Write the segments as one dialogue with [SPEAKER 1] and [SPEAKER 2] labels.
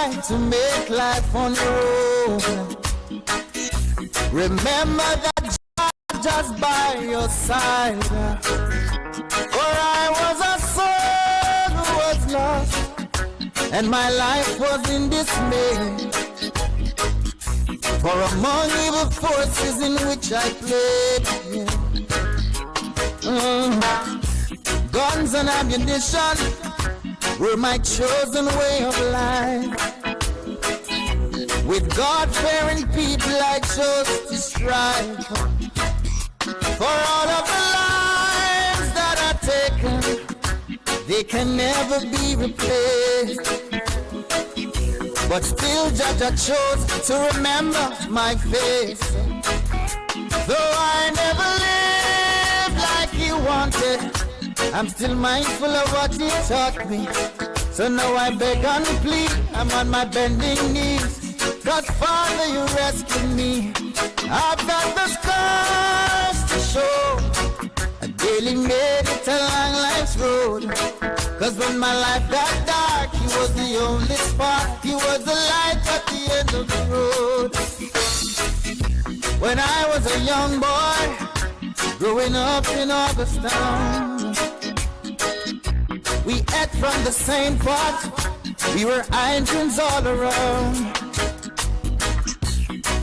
[SPEAKER 1] try to make life on your own, remember that Jah just by your side. For I was a soul who was lost, and my life was in dismay. For among evil forces in which I played, guns and ammunition were my chosen way of life. With God-fearing people I chose to strive. For all of the lives that are taken, they can never be replaced. But still Jah Jah chose to remember my face. Though I never lived like he wanted, I'm still mindful of what he taught me. So now I beg and plead, I'm on my bending knees. 'Cause Father, you rescued me. I've got the scars to show. I barely made it along life's road. 'Cause when my life got dark, he was the only spark. He was the light at the end of the road. When I was a young boy, growing up in Augustown, we ate from the same pot. We were irons all around.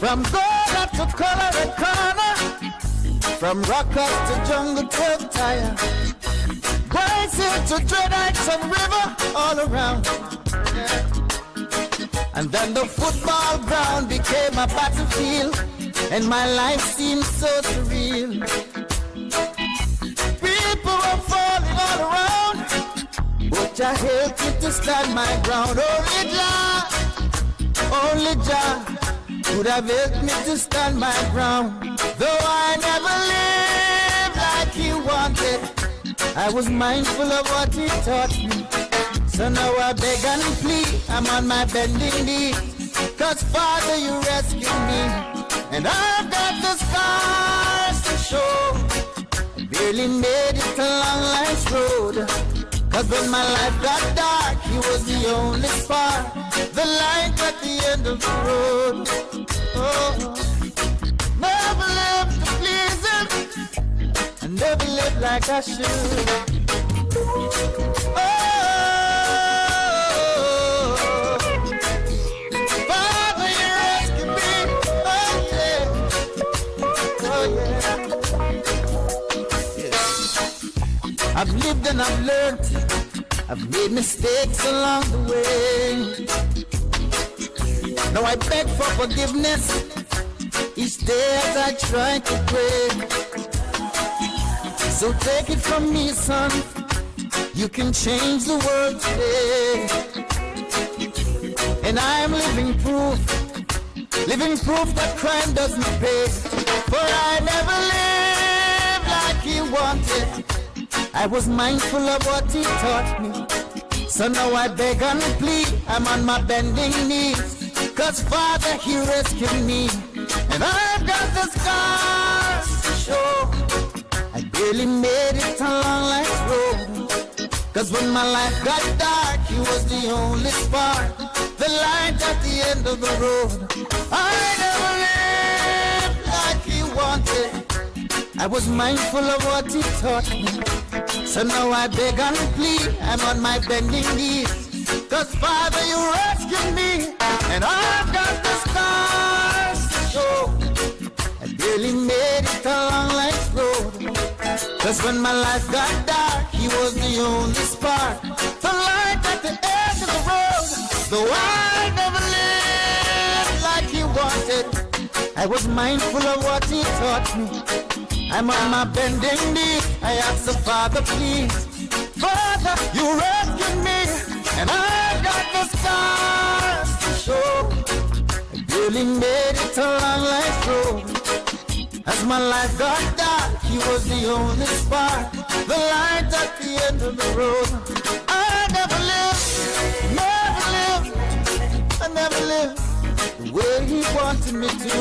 [SPEAKER 1] From Gola to Colored Corner, from Rockers to Jungle 12 Tire, Bryce Hill to Dread Heights and River, all around. And then the football ground became a battlefield, and my life seemed so surreal. People were falling all around, but Jah helped me to stand my ground. Only Jah could have helped me to stand my ground. Though I never lived like he wanted, I was mindful of what he taught me. So now I beg and plead, I'm on my bending knees. 'Cause Father, you rescued me, and I've got the scars to show. I barely made it along life's road. 'Cause when my life got dark, he was the only spark, the light at the end of the road. Oh, never lived to please him, I never lived like I should. Oh, Father, you rescued me. Oh yeah, oh yeah. Yeah. I've lived and I've learned, I've made mistakes along the way. Now I beg for forgiveness each day as I try to pray. So take it from me, son, you can change the world today. And I'm living proof that crime doesn't pay. For I never lived like he wanted, I was mindful of what he taught me. So now I beg and plead, I'm on my bending knees. 'Cause Father, he rescued me, and I've got the scars to show. I barely made it along life's road. 'Cause when my life got dark, he was the only spark, the light at the end of the road. I never lived like he wanted, I was mindful of what he taught me. So now I beg and plead, I'm on my bending knees. 'Cause Father, you rescued me, and I've got the scars to show. I barely made it along life's road. 'Cause when my life got dark, he was the only spark, the light at the end of the road. Though I never lived like he wanted, I was mindful of what he taught me. I'm on my bending knee, I ask the Father, please. Father, you rescued me, and I've got the scars to show. I barely made it along life's road. As my life got dark, he was the only spark, the light at the end of the road. I never lived, never lived, I never lived the way he wanted me to.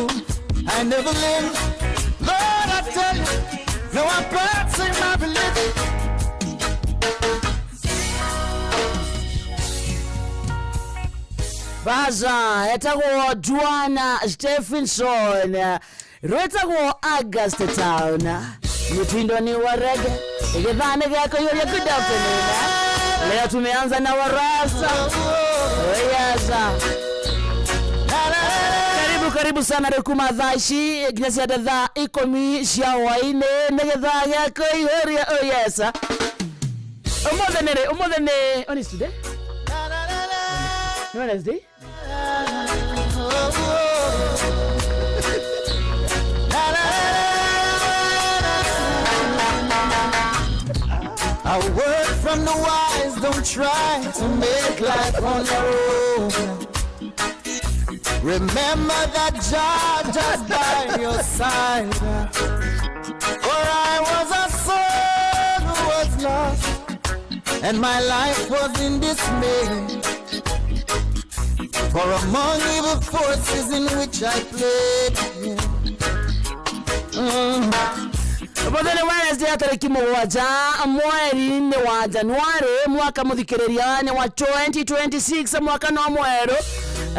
[SPEAKER 1] I never lived, Lord, I tell you, no, I'm practicing my religion.
[SPEAKER 2] Baza etagwo Juana Stephenson, rwĩtagwo August Town, mtindo ni wa reggae, gĩthaa nĩ gĩa kũiyũria. Good afternoon. Leo tumeanza na warasta. Oh, yes. Karibu karibu sana rĩ kuma thaa ici nginya cia thaa 10 cia hwainĩ nĩ gĩthaa gĩa kũiyũria. Oh yes, ũmũthĩ nĩ rĩ? Ũmũthĩ nĩ, what is today? Nĩ Wednesday.
[SPEAKER 1] A word from the wise, don't try to make life on your own. Remember that Jah just by your side. For I was a soul who was lost, and my life was in dismay. For among evil forces in which I played.
[SPEAKER 2] Ũmũthĩ nĩ Wednesday ya tarĩki 7 mweri-inĩ wa Januarĩ, mwaka mũthikĩrĩria nĩ wa 2026, mwaka no mwerũ.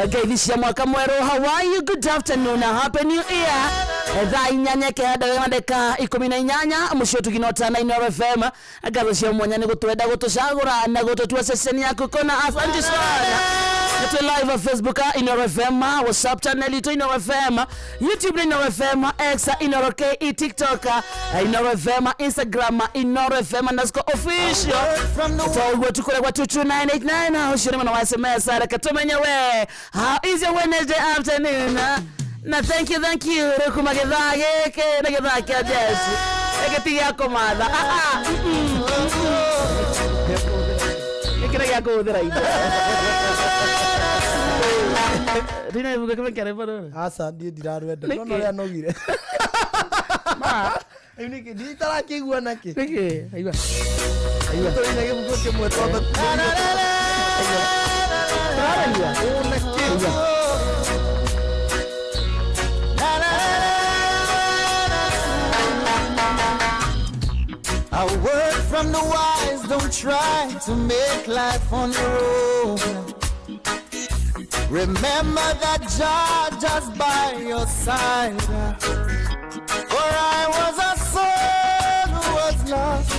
[SPEAKER 2] Ngeithi cia mwaka mwerũ. How are you? Good afternoon, happy new year. Thaa 8 kĩhanda na ndagĩka 18, mũciĩ ũtugina na Inooro FM. Ngatho cia mwanya nĩ gũtwenda, gũtũcagũra na gũtũtua ceceni yaku kona. Asante sana. Nĩtwĩ live on Facebook Inooro FM, WhatsApp channel itũ Inooro FM, YouTube nĩ Inooro FM, X Inooro KE, TikTok Inooro FM, Instagram Inooro FM_official.
[SPEAKER 1] From the
[SPEAKER 2] Toguo tukoragwa 22989, ũcio nĩ mwena wa SMS. Reke tũmenye we, how is your Wednesday afternoon? Na thank you, thank you. Rĩu kuma gĩthaa gĩkĩ nĩ gĩthaa kĩa jeshi, gĩkĩ ti gĩa kũmatha. Ah, ah, gĩkĩ nĩ gĩa kũhũthĩra indo. Rina ibuku kĩmwe kĩa rwĩmbo rũrũ.
[SPEAKER 3] Aca, niĩ ndirarwenda.
[SPEAKER 2] Nĩkĩ?
[SPEAKER 3] Nona ũrĩa nogire rĩu nĩkĩ nditarakĩigua nakĩ.
[SPEAKER 2] Nĩkĩ? Aigua. Aigua.
[SPEAKER 3] Tũrĩina gĩbuku kĩmwe twamba.
[SPEAKER 2] Tũraragia.
[SPEAKER 3] Nakĩ.
[SPEAKER 1] A word from the wise, don't try to make life on your own. Remember that Jah just by your side. For I was a soul who was lost,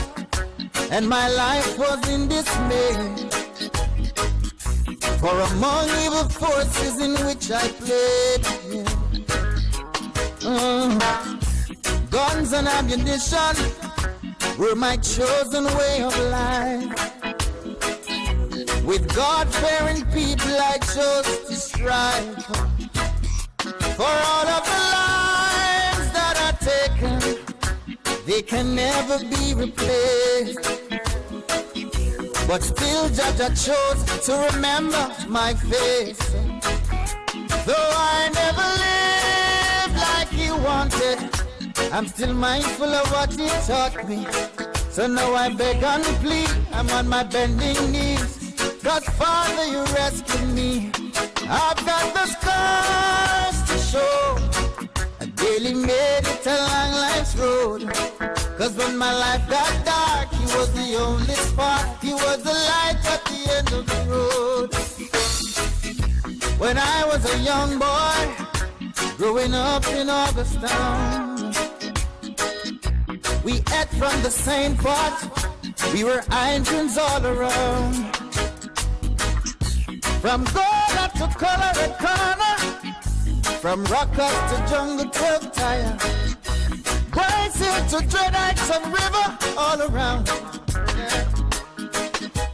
[SPEAKER 1] and my life was in dismay. For among evil forces in which I played. Guns and ammunition were my chosen way of life. With God-fearing people, I chose to strive. For all of the lives that are taken, they can never be replaced. But still, Jah chose to remember my face. Though I never lived like he wanted, I'm still mindful of what he taught me. So now I beg and plead, I'm on my bending knees. 'Cause Father, you rescued me. I've got the scars to show. I barely made it along life's road. 'Cause when my life got dark, he was the only spark. He was the light at the end of the road. When I was a young boy, growing up in Augustown, we ate from the same pot. We were irons all around. From Gola to Colored Corner, from Rockers to Jungle 12 Tire, Bryce Hill to Dreadites and River all around.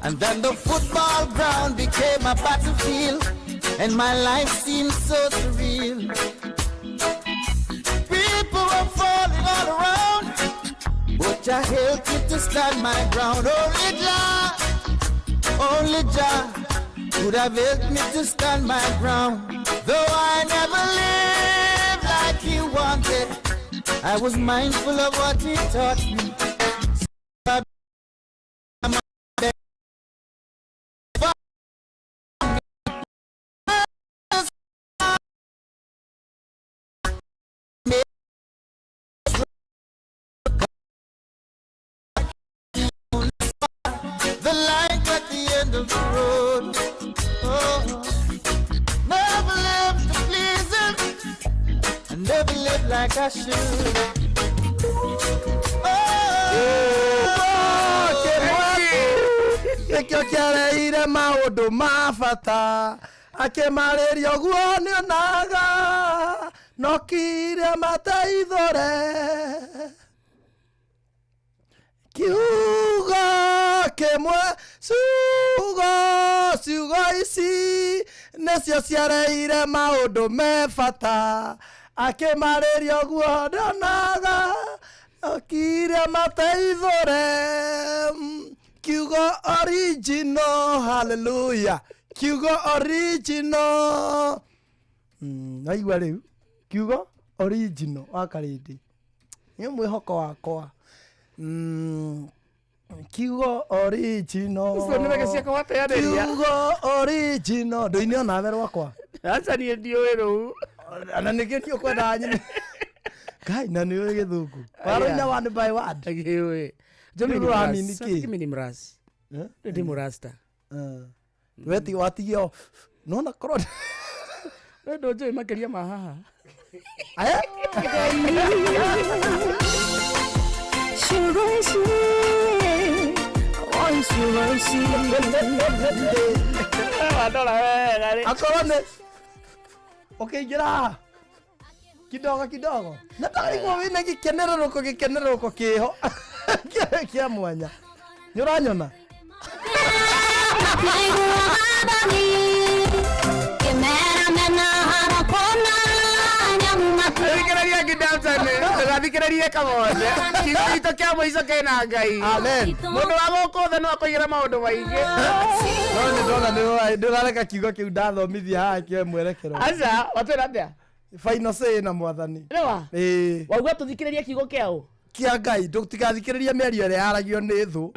[SPEAKER 1] And then the football ground became a battlefield, and my life seemed so surreal. People were falling all around, but Jah helped me to stand my ground. Only Jah, only Jah could have helped me to stand my ground. Though I never lived like he wanted, I was mindful of what he taught me. So I'm the light at the end of the road. Oh. like I should.
[SPEAKER 3] Nĩkĩo kĩareire maũndũ ma bata akĩmarĩria ũguo nĩonaga no kire mateithũre kiugo kĩmwe ciugo ciugo ici nĩcio ciareire maũndũ me bata akĩmarĩria ũguo ndonaga okire mateithũre kiugo original haleluya kiugo original. Naigua rĩu kiugo original wa Karĩndĩ nĩ mwĩhoko wakwa. Kiugo original.
[SPEAKER 2] Ũcio nĩ wega ciakwa wateanĩria.
[SPEAKER 3] Kiugo original ndũine onawe rwakwa.
[SPEAKER 2] Aca niĩ ndiũĩ rũu.
[SPEAKER 3] Na nĩkĩo niĩ ũkwendaga nyine ngai na nĩ ũĩ gĩthũngũ warũina one by one.
[SPEAKER 2] Ngĩũĩ.
[SPEAKER 3] Rĩu ũramini kĩ?
[SPEAKER 2] Kimi ni mrasi.
[SPEAKER 3] Eh?
[SPEAKER 2] Ndi mũrasta.
[SPEAKER 3] Weti watigio nona korwo
[SPEAKER 2] We ndũnjũĩ makĩria ma haha.
[SPEAKER 3] aya.
[SPEAKER 2] Wandora wega rĩ.
[SPEAKER 3] Akorwo nĩ ũkĩingĩra haha kidogo kidogo na tarigwo wĩna gĩkenererũko gĩkenererũko kĩho kĩa mwanya nĩ ũranyona.
[SPEAKER 2] Thikĩrĩria ngindamtani ndũgathikĩrĩrie kamothe kiugo gitũ kĩa mũico kĩna Ngai.
[SPEAKER 3] Amen.
[SPEAKER 2] Mũndũ wa gũkũ thĩ no akũigĩre maũndũ maingĩ.
[SPEAKER 3] No nĩ ndona nĩ ũrareka kiugo kĩu ndathomithia haha kĩoe mwerekero.
[SPEAKER 2] Aca watwĩra atĩa?
[SPEAKER 3] Final say na mwathani.
[SPEAKER 2] Nĩwa
[SPEAKER 3] Ĩĩ.
[SPEAKER 2] wauga tũthikĩrĩrie kiugo kĩa ũ?
[SPEAKER 3] Kĩa Ngai tũtigathikĩrĩria mĩario ĩrĩa yaragio nĩ thũ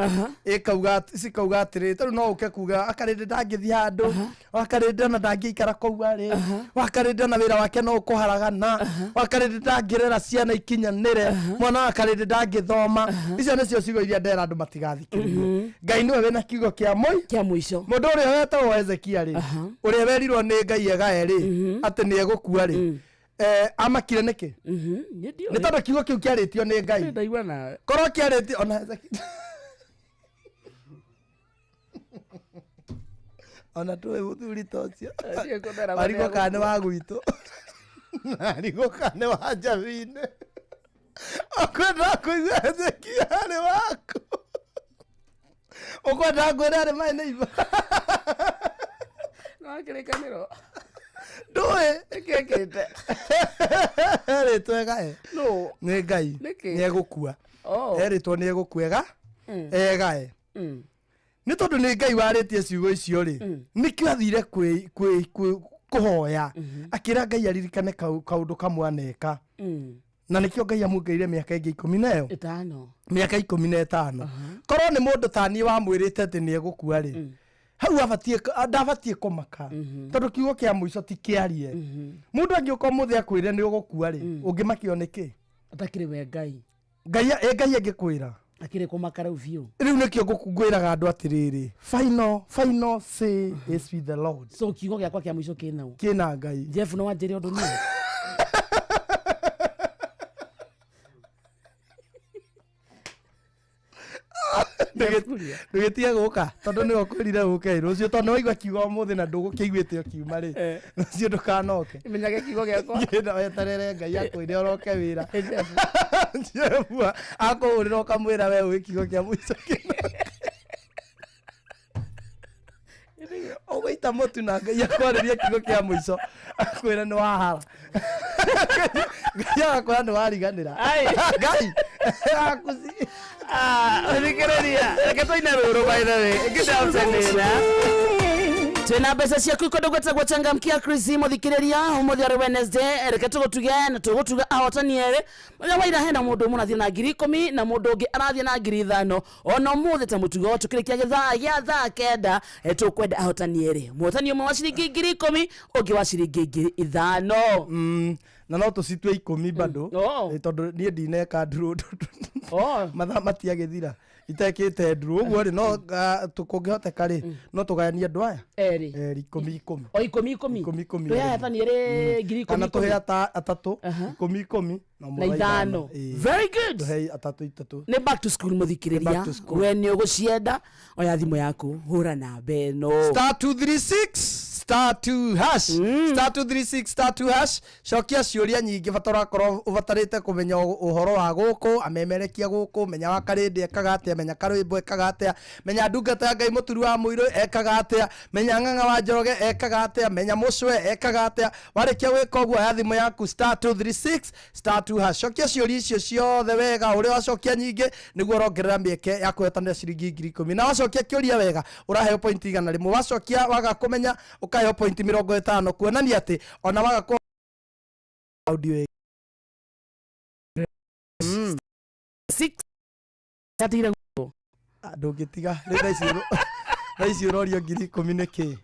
[SPEAKER 3] ĩkauga cikauga atĩrĩ tarĩu no ũke kuga akarĩndĩ ndangĩthiĩ handũ wakarĩndĩ ona ndangĩikara kũu arĩ wakarĩndĩ ona wĩra wake no ũkũharagana wakarĩndĩ ndangĩrera ciana ikinyanĩre mwana wakarĩndĩ ndangĩthoma icio nĩcio ciugo iria ndera andũ matigathikĩrĩrie. Ngai nĩwe wĩna kiugo kĩa mũi
[SPEAKER 2] kĩa mũico.
[SPEAKER 3] Mũndũ ũrĩa wetagwo Hezekia rĩ ũrĩa werirwo nĩ Ngai egae rĩ atĩ nĩ egũkua rĩ amakire nĩkĩ?
[SPEAKER 2] Nĩ ndiũĩ.
[SPEAKER 3] Nĩ tondũ kiugo kĩu kĩarĩtio nĩ Ngai.
[SPEAKER 2] Ndaigua nawe.
[SPEAKER 3] Korwo kĩarĩtio ona Hezekia ona tũĩ mũthuri ta ũcio
[SPEAKER 2] Ndiũĩ kũndera
[SPEAKER 3] arigwo kana nĩ wa gwitũ arigwo kana nĩ wa Njabinĩ ũkwenda kũigua Hezekia arĩ waku ũkwenda ngwĩre arĩ my neighbor?
[SPEAKER 2] No kĩrĩkanĩro.
[SPEAKER 3] Ndũĩ.
[SPEAKER 2] Nĩkĩkĩte?
[SPEAKER 3] Erĩtwo egae
[SPEAKER 2] Nũ?
[SPEAKER 3] Nĩ Ngai.
[SPEAKER 2] Nĩkĩ?
[SPEAKER 3] Nĩ egũkua.
[SPEAKER 2] Oh.
[SPEAKER 3] Erĩtwo nĩ egũkua egae nĩ tondũ nĩ Ngai warĩtie ciugo icio rĩ nĩkĩo athire kũhoya akĩra Ngai aririkane kaũndũ kamwe aneka na nĩkĩo Ngai amuongereire mĩaka ĩngĩ ikũmi na ĩyo
[SPEAKER 2] 5.
[SPEAKER 3] Mĩaka 15. Korwo nĩ mũndũ ta niĩ wamwĩrĩte atĩ nĩ egũkua rĩ hau abatiĩ ndabatiĩ kũmaka tondũ kiugo kĩa mũico ti kĩarie. Mũndũ angĩũka ũmũthĩ akwĩre nĩ ũgũkua rĩ ũngĩmakio nĩkĩ?
[SPEAKER 2] Atakĩrĩ we Ngai.
[SPEAKER 3] Ngai ĩ Ngai angĩkwĩra
[SPEAKER 2] Akĩrĩ kũmaka rĩu biũ.
[SPEAKER 3] Rĩu nĩkĩo ngwĩraga andũ atĩrĩrĩ final final say is with the Lord.
[SPEAKER 2] So kiugo gĩakwa kĩa mũico kĩna ũ?
[SPEAKER 3] Kĩna Ngai.
[SPEAKER 2] Jeff no wanjĩre ũndũ niĩ. Kuria.
[SPEAKER 3] Ndũgĩtige gũka tondũ nĩwe ũkwĩrire ũke rũciũ tondũ nĩwaigua kiugo ũmũthĩ na ndũgũkĩiguĩte ũkiuma rĩ rũciũ ndũkanoke.
[SPEAKER 2] Menyage kiugo gĩakwa.
[SPEAKER 3] Ngĩenda weterere Ngai akwĩre ũroke wĩra Jeff akũhũrĩra ũkamwĩra we ũĩ kiugo kĩa mũico kĩna ũgũita mũtu na Ngai akwarĩrie kiugo kĩa mũico akwĩre nĩ wahara Ngai agakwĩra nĩ wariganĩra.
[SPEAKER 2] Ai.
[SPEAKER 3] Ngai akuci.
[SPEAKER 2] Thikĩrĩria reke tũine rũrũ by the way ngĩndamcenĩra twina mbeca ciaku kũndũ gwĩtagwo changamkia Chris mũthikĩrĩria ũmũthĩ arĩ Wednesday reke tũgũtuge na tũgũtuga ahotani erĩ mũthenya wa ira hena mũndũ ũmwe ũrathiĩ na 10,000 na mũndũ ũngĩ arathiĩ na 5,000 ona ũmũthĩ ta mũtugo tũkĩrĩkia gĩthaa gĩa thaa 9 tũkwenda ahotani erĩ mũhotani ũmwe wa ciringi 10,000 ũngĩ wa ciringi 5,000.
[SPEAKER 3] Na no tũcitue 10 bado.
[SPEAKER 2] Oh.
[SPEAKER 3] Tondũ niĩ ndineka ndurũ
[SPEAKER 2] Oh.
[SPEAKER 3] mathaa matiagĩthira Itekĩte nduru ũguo rĩ, no kũngĩhoteka rĩ, no tũgayanie andũ aya
[SPEAKER 2] Erĩ.
[SPEAKER 3] Erĩ, ikũmi ikũmi.
[SPEAKER 2] O ikũmi ikũmi.
[SPEAKER 3] Ikũmi ikũmi.
[SPEAKER 2] Twĩhahetanie rĩ ngiri ikũmi
[SPEAKER 3] Kana
[SPEAKER 2] ikũmi.
[SPEAKER 3] tũhe atatũ ikũmi ikũmi na ũmwe
[SPEAKER 2] Na
[SPEAKER 3] wa
[SPEAKER 2] ithano.
[SPEAKER 3] Ĩĩ.
[SPEAKER 2] Very good.
[SPEAKER 3] Tũhe atatũ itatũ.
[SPEAKER 2] Nĩ back to school, mũthikĩrĩria.
[SPEAKER 3] Back to school.
[SPEAKER 2] We nĩ ũgũcienda, oya thimũ yaku, hũra namba ĩno.
[SPEAKER 3] *236*2#, *236*2#. Cokia ciũria nyingĩ, bata ũrakorwo ũbatarĩte kũmenya ũhoro wa gũkũ amemerekia gũkũ, menya wa karĩndĩ ekaga atĩa, menya karwĩmbo ekaga atĩa, menya ndungata ya Ngai mũturi wa mũirũ ekaga atĩa, menya ng'ang'a wa Njoroge ekaga atĩa, menya mũcwe ekaga atĩa. Warĩkia gwĩka ũguo, oya thimũ yaku, *236*2#, cokia ciũria icio ciothe wega. Ũrĩa wacokia nyingĩ nĩguo ũrongerera mĩeke ya kũhetanĩra ciringi 10,000. Na wacokia kĩũria wega, ũraheo point 100. Wacokia waga kũmenya, ũkaheo point 50, kuonania atĩ ona waga kũ audio ĩngĩ.
[SPEAKER 2] Six. Atigire.
[SPEAKER 3] Ah, ndũngĩtiga rĩu thaa ici ũrorio 10,000 nĩ kĩ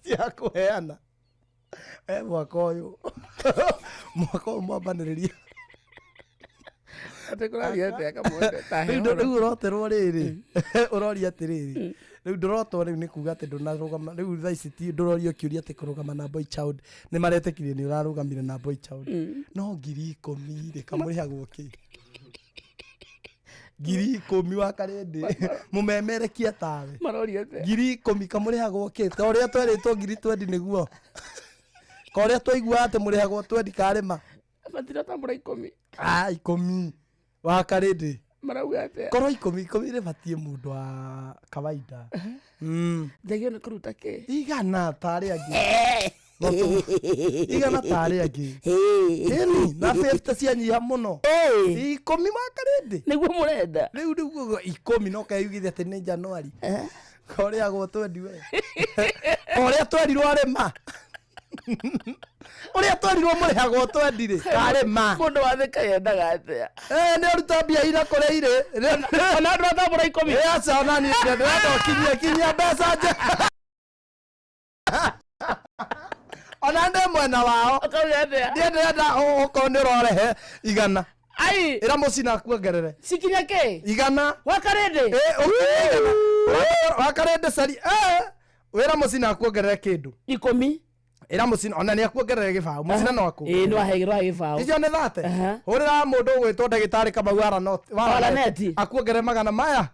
[SPEAKER 3] cia kũheana e mwaka ũyũ mwambanĩrĩria.
[SPEAKER 2] Atĩ kũrathiĩ atĩa kamwende?
[SPEAKER 3] Rĩu ũroterwo rĩrĩ, ũroria atĩrĩrĩ, rĩu ndũrotwo rĩu nĩ kuga atĩ ndũnarũgama. Rĩu thaa ici ti ndũrorio kĩũria atĩ kũrũgama na boy child, nĩ maretĩkirie nĩ ũrarũgamire na boy child, no 10,000 rĩ, kamũrĩhagwo kĩ 10,000 wa karĩndĩ mũmemerekia tawe?
[SPEAKER 2] Maroria atĩa?
[SPEAKER 3] 10,000 kamũrĩhagwo kĩ, ta ũrĩa twerĩtwo 20,000 nĩguo ka ũrĩa twaiguaga atĩ mũrĩhagwo twendi karĩma.
[SPEAKER 2] Matiratambũra 10.
[SPEAKER 3] Ah, 10 wa karĩndĩ.
[SPEAKER 2] Marauga atĩa?
[SPEAKER 3] Korwo ikũmi ikũmi rĩbatiĩ mũndũ wa kawaida.
[SPEAKER 2] Njagĩrĩirwo nĩ kũruta kĩ?
[SPEAKER 3] 100 tarĩ angĩ. No 100 tarĩ angĩ, ĩni na 50 cianyiha mũno. 10 wa karĩndĩ.
[SPEAKER 2] Nĩguo mũrenda.
[SPEAKER 3] Rĩu ũguo 10 no keyugithia atĩ nĩ Januari korĩagwo twendi we ũrĩa twerirwo arĩma, ũrĩa twerirwo mũrĩhagwo twendi rĩ, karĩma.
[SPEAKER 2] Mũndũ wa thĩka yendaga atĩa?
[SPEAKER 3] Eh, nĩ ũruta mbia ira kũrĩa irĩ.
[SPEAKER 2] Ona andũ atambũra 10.
[SPEAKER 3] Aca, ona niĩ ndĩrenda ũkinyie kinyia mbeca nje, ona ndĩ mwena wao.
[SPEAKER 2] Ũkauga atĩa?
[SPEAKER 3] Niĩ ndĩrenda okorwo nĩ ũrorehe 100,
[SPEAKER 2] Ai.
[SPEAKER 3] ĩra mũcina akuongerere.
[SPEAKER 2] Cikinya kĩ?
[SPEAKER 3] 100.
[SPEAKER 2] Wakarĩndĩ.
[SPEAKER 3] Ĩ, ũkinyie 100 wakarĩndĩ cari, wĩra mũcina akuongerere kĩndũ.
[SPEAKER 2] 10.
[SPEAKER 3] Ĩra mũcina ona nĩ akuongerere gĩbaũ, mũcina no
[SPEAKER 2] Ĩĩ,
[SPEAKER 3] akuongerere.
[SPEAKER 2] nĩ waheirwo gĩbaũ.
[SPEAKER 3] Icio nĩ thate. Hũrĩra mũndũ ũgwĩtwo ndagĩtarĩ Kamau
[SPEAKER 2] Wa Araneti.
[SPEAKER 3] Akuongerere 100 maya.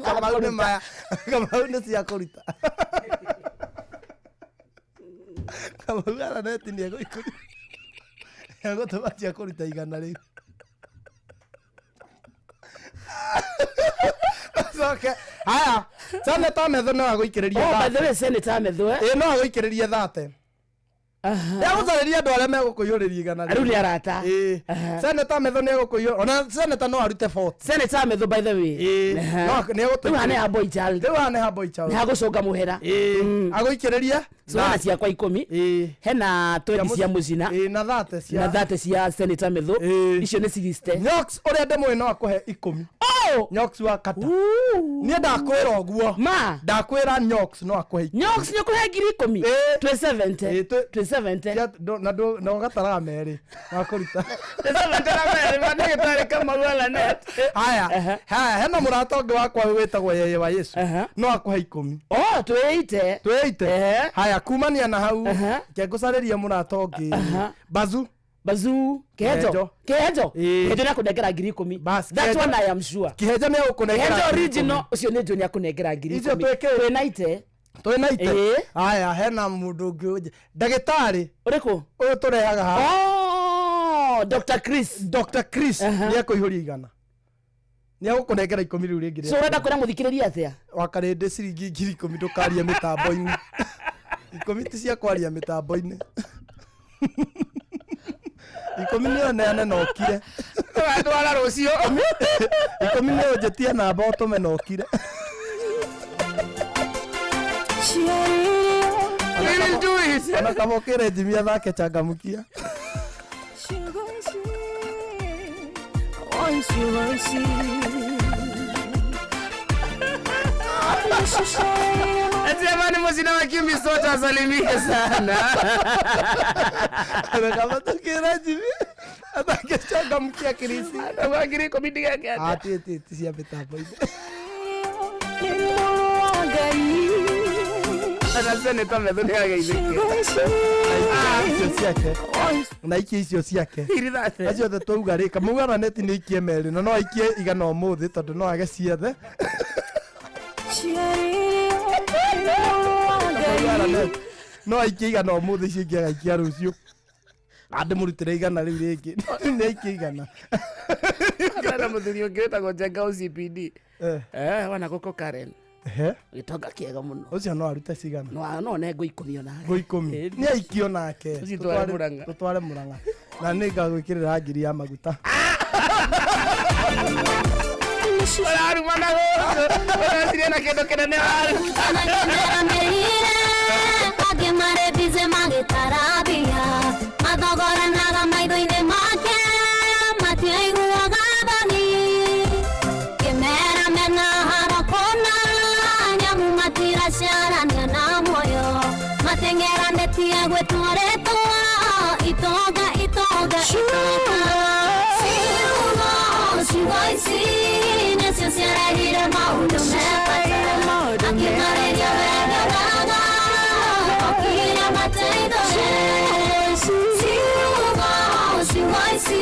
[SPEAKER 3] Kamau nĩ maya, Kamau nĩ cia kũruta. Kamau Araneti nĩ egũikũria, egũtũma cia kũruta 100 rĩu. Coke haya, Senator Methu no agũikĩrĩrie
[SPEAKER 2] Oh, by
[SPEAKER 3] 30.
[SPEAKER 2] the way, Senator Methu, eh?
[SPEAKER 3] Ĩ, no agũikĩrĩrie 30. Nĩagũcarĩria andũ arĩa megũkũiyũrĩria 100.
[SPEAKER 2] Rĩu nĩ arata.
[SPEAKER 3] Ĩĩ. Senator Methu nĩegũkũiyũ, ona senator no arute 40.
[SPEAKER 2] Senator Methu, by the way.
[SPEAKER 3] Ĩĩ. No nĩegũtũ-
[SPEAKER 2] Rĩu haha nĩ ha boy child.
[SPEAKER 3] Rĩu haha nĩ ha boy child.
[SPEAKER 2] Nĩ hagũcũnga mũhera.
[SPEAKER 3] Ĩĩ, agũikĩrĩrie.
[SPEAKER 2] So hena ciakwa 10.
[SPEAKER 3] Ĩĩ.
[SPEAKER 2] Hena 20 cia mũcina.
[SPEAKER 3] Ĩĩ, na 30 cia
[SPEAKER 2] Na 30 cia Senator Methu.
[SPEAKER 3] Ĩĩ.
[SPEAKER 2] Icio nĩ 60.
[SPEAKER 3] Nyox ũrĩa ndĩmũĩ no akũhe 10.
[SPEAKER 2] Oh!
[SPEAKER 3] Nyox wa kata.
[SPEAKER 2] Ooh.
[SPEAKER 3] Niĩ ndakwĩra ũguo.
[SPEAKER 2] Ma.
[SPEAKER 3] Ndakwĩra Nyox no akũhe 10.
[SPEAKER 2] Nyox nĩ ũkũhe 10,000?
[SPEAKER 3] Ĩĩ.
[SPEAKER 2] Twĩ 70.
[SPEAKER 3] Ĩĩ,
[SPEAKER 2] Twĩ 70.
[SPEAKER 3] Na na ũgataraga merĩ wa kũruta.
[SPEAKER 2] Twĩ 70 na merĩ ma ndagĩtarĩ Kamau Alanet.
[SPEAKER 3] Haya. Haya, hena mũrata ũngĩ wakwa wĩtagwo Yeye wa Yesu. No akũhe 10.
[SPEAKER 2] Oh, twĩ 80.
[SPEAKER 3] Twĩ 80.
[SPEAKER 2] Ehe.
[SPEAKER 3] Haya, kumania na hau, ke ngũcarĩrie mũrata ũngĩ. Bazu.
[SPEAKER 2] Bazu Kehejo.
[SPEAKER 3] Kehejo.
[SPEAKER 2] Kehejo.
[SPEAKER 3] Ĩĩ.
[SPEAKER 2] Kehejo nĩ akũnengera 10,000.
[SPEAKER 3] Bas,
[SPEAKER 2] That
[SPEAKER 3] Kehejo.
[SPEAKER 2] one I am sure.
[SPEAKER 3] Kĩhenja nĩ egũkũnengera
[SPEAKER 2] Kehejo
[SPEAKER 3] 10,000.
[SPEAKER 2] original ũcio nĩ njũĩ nĩ akũnengera ngiri
[SPEAKER 3] Icio
[SPEAKER 2] ikũmi.
[SPEAKER 3] twĩ kĩ?
[SPEAKER 2] Twĩ 90.
[SPEAKER 3] Twĩ 90.
[SPEAKER 2] Ĩĩ.
[SPEAKER 3] Haya, hena mũndũ ũngĩ ndagĩtarĩ
[SPEAKER 2] Ũrĩkũ?
[SPEAKER 3] ũyũ tũrehaga haha.
[SPEAKER 2] Oh, Dr. Chris.
[SPEAKER 3] Dr. Chris nĩ ekũihũria 100, nĩ egũkũnengera 10 rĩu rĩngĩ.
[SPEAKER 2] So ũrenda kwĩra mũthikĩrĩria atĩa?
[SPEAKER 3] Wakarĩndĩ, ciringi 10,000 ndũkarie mĩtambo-inĩ. 10 ti cia kwaria mĩtambo-inĩ. 10 nĩ ũneane na ũkire.
[SPEAKER 2] Twara rũciũ.
[SPEAKER 3] 10 nĩ ũnjĩtie namba ũtũme na ũkire.
[SPEAKER 2] We will do it.
[SPEAKER 3] Ona kaba ũkĩre Jimmy athake changamukia.
[SPEAKER 4] ciugo ici, oi ciugo ici.
[SPEAKER 2] Jamani, mũcina wa Kimbi sote asalimike sana.
[SPEAKER 3] Ona kaba tũkĩra Jimmy Atangĩchangamkia Chris.
[SPEAKER 2] Andauga 10,000 ndigeke atĩa?
[SPEAKER 3] Ah, ti cia mĩtambo-inĩ.
[SPEAKER 4] Nĩ mũrũ wa Ngai.
[SPEAKER 2] Ana seneta Methu nĩ ageithĩkire.
[SPEAKER 4] Ciugo ici.
[SPEAKER 3] Icio ciake na ikie icio ciake
[SPEAKER 2] Irithate.
[SPEAKER 3] acio othe twauga rĩ, Kamau Araneti nĩ aikie merĩ na no aikie igana ũmũthĩ tondũ no age ciothe.
[SPEAKER 4] Ciaririo nĩ mũrũ wa
[SPEAKER 3] Kamau
[SPEAKER 4] Ngai.
[SPEAKER 3] Araneti no aikie igana ũmũthĩ, icio ingĩ agaikia rũciũ, andĩmũrutĩre igana rĩu rĩngĩ nĩ aikie igana.
[SPEAKER 2] Ana mũthuri ũngĩ wĩtagwo Njenga OCPD.
[SPEAKER 3] Eh.
[SPEAKER 2] Eh, wana gũkũ Karen.
[SPEAKER 3] Ehe.
[SPEAKER 2] Gĩtonga kĩega mũno.
[SPEAKER 3] Ũcio no arute cigana?
[SPEAKER 2] No no ne ngũ 10 onake.
[SPEAKER 3] Ngũ 10.
[SPEAKER 2] Ĩĩ.
[SPEAKER 3] Nĩ aikio nake.
[SPEAKER 2] Ũcitware Mũrang'a.
[SPEAKER 3] Tũtware Mũrang'a na nĩ ngagwĩkĩrĩra ngiri ya maguta.
[SPEAKER 2] Ũrarumana gũkũ. Ũraciria na kĩndũ kĩnene waruta.
[SPEAKER 5] Merire angĩ marĩ busy magĩtarabia mathogoranaga maitho-inĩ make matiaiguaga thoni kĩmera mena haro kũna nyamũ matiracarania na muoyo mateng'eranĩtie gwĩtwarĩtwo itonga itonga itonga ciugo ciugo ici nĩcio ciarehire maũndũ me bata akĩmarĩria wenyonaga okire mateithũre ciugo ciugo ici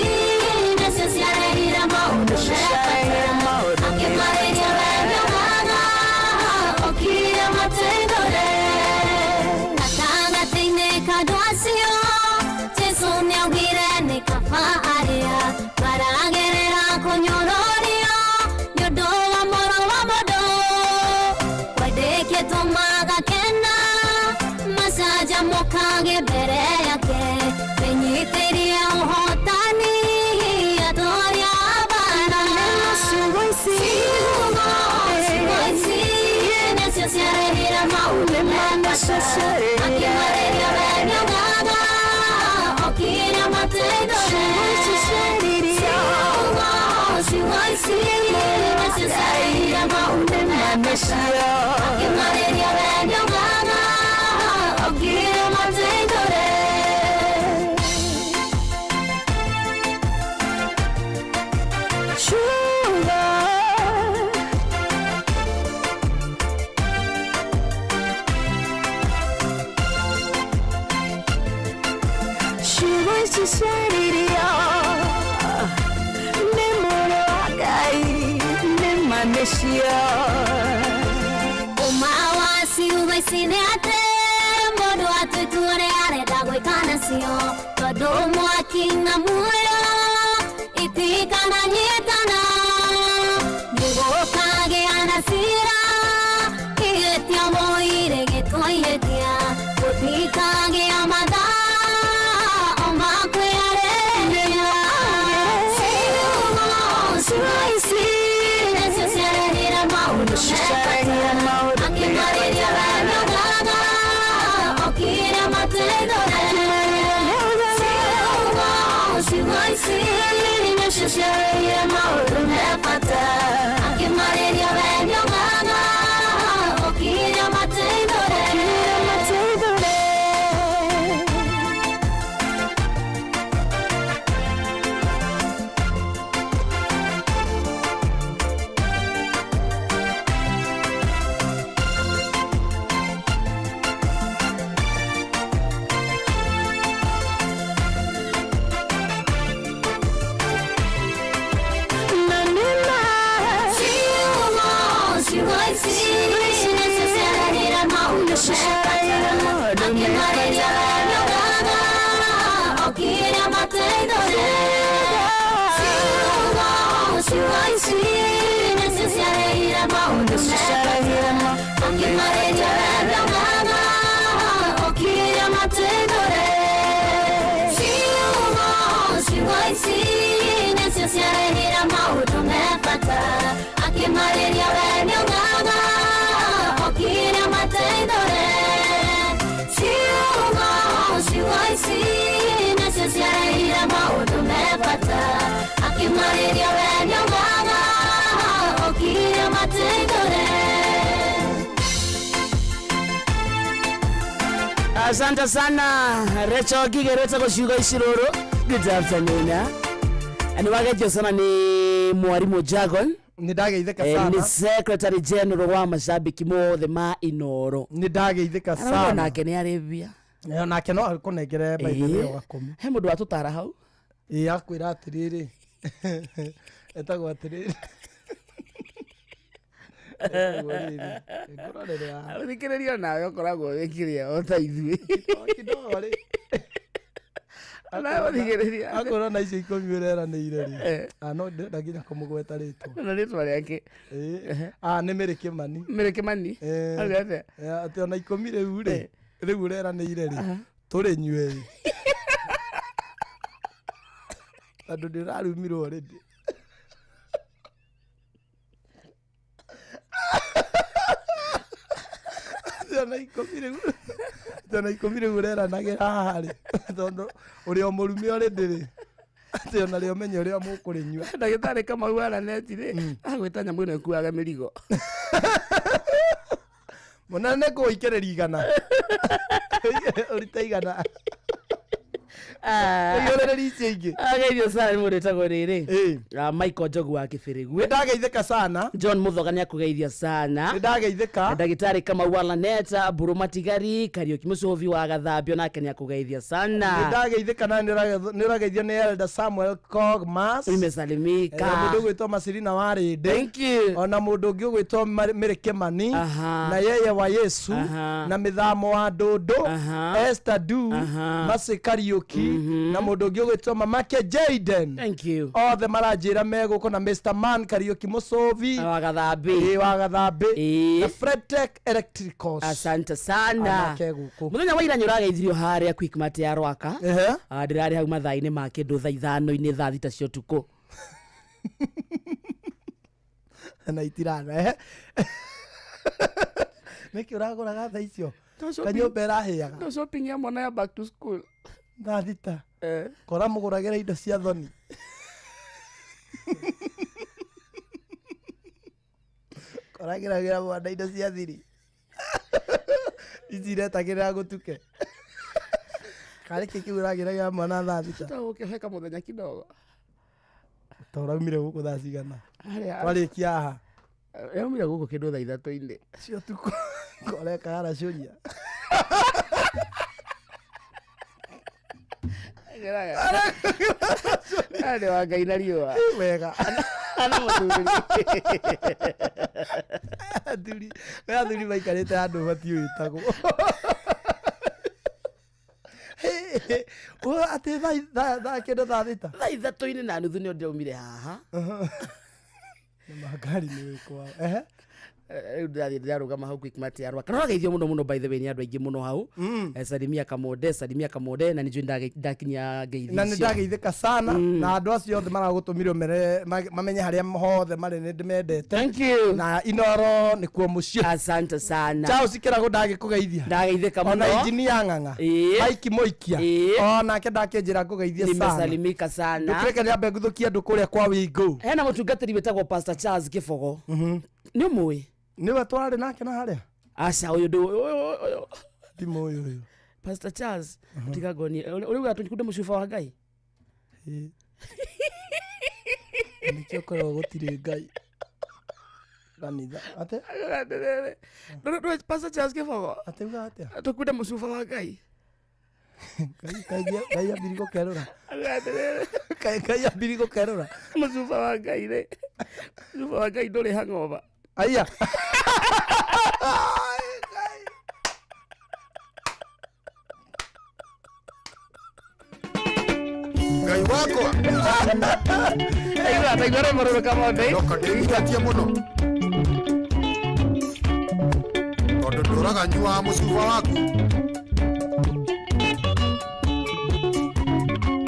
[SPEAKER 5] nĩcio ciarehire maũndũ me bata akĩmarĩria wenyonaga okire mateithũre gatagatĩ-inĩ ka andũ acio Jesũ nĩaugire nĩ kaba arĩa maragerera kũnyũrũrio nĩ ũndũ wa mũrũ wa mũndũ kwendeketwo magakena macanjamũkage mbere yake menyitĩrie ũhotani atũria bara.
[SPEAKER 4] Ciugo ici.
[SPEAKER 5] Ciugo ciugo ici nĩcio ciarehire maũndũ me bata akĩmarĩria wenyonaga okire mateithũre. Ciugo ciugo ici nĩcio ciarehire maũndũ me bata akĩmarĩria wenyonaga okire mateithũre.
[SPEAKER 4] Ciugo. Ciugo ici ciaririo nĩ mũrũ wa Ngai nĩ ma nĩcio.
[SPEAKER 5] Ũma wa ciugo ici nĩ atĩ mũndũ atuĩtu ũrĩa arenda gwĩka nacio tondũ mwaki na muoyo itikananyitana nĩgũkagĩa na cira ihĩtia mũire gĩtwaihĩtia gũtikagĩa mathaa o makwĩarĩria. Ciugo ciugo ici nĩcio ciarehire maũndũ me bata akĩmarĩria wenyonaga okire mateithũre. Ciugo ciugo ici nĩcio ciarehire maũndũ me bata akĩmarĩria wenyonaga okire mateithũre.
[SPEAKER 4] Mateithũre. Na nĩ ma.
[SPEAKER 5] Ciugo ciugo ici nĩcio ciarehire maũndũ me bata akĩmarĩria wenyonaga okire mateithũre. Ciugo ciugo ici nĩcio ciarehire maũndũ me bata akĩmarĩria wenyonaga okire mateithũre. Ciugo ciugo ici nĩcio ciarehire maũndũ me bata akĩmarĩria wenyonaga okire mateithũre. Ciugo ciugo ici nĩcio ciarehire maũndũ me bata akĩmarĩria wenyonaga okire mateithũre.
[SPEAKER 2] Asante sana Rachel Ngige rwĩtagwo ciugo ici rũrũ. Good afternoon. Nĩ wageithio sana nĩ mwarimũ Jagon.
[SPEAKER 3] Nĩ ndageithĩka
[SPEAKER 2] Nĩ
[SPEAKER 3] sana.
[SPEAKER 2] secretary general wa macambĩki mothe ma Inoro.
[SPEAKER 3] Nĩ ndageithĩka
[SPEAKER 2] Arauga
[SPEAKER 3] sana.
[SPEAKER 2] nake nĩ arĩbia.
[SPEAKER 3] Nake no akũnengere by the way o gakũmi.
[SPEAKER 2] He mũndũ watũtara hau.
[SPEAKER 3] Ĩĩ, akwĩra atĩrĩrĩ, etagwo atĩrĩrĩ, etagwo rĩrĩ, ngũrorere haha.
[SPEAKER 2] Thikĩrĩria nawe ũkoragwo wĩkire o ta ithuĩ.
[SPEAKER 3] Kidogo rĩ.
[SPEAKER 2] Nawe thikĩrĩria.
[SPEAKER 3] Akorwo na icio 10 ũreranĩire rĩ. Ah, no ndĩrenda nginya kũmũgweta rĩtwa.
[SPEAKER 2] Na rĩtwa rĩake.
[SPEAKER 3] Ĩĩ. Ah, nĩ Mary Kĩmani.
[SPEAKER 2] Mary Kĩmani. Auga atĩa?
[SPEAKER 3] Atĩ ona 10 rĩu rĩ, rĩu ũreranĩire rĩ, tũrĩnyue rĩ. Tondũ ndĩrarumirwo already. Atĩ ona 10 rĩu, atĩ ona 10 rĩu ũreranagĩra haha rĩ, tondũ ũrĩ o mũrume already rĩ, atĩ ona rĩ ũmenye ũrĩa mũkũrĩnyua.
[SPEAKER 2] Ndagĩtarĩ Kamau araneti rĩ, agwĩta nyamũ ĩno ĩkuaga mĩrigo.
[SPEAKER 3] Mũnene kũikĩrĩria 100. Ũrute 100. Ũiyũrĩrĩrie icio ingĩ.
[SPEAKER 2] Ageithio sana nĩ mũndũ wĩtagwo rĩrĩ. Michael Njogu wa Kĩbĩrĩgwe.
[SPEAKER 3] Nĩ ndageithĩka sana.
[SPEAKER 2] John Muthoga nĩ akũgeithia sana.
[SPEAKER 3] Nĩ ndageithĩka.
[SPEAKER 2] Ndagĩtarĩ Kamau wa Laneta, Mbũrũ Matigari, Kariũki Mũcũvi wa Gathambio nake nĩ akũgeithia sana.
[SPEAKER 3] Nĩ ndageithĩka na nĩ ũrageithio nĩ Elder Samuel Cogmas.
[SPEAKER 2] Nimesalimika.
[SPEAKER 3] Mũndũ ũgwĩtwo Macirina wa Rĩndĩ.
[SPEAKER 2] Thank you.
[SPEAKER 3] Ona mũndũ ũngĩ ũgwĩtwo Mary Kĩmani. Na Yeye wa Yesu. Na Mĩthamo wa Ndũndũ. Esther Du. Mercy Kariũki. Na mũndũ ũngĩ ũgwĩtwo Mamake Jaden.
[SPEAKER 2] Thank you.
[SPEAKER 3] Othe maranjĩra me gũkũ na Mr Man Kariũki Mũcũvi.
[SPEAKER 2] Wa Gathambĩ.
[SPEAKER 3] Ĩĩ, wa Gathambĩ. Na Fredtech Electricals.
[SPEAKER 2] Asante sana.
[SPEAKER 3] Anake gũkũ.
[SPEAKER 2] Mũthenya wa ira nĩ ũrageithirio harĩa Quickmart ya Rwaka. Ndĩrarĩ hau mathaa-inĩ ma kĩndũ thaa 5-inĩ thaa 6 cia ũtukũ.
[SPEAKER 3] Na itirana. Nĩkĩ ũragũraga thaa icio? Kanyũmba ĩrahĩaga.
[SPEAKER 2] No shopping ya mwana ya back to school.
[SPEAKER 3] Thaa 6. Kora mũgũragĩra indo cia thoni. Koragĩragĩra mwana indo cia thiri. Ici iretagĩrĩra gũtuke. Karĩ kĩ kĩu ũragĩragĩra mwana thaa 6?
[SPEAKER 2] Tũgũkĩheka mũthenya kidogo.
[SPEAKER 3] Ta ũraumire gũkũ thaa cigana?
[SPEAKER 2] Harĩa.
[SPEAKER 3] Twarĩkia haha.
[SPEAKER 2] Yaumire gũkũ kĩndũ thaa 3-inĩ.
[SPEAKER 3] Cio tukũ. Koreka aracũria.
[SPEAKER 2] Nĩ wa Ngai na riũa.
[SPEAKER 3] Wega.
[SPEAKER 2] Ana mũthuri.
[SPEAKER 3] Athuri, we athuri maikarĩte handũ matiũĩ wĩtagwo. Atĩ thaa kĩndũ thaa 6?
[SPEAKER 2] Thaa 3:30 nĩ ndĩraumire haha.
[SPEAKER 3] Nĩ ngari nĩ wĩ kwao.
[SPEAKER 2] Rĩu ndĩrathiĩ ndĩrarũgama hau Quickmart ya Rwaka. Nĩũrageithio mũno mũno by the way nĩ andũ aingĩ mũno hau. Salimia Kamonde, salimia Kamonde na nĩnjũĩ ndakinyia ngeithi
[SPEAKER 3] Na nĩ
[SPEAKER 2] icio.
[SPEAKER 3] ndageithĩka sana na andũ acio othe maragũtũmire ũmere mamenye harĩa hothe marĩ nĩ ndĩmendete.
[SPEAKER 2] Thank you.
[SPEAKER 3] Na Inoro nĩkuo mũciĩ.
[SPEAKER 2] Asante sana.
[SPEAKER 3] Charles Kĩragũ ndagĩkũgeithia.
[SPEAKER 2] Ndageithĩka mũno.
[SPEAKER 3] Ona engineer Ng'ang'a. Mike Moikia. Onake ndakĩnjĩra ngũgeithie sana.
[SPEAKER 2] Nimesalimika sana.
[SPEAKER 3] Ndũkĩreke nyambe ngũthũkie andũ kũrĩa kwa Wingũ.
[SPEAKER 2] Hena mũtungatĩri wĩtagwo Pastor Charles Kĩbogo. Nĩ ũmũĩ?
[SPEAKER 3] Nĩwe twarĩ nake na harĩa?
[SPEAKER 2] Aca ũyũ ndũ ũyũ.
[SPEAKER 3] Ti mũĩ ũyũ.
[SPEAKER 2] Pastor Charles, tiga ngonie. Ũrauga tũkunde mũcuba wa Ngai?
[SPEAKER 3] Nĩkĩo koragwo gũtirĩ Ngai. Kanitha. Ate?
[SPEAKER 2] Ndũ Pastor Charles Kĩbogo.
[SPEAKER 3] Ate uga atĩa?
[SPEAKER 2] Tũkunde mũcuba wa Ngai.
[SPEAKER 3] Ngai ambiri gũkerũra. Ngai ambiri gũkerũra.
[SPEAKER 2] Mũcuba wa Ngai rĩ. Mũcuba wa Ngai ndũrĩ hangover.
[SPEAKER 3] Aya.
[SPEAKER 6] Ngai wakwa.
[SPEAKER 2] Taigua, taigua rwĩmbo rũrũ Kamonde.
[SPEAKER 6] Ndoka ndĩriratie mũno. Tondũ ndũraga nyuaga mũcuba waku.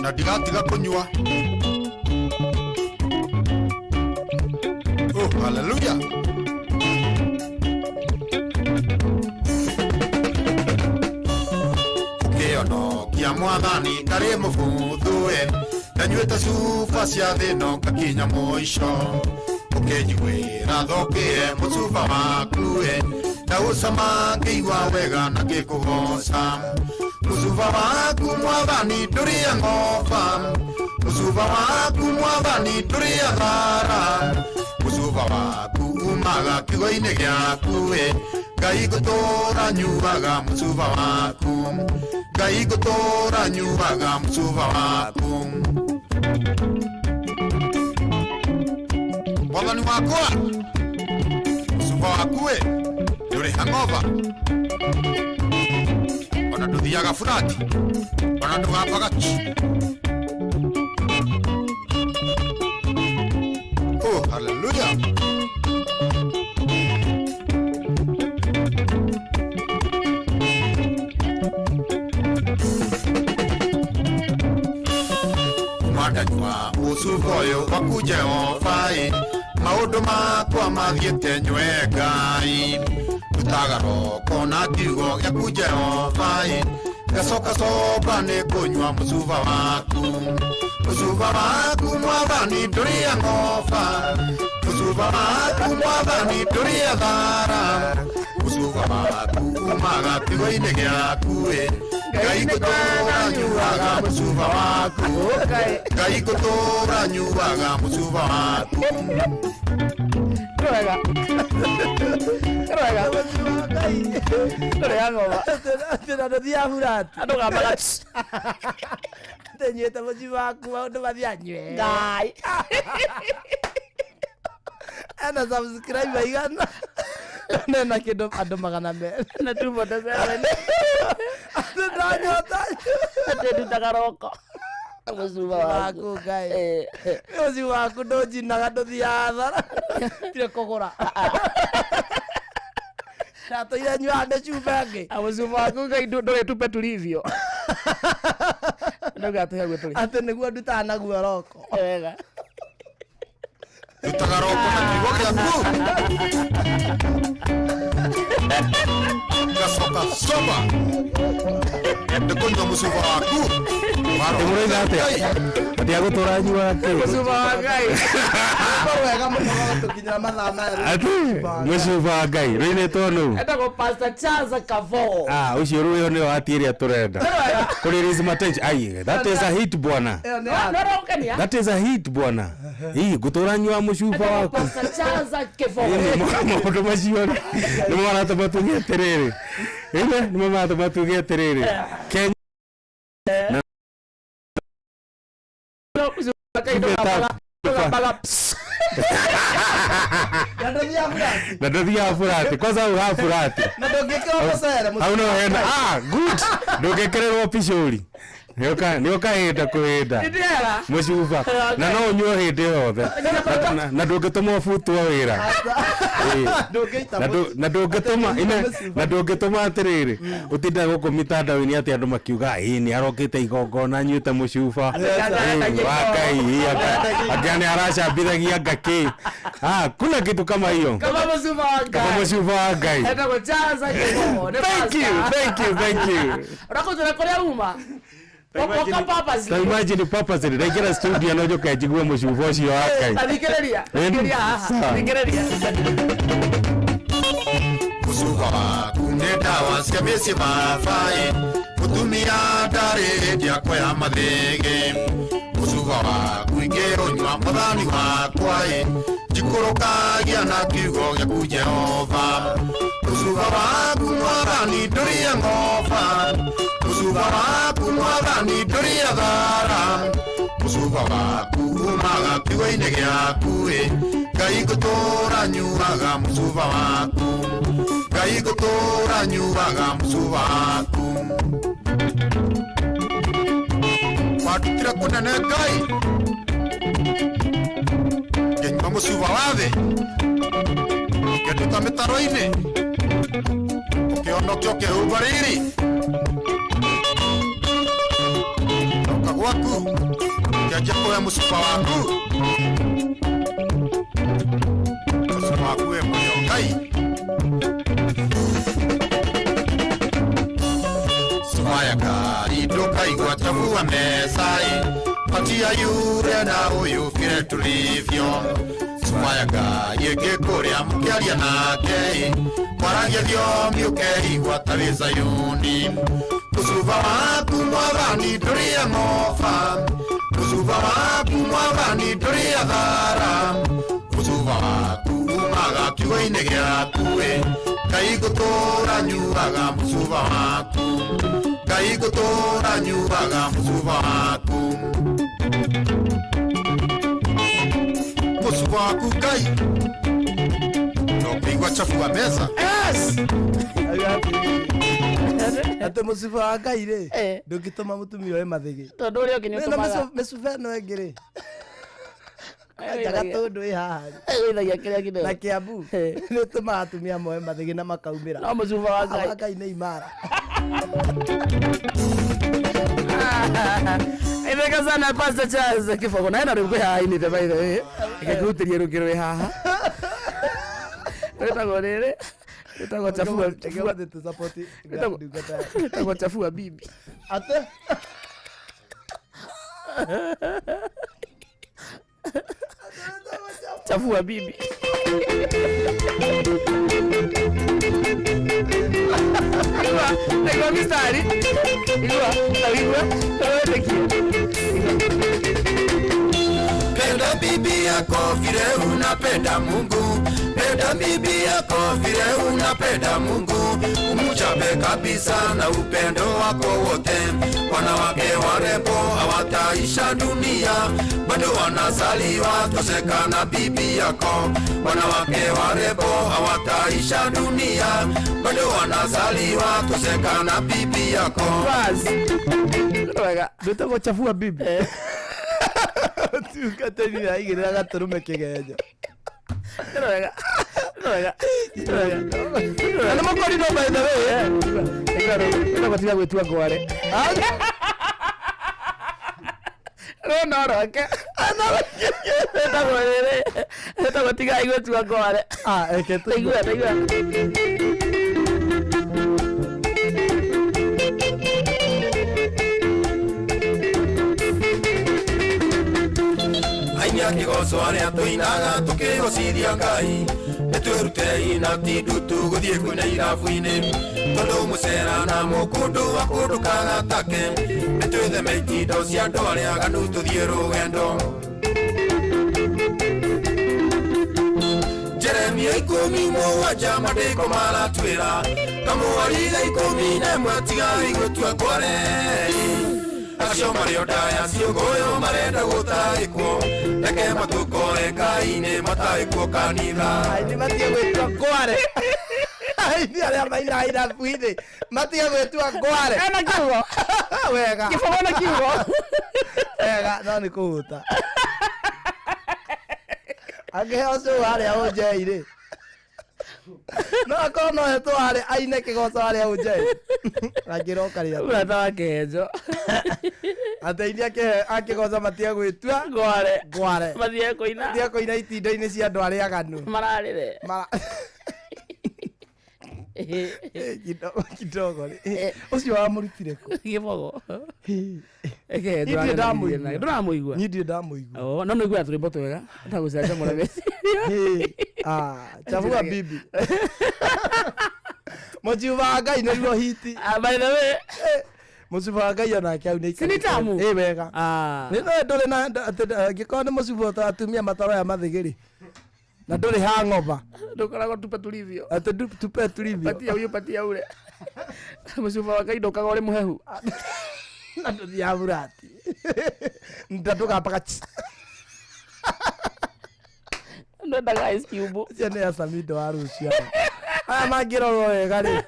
[SPEAKER 6] Na ndigatiga kũnyua. Oh, hallelujah. Ũkĩonokia mwathani ndarĩ mũbuthu we. Ndanyuĩte cuba cia thĩ no ngakinya mũico. Ũkĩnjiguĩra thũkĩe mũcuba waku we. Ndaũcama ngĩigua wega na ngĩkũgoca. Mũcuba waku mwathani ndũrĩ ngoba. Mũcuba waku mwathani ndũrĩ thara. Mũcuba waku umaga kiugo-inĩ gĩaku ĩ. Ngai ngũtũra nyuaga mũcuba waku. Ngai ngũtũra nyuaga mũcuba waku. Mwathani wakwa mũcuba waku ĩ ndũrĩ hangover ona ndũthiaga burati ona ndũgambaga chi. Oh, hallelujah. Mwandanyua mũcuba ũyũ waku Jehova ĩ maũndũ makwa mathiĩte nyue Ngai ndutaga roko na kiugo gĩaku Jehova ĩ ngacoka coba nĩ kũnyua mũcuba waku. Mũcuba waku mwathani ndũrĩ ngoba. Mũcuba waku mwathani ndũrĩ thara. Mũcuba waku umaga kiugo-inĩ gĩaku ĩ. Ngai ngũtũra nyuaga mũcuba waku. Ngai ngũtũra nyuaga mũcuba waku.
[SPEAKER 2] Wega. Wega. Ndũrĩ hangover.
[SPEAKER 3] Atĩ na ndũthiaga burati.
[SPEAKER 2] Andũ gambaga chi.
[SPEAKER 3] Atĩ nyuĩte mũcuba waku maũndũ mathiaga nyue.
[SPEAKER 2] Ngai.
[SPEAKER 3] Ena subscribe igana. Nena kĩndũ andũ 200.
[SPEAKER 2] Na 247.
[SPEAKER 3] Atĩ ndanyota.
[SPEAKER 2] Atĩ ndutaga roko. Mũcuba waku.
[SPEAKER 3] Waku Ngai. Mũcuba waku ndũnjinaga ndũthiaga thara. Tirĩ kũgũra. Ndatũire nyuaga mĩcuba ĩngĩ.
[SPEAKER 2] Mũcuba waku Ngai ndũrĩ tupe tulivyo. Ndauga atũhe guo tũrĩ.
[SPEAKER 3] Atĩ nĩguo ndutaga naguo roko.
[SPEAKER 2] Wega.
[SPEAKER 6] Ndutaga roko na kiugo gĩaku. Ngacoka soba. Nĩ kũnyua mũcuba waku.
[SPEAKER 7] Ndĩmũroiga atĩa? Atĩ agũtũra nyuaga kĩ?
[SPEAKER 2] Mũcuba wa Ngai.
[SPEAKER 3] Korwo wega mũno gũtũkinyĩra mathaa maya.
[SPEAKER 7] Atĩ mũcuba wa Ngai rũinĩtwo nũ?
[SPEAKER 2] Etagwo Pastor Charles Kavo.
[SPEAKER 7] Ah, ũcio rũĩ nĩyo hati ĩrĩa tũrenda. Kũrĩ raise my attention. Ai, that is a hit bwana.
[SPEAKER 3] Ĩyo nĩ
[SPEAKER 2] No
[SPEAKER 3] ya-
[SPEAKER 2] ũragũkenia?
[SPEAKER 7] That is a hit bwana. Ii, ngũtũra nyua mũcuba
[SPEAKER 2] Etagwo
[SPEAKER 7] waku.
[SPEAKER 2] Pastor Charles Kavo.
[SPEAKER 7] Ĩni, maũndũ macio rĩ, nĩmo maratũma tuge atĩrĩrĩ. Ĩni, nĩmo maratũma tuge atĩrĩrĩ. Kenya
[SPEAKER 3] Na ndũthiaga burati.
[SPEAKER 7] na ndũthiaga burati. Kwanza hau ha burati.
[SPEAKER 3] Na ndũngĩkĩrwo mũcere.
[SPEAKER 7] Hau no hena ah good. Ndũngĩkĩrĩrwo picũri. Nĩ ũkahĩnda kũhĩnda.
[SPEAKER 2] Ndĩrera.
[SPEAKER 7] Mũcuba na no ũnyue hĩndĩ yothe na ndũngĩtũma ũbutwo wĩra. Ĩĩ.
[SPEAKER 3] Ndũngĩita
[SPEAKER 7] Na na ndũngĩtũma ine na ndũngĩtũma atĩrĩrĩ ũtinda gũkũ mitandao-inĩ atĩ andũ makiuga ĩ nĩ arokĩte igongona anyuĩte mũcuba Ĩ, wa Ngai ĩ, anga nĩ aracambithagia ngakĩ. Ah, kuna kitu kama hiyo.
[SPEAKER 2] Kama mũcuba wa
[SPEAKER 7] Kama
[SPEAKER 2] Ngai.
[SPEAKER 7] mũcuba wa Ngai.
[SPEAKER 2] Etagwo Charles Kavo. Nĩ
[SPEAKER 7] Thank you,
[SPEAKER 2] pastor.
[SPEAKER 7] thank you, thank you.
[SPEAKER 2] Ũrakũnjĩra kũrĩa uma? Woka purposely.
[SPEAKER 7] Ta imagine purposely ndaingĩra studio no njoke njigue mũcuba ũcio wa Ngai.
[SPEAKER 2] Thikĩrĩria.
[SPEAKER 7] Ĩni,
[SPEAKER 2] Thikĩrĩria haha.
[SPEAKER 7] sawa.
[SPEAKER 2] Thikĩrĩria.
[SPEAKER 6] Mũcuba waku nĩ ndawa cia mĩciĩ babaĩ. Mũtumia ndarĩ hĩndĩ akoya mathĩgĩ. Mũcuba waku ingĩũnyua mwathani wakwa ĩ. Njikũrũkagia na kiugo gĩaku Jehova. Mũcuba waku mwathani ndũrĩ ngoba. Mũcuba waku mwathani ndũrĩ thara. Mũcuba waku umaga kiugo-inĩ gĩaku ĩ. Ngai ngũtũra nyuaga mũcuba waku. Ngai ngũtũra nyuaga mũcuba waku. Wandutire kũnene Ngai. Ngĩnyua mũcuba wa thĩ. Ngĩnduta mĩtaro-inĩ. Ũkĩhonokia ũkĩhumba riri. Ndoka gwaku. Ngĩanjia kũhe mũcuba waku. Mũcuba waku wĩ mũrĩo Ngai. Cuba ya ngari ndũkaigua chabua meza-ĩ. Patia yule na ũyũ vile tulivyo. Cuba ya ngari ĩngĩkũrĩa mũkĩaria nake-ĩ. Mwaragia thiomi ũkeigua ta wĩ Zayuni. Mũcuba waku mwathani ndũrĩ ng'oba, mũcuba waku mwathani ndũrĩ athara, mũcuba waku umaga kiugo-inĩ gĩaku ĩ. Ngai ngũtũũra nyuaga mũcuba waku, Ngai ngũtũũra nyuaga mũcuba waku. Mũcuba waku Ngai no kũigua chafu wa meza.
[SPEAKER 2] Yes.
[SPEAKER 3] Atä må cuba wa Ngai rä
[SPEAKER 2] Eh.
[SPEAKER 3] ndå ngä tå ma må tumia oe mathä
[SPEAKER 2] Tondũ ũrĩa ũngĩ nĩ
[SPEAKER 3] na
[SPEAKER 2] ũtũmaga
[SPEAKER 3] mä cuba ä no ä ngä rä njaga tå ndå ä haha
[SPEAKER 2] ĩgũithagia kĩrĩa kĩnene.
[SPEAKER 3] na kä ambu
[SPEAKER 2] Eh.
[SPEAKER 3] nä tå maga atumia moe mathä na makaumä ra
[SPEAKER 2] No mũcuba wa Ngai.
[SPEAKER 3] wa Ngai nä imara.
[SPEAKER 2] Itheka sana Pastor Charles Kibogo na ena rwĩmbo haha inĩte by the way. Ngĩkũrutĩria rũngĩ rwĩ haha. Rwĩtagwo rĩrĩ. Rwĩtagwo chafua chafua. Rwĩtagwo chafua bibi.
[SPEAKER 3] Atä
[SPEAKER 2] Chafua bibi. Igua, igua mistari. Igua, na igua, wetĩkie.
[SPEAKER 6] Penda bibi yako vile unapenda Mungu, penda bibi yako vile unapenda Mungu, umuchape kabisa na upendo wako wote. Wanawake warembo hawataisha dunia, bado wanazaliwa, toseka na bibi yako. Wanawake warembo hawataisha dunia, bado wanazaliwa, toseka na bibi yako.
[SPEAKER 2] Bas. Wega.
[SPEAKER 3] Ndå chafua bibi tungatĩri aigä rä ra gatå rå me kä genyo.
[SPEAKER 2] Wega. Wega. Wega.
[SPEAKER 3] Na nä må korirwo by the way.
[SPEAKER 2] Igua tiga gwĩtua ngware. Rũno rwake. Rwĩtagwo rĩrĩ. Rwĩtagwo tigai gwĩtua ngware.
[SPEAKER 3] Ah, reke tũigue.
[SPEAKER 2] Taigua, taigua.
[SPEAKER 6] Aini a kĩgoco arĩa tũinaga tũkĩgocithia Ngai, nĩtwĩrutei na ti ndutu gũthiĩ kũina irabu-inĩ, tondũ mũcera na mũkũndũ wa kũndũ kagatake, nĩtwĩtheme itindo cia andũ arĩa aganu tũthiĩ rũgendo. Jeremia 17 mandĩko maratwĩra kamũhari ga 11 tigai gũtua ngware, acio marĩ o ndaya ciũngũyũ marenda gũtaĩkwo, reke matũkore Ngai-inĩ mataĩkwo kanitha.
[SPEAKER 3] Aini matige gwĩtua ngware, aini arĩa mainaga irabu-inĩ matige gwĩtua ngware.
[SPEAKER 2] Ena kiugo.
[SPEAKER 3] Wega.
[SPEAKER 2] Kĩbogo na kiugo.
[SPEAKER 3] Wega, no nĩ kũhũta angĩheo cũũ harĩa ũnjei rĩ, no akorwo no hetwo harĩa aine kĩgoco harĩa ũnjei angĩroka rĩa
[SPEAKER 2] Mũrata wa kĩhenjo.
[SPEAKER 3] ateithia akĩgoca matige gwĩtua
[SPEAKER 2] Ngware.
[SPEAKER 3] ngware,
[SPEAKER 2] Mathiĩ kũina.
[SPEAKER 3] matige kũina itindo-inĩ cia andũ arĩa aganu.
[SPEAKER 2] Mararĩre.
[SPEAKER 3] Mara kidogo kidogo rĩ, ũcio wamũrutire kũ?
[SPEAKER 2] Kĩbogo.
[SPEAKER 3] Niĩ ndirĩ ndamũigua.
[SPEAKER 2] Ndũramũigua.
[SPEAKER 3] Niĩ ndirĩ ndamũigua.
[SPEAKER 2] Oh, no nĩiguaga tũrwĩmbo twega. Tagũcanjamũra meciria.
[SPEAKER 3] Hĩ, ah, chafua bibi mũcuba wa Ngai nĩruo hiti.
[SPEAKER 2] Ah, by the way.
[SPEAKER 3] Mũcuba wa Ngai onake au nĩ
[SPEAKER 2] Si nĩ tamu?
[SPEAKER 3] Ĩ wega.
[SPEAKER 2] Ah.
[SPEAKER 3] Nĩ no ndũrĩ na angĩkorwo nĩ mũcuba ũta atumia mataroya mathĩgĩrĩ na ndũrĩ hangover.
[SPEAKER 2] Ndũkoragwo tupe tulivyo.
[SPEAKER 3] Atĩ tupe tulivyo.
[SPEAKER 2] Patia huyu patia ule. Mũcuba wa Ngai ndũkaga ũrĩ mũhehu.
[SPEAKER 3] Na ndũthiaga burati ndandũgambaga.
[SPEAKER 2] Ndwendaga ice cube.
[SPEAKER 3] Ũcio nĩ acamindo wa rũciũ aya. Aya mangĩrorwo wega rĩ,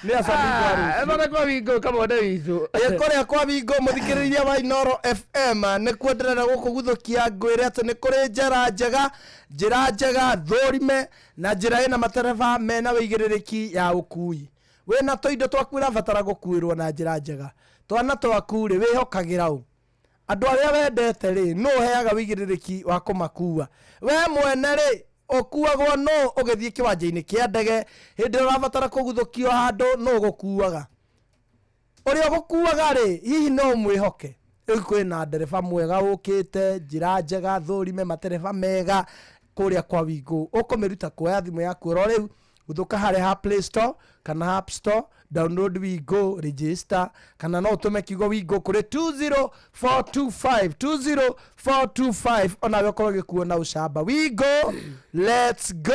[SPEAKER 3] nĩ acamindo wa rũciũ.
[SPEAKER 2] Mara kwa wingo kamwone witũ.
[SPEAKER 3] Ĩ, kũrĩa kwa wingo mũthikĩrĩria wa Inoro FM nĩkuo ndĩrenda gũkũguthũkia ngwĩre atĩ nĩ kũrĩ njĩra njega, njĩra njega thũrime na njĩra ĩna matereba mena wĩigĩrĩrĩki ya ũkui. Wĩna tũindo twaku ũrabatara gũkuĩrwo na njĩra njega, twana twaku rĩ wĩhokagĩra ũ? Andũ arĩa wendete rĩ, nũ ũheaga wĩigĩrĩrĩki wa kũmakua? We mwene rĩ, ũkuagwo nũ ũgĩthiĩ kĩwanja-inĩ kĩa ndege? Hĩndĩ ĩrĩa ũrabatara kũguthũkio handũ, nũ ũgũkuaga? Ũrĩa ũgũkuaga rĩ, hihi no ũmwĩhoke? Rĩu kwĩna ndereba mwega ũkĩte, njĩra njega thũrime, matereba mega kũrĩa kwa Wingũ. Ũkũmĩruta kuoya thimũ yaku oro rĩu Gũthũka harĩa ha Play Store kana App Store, download Wigo, register, kana no ũtũme kiugo Wigo kũrĩ 20425, 20425, onawe ũkorwo ũgĩkuo na ũcamba. Wigo, let's go.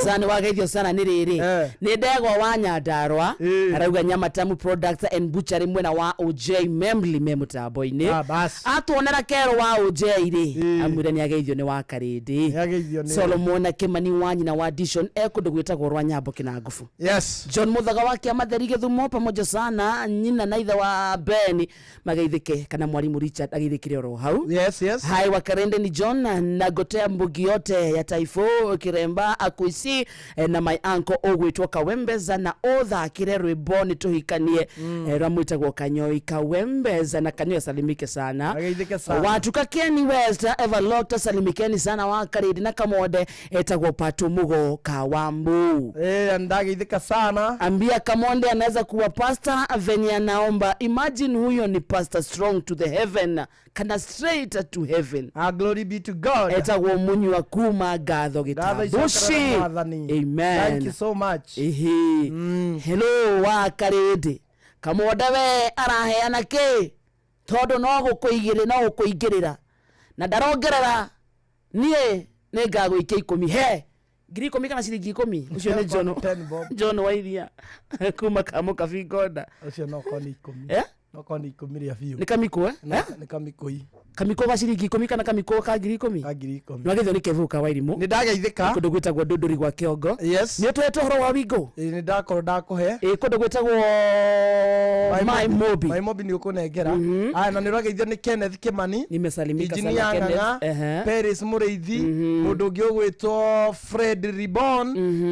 [SPEAKER 2] Sana wageithio sana nĩ rĩrĩ. Nĩ ndegwa wa Nyandarwa. Arauga Nyamatamu Products and Butchery mwena wa OJ Memli me mũtambo-inĩ.
[SPEAKER 3] Ah, bas.
[SPEAKER 2] Atuonera kero wa OJ rĩ, amwĩre nĩ ageithio nĩ wa Karĩndĩ.
[SPEAKER 3] Nĩageithio nĩ-
[SPEAKER 2] Solomon na Kimani wa nyina wa Dishon e kũndũ gwĩtagwo rwa Nyambo Kĩnangubu.
[SPEAKER 3] Yes.
[SPEAKER 2] John Muthaga wa Kĩamatheri Gĩthumo pamoja sana nyina na ithe wa Ben mageithĩke, kana mwalimu Richard ageithĩkire oro hau.
[SPEAKER 3] Yes, yes.
[SPEAKER 2] Hai wakarende ni John na gotea mbugi yote ya Taifo Kiremba Akuisi na my uncle ogwitwo Kawembeza na uthakire rwimbo ni tuhikanie, rwamwitagwo Kanyoi Kawembeza, na Kanyoi asalimike sana.
[SPEAKER 3] Ageithĩke sana.
[SPEAKER 2] Watuka Keni West Everlocked salimikeni sana wa Karidi na Kamode etagwo Patu Mugo Kawambu.
[SPEAKER 3] Ndageithĩka sana.
[SPEAKER 2] Ambia Kamonde anaweza kuwa pastor venye anaomba. Imagine huyo ni pastor strong to the heaven, kana straight to heaven.
[SPEAKER 3] Ah, glory be to God.
[SPEAKER 2] Etagwo Munywa kuma ngatho
[SPEAKER 3] Ngatho
[SPEAKER 2] gĩtambuci.
[SPEAKER 3] icokerere Mwathani.
[SPEAKER 2] Amen.
[SPEAKER 3] Thank you so much.
[SPEAKER 2] Ihi. Hello wa Karĩndĩ. Kamonde we araheana kĩ? Tondũ no gũkũigĩrĩ no gũkũingĩrĩra na ndarongerera niĩ nĩ ngagũikia 10 he 10,000 kana ciringi 10. Ũcio nĩ John.
[SPEAKER 3] Ten bob.
[SPEAKER 2] John Wairia kuma Kamũkabi Ngonda.
[SPEAKER 3] Ũcio no korwo nĩ 10.
[SPEAKER 2] Eh?
[SPEAKER 3] No korwo nĩ 10 rĩa biũ.
[SPEAKER 2] Nĩ kamikũ, eh?
[SPEAKER 3] Nĩ kamikũi.
[SPEAKER 2] Kamikũ ga ciringi 10 kana kamikũ ka 10,000?
[SPEAKER 3] Ka 10,000.
[SPEAKER 2] Nĩwageithio nĩ Kevuka Wairimũ.
[SPEAKER 3] Nĩ ndageithĩka.
[SPEAKER 2] Kũndũ gwĩtagwo Ndũndũri gwa Kĩongo.
[SPEAKER 3] Yes.
[SPEAKER 2] Nĩ ũtũhetwo ũhoro wa Wingo?
[SPEAKER 3] Ĩĩ, nĩ ndakorwo ndakũhe.
[SPEAKER 2] Ĩ kũndũ gwĩtagwo Mai Mobi.
[SPEAKER 3] Mai Mobi nĩ ũkũnengera. Aya, na nĩ ũrageithio nĩ Kenneth Kimani.
[SPEAKER 2] Nimesalimika sana
[SPEAKER 3] Engineer
[SPEAKER 2] Kenneth.
[SPEAKER 3] Ng'ang'a,
[SPEAKER 2] Ehe.
[SPEAKER 3] Paris Mũrĩithi, mũndũ ũngĩ ũgwĩtwo Fred Ribon,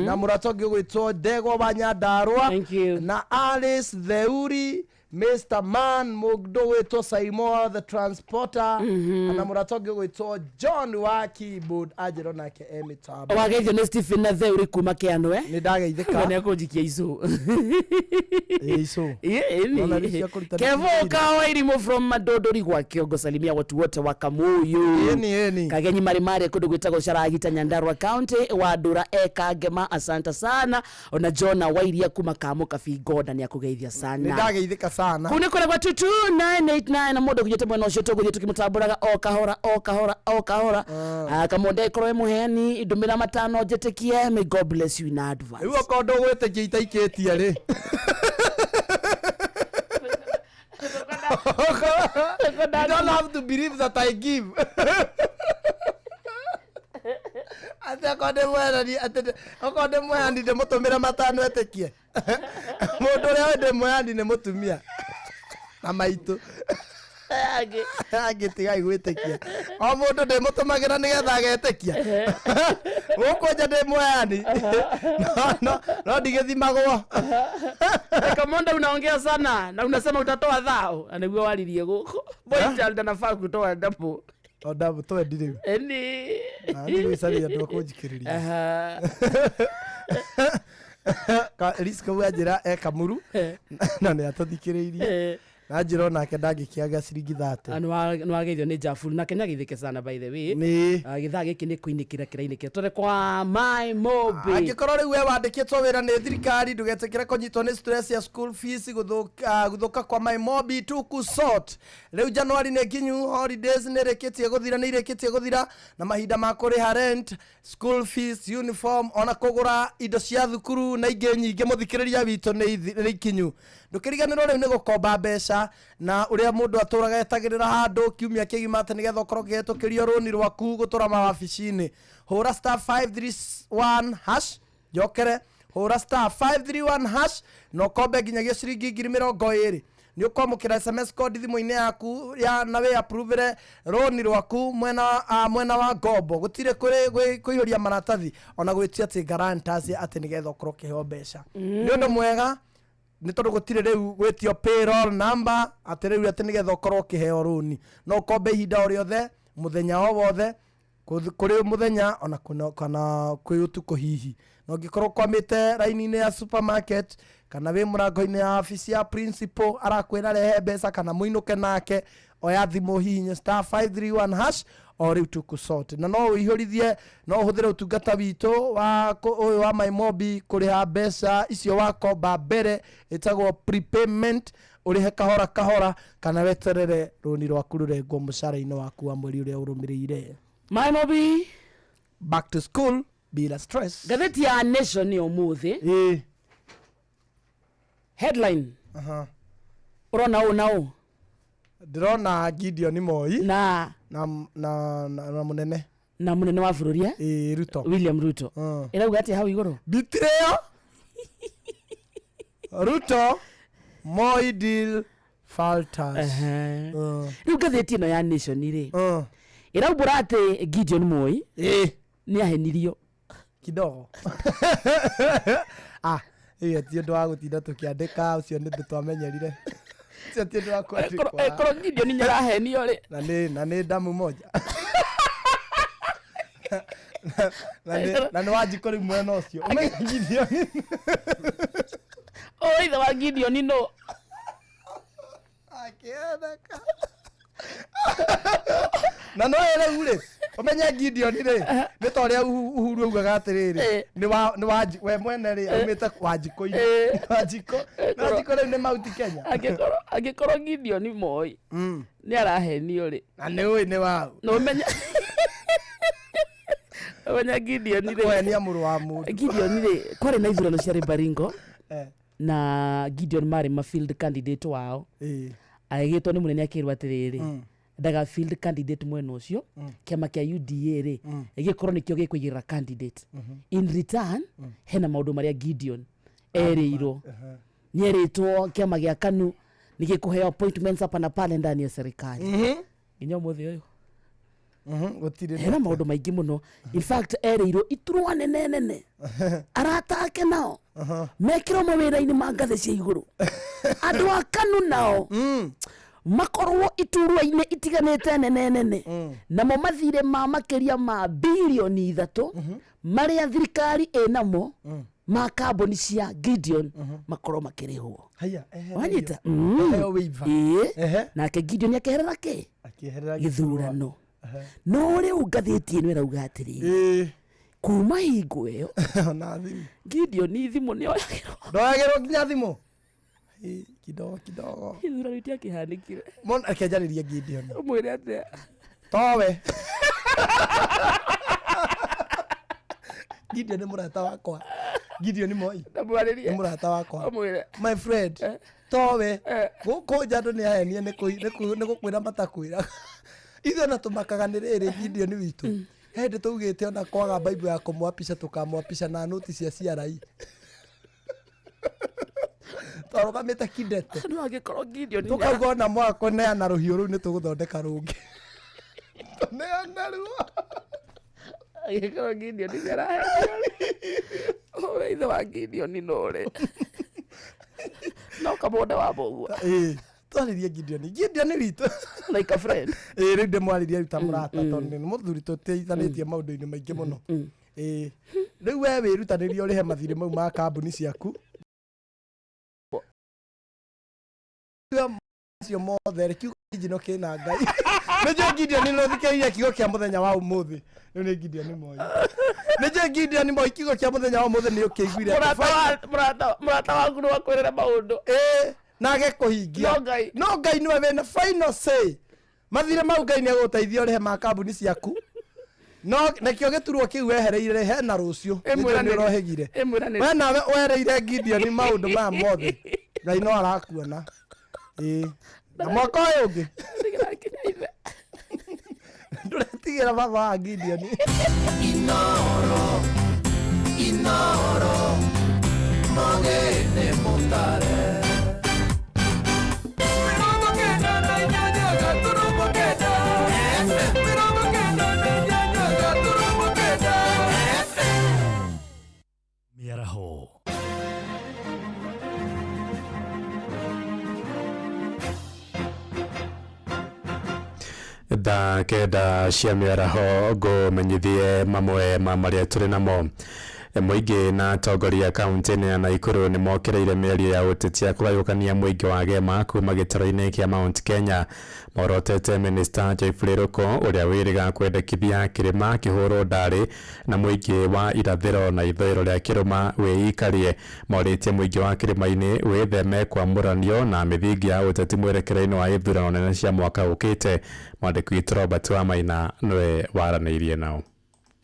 [SPEAKER 3] na mũrata ũngĩ ũgwĩtwo Ndegwa wa Nyandarua,
[SPEAKER 2] Thank you.
[SPEAKER 3] na Alice Theuri, Mr. Man, mũndũ ũgwĩtwo Saimo the Transporter, na mũrata ũngĩ ũgwĩtwo John wa keyboard anjĩra onake e mĩtambo.
[SPEAKER 2] Wageithio nĩ Stephen na Theuri kuma Kĩanwe.
[SPEAKER 3] Nĩ ndageithĩka.
[SPEAKER 2] Nĩ akũnjikia icũ.
[SPEAKER 3] Ĩ, icũ. Naona nĩ cia kũruta
[SPEAKER 2] Kevuka Wairimũ from Madondori gwa Kĩongo, salimia watu wote wa Kamuyu.
[SPEAKER 3] Ĩni, ĩni.
[SPEAKER 2] Kagenyi Marimari kũndũ gwĩtagwo Caragita Nyandarua County wa Ndura eka Ngema, asante sana. Ona Jona Wairia kuma Kamũkabi Ngonda nĩ akũgeithia
[SPEAKER 3] Nĩ
[SPEAKER 2] sana.
[SPEAKER 3] ndageithĩka sana.
[SPEAKER 2] Kuu nĩ kũrĩa gwa 22989 na mũndũ kinyĩte mwena ũcio tũgũthiĩ tũkĩmũtambũraga o kahora o kahora o kahora. Kamonde ĩkorwo ĩ mũheani ndũmĩra matano njĩtĩkie. May God bless you in advance.
[SPEAKER 3] Rĩu okorwo ndũgwĩtĩkia itaikĩtie rĩ, you don't have to believe that I give. Atĩ okorwo ndĩ mũheani, atĩ okorwo ndĩ mũheani ndĩmũtũmĩre matano etĩkie. Mũndũ ũrĩa ũĩ ndĩ mũheani nĩ mũtumia na maitũ. Angĩ tigai gwĩtĩkia. O mũndũ ndĩmũtũmagĩra nĩgetha agetĩkia. Gũkũ nja ndĩ mũheani. No ndigĩthimagwo.
[SPEAKER 2] Kamonda unaongea sana na unasema utatoa thao na nĩguo waririe gũkũ. Boy child anafaa kutoa double.
[SPEAKER 3] O ndabu twendi rĩu.
[SPEAKER 2] Eni.
[SPEAKER 3] Na ndigwĩcaria andũ a kũnjikĩrĩria. Risk kau anjĩra e Kamuru na nĩ atũthikĩrĩirie. Na njĩra onake ndangĩkĩaga ciringi 30.
[SPEAKER 2] Nĩ wageithio nĩ Jafuru nake nĩ ageithĩke sana by the way.
[SPEAKER 3] Nĩ.
[SPEAKER 2] Gĩthaa gĩkĩ nĩ kũinĩkĩra kĩrainĩkĩra tũre kwa Mai Mobi.
[SPEAKER 3] Angĩkorwo rĩu we wandĩkĩtwo wĩra nĩ thirikari, ndũgetĩkĩre kũnyitwo nĩ stress ya school fees gũthũka kwa My Mobi tuku sort. Rĩu January nĩ nginyu, holidays nĩ rĩkĩtie gũthira, nĩ irĩkĩtie gũthira, na mahinda ma kũrĩha rent, school fees, uniform, ona kũgũra indo cia thukuru na ingĩ nyingĩ mũthikĩrĩria witũ nĩ ikinyu. Ndũkĩriganĩrwo rĩu nĩ gũkomba mbeca na ũrĩa mũndũ atũraga etagĩrĩra handũ kiumia kĩgima atĩ nĩgetha ũkorwo ũkĩhetũkĩrio rũni rwaku gũtũra mawabici-inĩ. Hũra star 531 hash, njokere hũra star 531 hash na ũkombe nginyagia ciringi 20,000. Nĩ ũkwamũkĩra SMS code thimũ-inĩ yaku ya na wĩ approve rũni rwaku mwena wa ngombo. Gũtirĩ kũihũria maratathi ona gwĩtia atĩ guarantors atĩ nĩgetha ũkorwo ũkĩheo mbeca. Nĩ ũndũ mwega nĩ tondũ gũtirĩ rĩu gwĩtio payroll number atĩ rĩu atĩ nĩgetha ũkorwo ũkĩheo rũni. No ũkombe ihinda o rĩothe, mũthenya o wothe, kũrĩ mũthenya ona kana kwĩ ũtukũ hihi. Na ũngĩkorwo ũkwamĩte raini-inĩ ya supermarket Kana wĩ mũrango-inĩ ya wabici ya principal arakwĩra rehe mbeca kana mũinũke nake, oya thimũ hihinye star 531 hash o rĩu tũkũsort. Na no ũihũrithie, no ũhũthĩre ũtungata witũ wa ũyũ wa MyMobi kũrĩha mbeca icio wakomba mbere, ĩtagwo prepayment, ũrĩhe kahora kahora kana weterere rũni rwaku rũrengwo mũcara-inĩ waku wa mweri ũrĩa ũrũmĩrĩire.
[SPEAKER 2] MyMobi.
[SPEAKER 3] Back to school bila stress.
[SPEAKER 2] Ngathĩti ya Nation ũmũthĩ, headline, ũrona ũũ na ũũ.
[SPEAKER 3] Ndĩrona Gideon Moi
[SPEAKER 2] na
[SPEAKER 3] na mũnene
[SPEAKER 2] na mũnene wa bũrũri, eh?
[SPEAKER 3] Ĩĩ, Ruto.
[SPEAKER 2] William Ruto. Ĩrauga atĩa hau igũrũ?
[SPEAKER 3] Betrayal. Ruto Moi deal falters.
[SPEAKER 2] Rĩu ngathĩti ĩno ya Nation rĩ, ĩraumbũra atĩ Gideon Moi nĩ ahenirio.
[SPEAKER 3] Kidogo. Ah, ĩyo ti ũndũ wa gũtinda tũkĩandĩka, ũcio nĩ ũndũ twamenyerire. Ũcio ti ũndũ wa kwandĩkwo.
[SPEAKER 2] Ĩkorwo Gideon nĩ arahenio rĩ,
[SPEAKER 3] Na nĩ damu moja. Na nĩ Wanjikũ rĩu mwena ũcio. Ũmenye Gideon.
[SPEAKER 2] O ithe wa Gideon no
[SPEAKER 3] Akĩoneka. Na no rĩu rĩ, ũmenye Gideon rĩ, nĩ ta ũrĩa Uhuru augaga atĩrĩrĩ, nĩ wa we mwene rĩ, aumĩte Wanjikũ-inĩ. Wanjikũ. Na Wanjikũ rĩu nĩ Mount Kenya.
[SPEAKER 2] Angĩkorwo Gideon Moi nĩ arahenio rĩ,
[SPEAKER 3] Na nĩ ũĩ nĩ waũ.
[SPEAKER 2] Na ũmenye Gideon rĩ,
[SPEAKER 3] Kũhenia mũrũ wa mũndũ.
[SPEAKER 2] Gideon rĩ, kwarĩ na ithurano ciarĩ Baringo na Gideon marĩ ma field candidate wao. Agĩgĩtwo nĩ mũnene akĩrwo atĩrĩrĩ, ndaga field candidate mwena ũcio, kĩama kĩa UDA rĩ, gĩgĩkorwo nĩkĩo gĩkũigĩrĩra candidate. In return, hena maũndũ marĩa Gideon erĩirwo. Nĩerĩtwo kĩama gĩa KANU nĩ gĩkũheo appointments hapa na pale ndani ya serikali. Nginya ũmũthĩ ũyũ
[SPEAKER 3] Gũtirĩ.
[SPEAKER 2] Hena maũndũ maingĩ mũno. In fact, erĩirwo iturwa nene nene, arata ake nao mekĩrwo mawĩra-inĩ ma ngathĩ cia igũrũ, andũ a KANU nao makorwo iturwa-inĩ itiganĩte nene nene, namo mathirĩ ma makĩria ma birioni 3 marĩa thirikari ĩnamo ma kambuni cia Gideon makorwo makĩrĩhwo.
[SPEAKER 3] Haya, ehererio.
[SPEAKER 2] Wanyita?
[SPEAKER 3] Eheo waiver.
[SPEAKER 2] Ĩĩ. Nake Gideon akeherera kĩ?
[SPEAKER 3] Akĩeherera.
[SPEAKER 2] Gĩthurano. No rĩu ngathĩti ĩno ĩrauga atĩrĩrĩ, kuma hingo ĩyo
[SPEAKER 3] Ona thimũ.
[SPEAKER 2] Gideon thimũ nĩ oyagĩrwo.
[SPEAKER 3] Ndoyagĩrwo nginya thimũ. Ĩ, kidogo kidogo.
[SPEAKER 2] Gĩthurano itiakĩhanĩkire.
[SPEAKER 3] Mona, reke njarĩrie Gideon.
[SPEAKER 2] Ũmwĩre atĩa?
[SPEAKER 3] Towe. Gideon nĩ mũrata wakwa. Gideon Moi.
[SPEAKER 2] Ndamwarĩrie.
[SPEAKER 3] Nĩ mũrata wakwa.
[SPEAKER 2] Ũmwĩre.
[SPEAKER 3] My friend. Towe. Gũkũ nja andũ nĩ ahenie nĩ gũkwĩra matakwĩra. Ithuĩ ona tũmakaga nĩ rĩrĩ Gideon witũ. He hĩndĩ tũugĩte ona kwaga Bible ya kũmwapisha tũkamwapisha na noti cia CRE. Twarũgamĩte kidete.
[SPEAKER 2] No angĩkorwo Gideon
[SPEAKER 3] Tũkauga ona mwaga kũneana rũhiũ rũu nĩ tũgũthondeka rũngĩ. Tũneane ruo.
[SPEAKER 2] Angĩkorwo Gideon nĩ arahenio rĩ, we ithe wa Gideon no rĩ, no kamũnda wa mũguo.
[SPEAKER 3] Ĩĩ, twarĩrie Gideon. Gideon witũ.
[SPEAKER 2] Like a friend.
[SPEAKER 3] Ĩĩ, rĩu ndĩmwarĩrie rĩu ta mũrata tondũ nĩ mũthuri tũteithanĩtie maũndũ-inĩ maingĩ mũno. Ĩĩ, rĩu we wĩrutanĩrie ũrĩhe mathirĩ mau ma kambuni ciaku macio mothe rĩ, kiugo original kĩna Ngai. Nĩnjũĩ Gideon nĩ ũthikĩrĩirie kiugo kĩa mũthenya wa ũmũthĩ. Rĩu nĩ Gideon Moi. Nĩnjũĩ Gideon Moi, kiugo kĩa mũthenya wa ũmũthĩ nĩ ũkĩiguire.
[SPEAKER 2] Mũrata waku nĩ wakwĩrĩra maũndũ.
[SPEAKER 3] Ĩĩ, na age kũhingia.
[SPEAKER 2] No Ngai.
[SPEAKER 3] No Ngai nĩwe wĩna final say. Mathirĩ mau Ngai nĩ agũgũteithia ũrĩhe ma kambuni ciaku. No nakĩo gĩturwa kĩu wehereire hena rũciũ. Nĩnjũĩ nĩ ũrohĩgire.
[SPEAKER 2] Ĩmwĩranĩre.
[SPEAKER 3] We nawe wereire Gideon maũndũ maya mothe. Ngai no arakuona. Ĩĩ. Na mwaka ũyũ ũngĩ
[SPEAKER 2] Ndigĩrakinya ithe.
[SPEAKER 3] Ndũretigĩra baba wa Gideon.
[SPEAKER 6] Inoro, Inoro, Mogene Mutare. 98.9 98.9
[SPEAKER 8] Mĩaraho.
[SPEAKER 7] Thaa 9 cia mĩaraho, ngũmenyithie mamwe ma marĩa tũrĩ namo.
[SPEAKER 8] Mũingĩ na atongoria kaunti-inĩ ya Naikuru nĩ mokĩrĩire mĩario ya ũteti ya kũgayũkania mũingĩ wa Gema kuma gĩtarũ-inĩ kĩa Mount Kenya. Morotete Minista Geoffrey Ruku ũrĩa wĩrĩga kwendekithia kĩrĩma kĩhũrwo ndarĩ na mũingĩ wa irathĩro na ithũĩro rĩa kĩrĩma wĩikarie. Morĩtie mũingĩ wa kĩrĩma-inĩ wĩtheme kwamũranio na mĩthingi ya ũteti mwerekera-inĩ wa ithurano nene cia mwaka ũkĩte. Mwandĩki witũ Robert Wamaina nĩwe waranĩirie nao.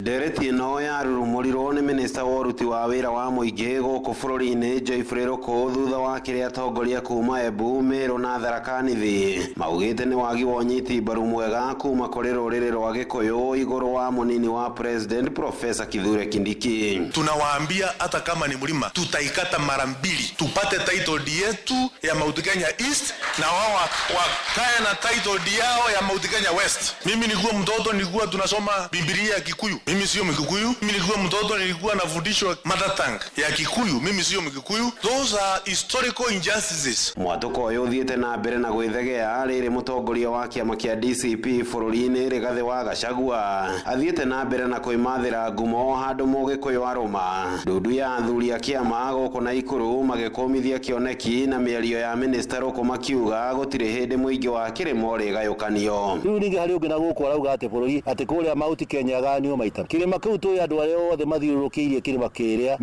[SPEAKER 9] Ndereti ĩno yarurumũrirwo nĩ minista wa ũruti wa wĩra wa mũingĩ gũkũ bũrũri-inĩ Geoffrey Ruku thutha wa kĩrĩa atongoria kuma Embu, Meru na Tharaka Nithi maugĩte nĩ wagi wa ũnyiti mbaru mwega kuma kũrĩ rũrĩrĩ rwa Gĩkũyũ igũrũ wa mũnini wa president Professor Kithure Kindiki.
[SPEAKER 10] Tunawaambia hata kama ni mlima tutaikata mara mbili tupate title deed yetu ya Mount Kenya East na wao wakae na title deed yao ya Mount Kenya West. Mimi nilikuwa mtoto, nilikuwa tunasoma Biblia ya Kikuyu. Mimi sio Mkikuyu. Mimi nilikuwa mtoto, nilikuwa nafundishwa mother tongue ya Kikuyu. Mimi sio Mkikuyu. Those are historical injustices.
[SPEAKER 9] Mwatũko ũyũ ũthiĩte na mbere na gwĩthegea rĩrĩ mũtongoria wa kĩama kĩa DCP bũrũri-inĩ Rigathĩ wa Gachagua athiĩte na mbere na kwĩmathĩra ngumo handũ mũgĩkũyũ arũma. Ndundu ya athuri a kĩama gũkũ Naikuru magĩkũmithia kĩoneki na mĩario ya minista Ruku makiuga gũtirĩ hĩndĩ mũingĩ wa kĩrĩma ũrĩgayũkanio.
[SPEAKER 11] Rĩu ningĩ harĩ ũngĩ na gũkũ arauga atĩ bũrũri atĩ kũrĩa Mount Kenya ganio maita kĩrĩma kĩu tũĩ andũ arĩa othe mathiũrũrũkĩirie kĩrĩma kĩrĩa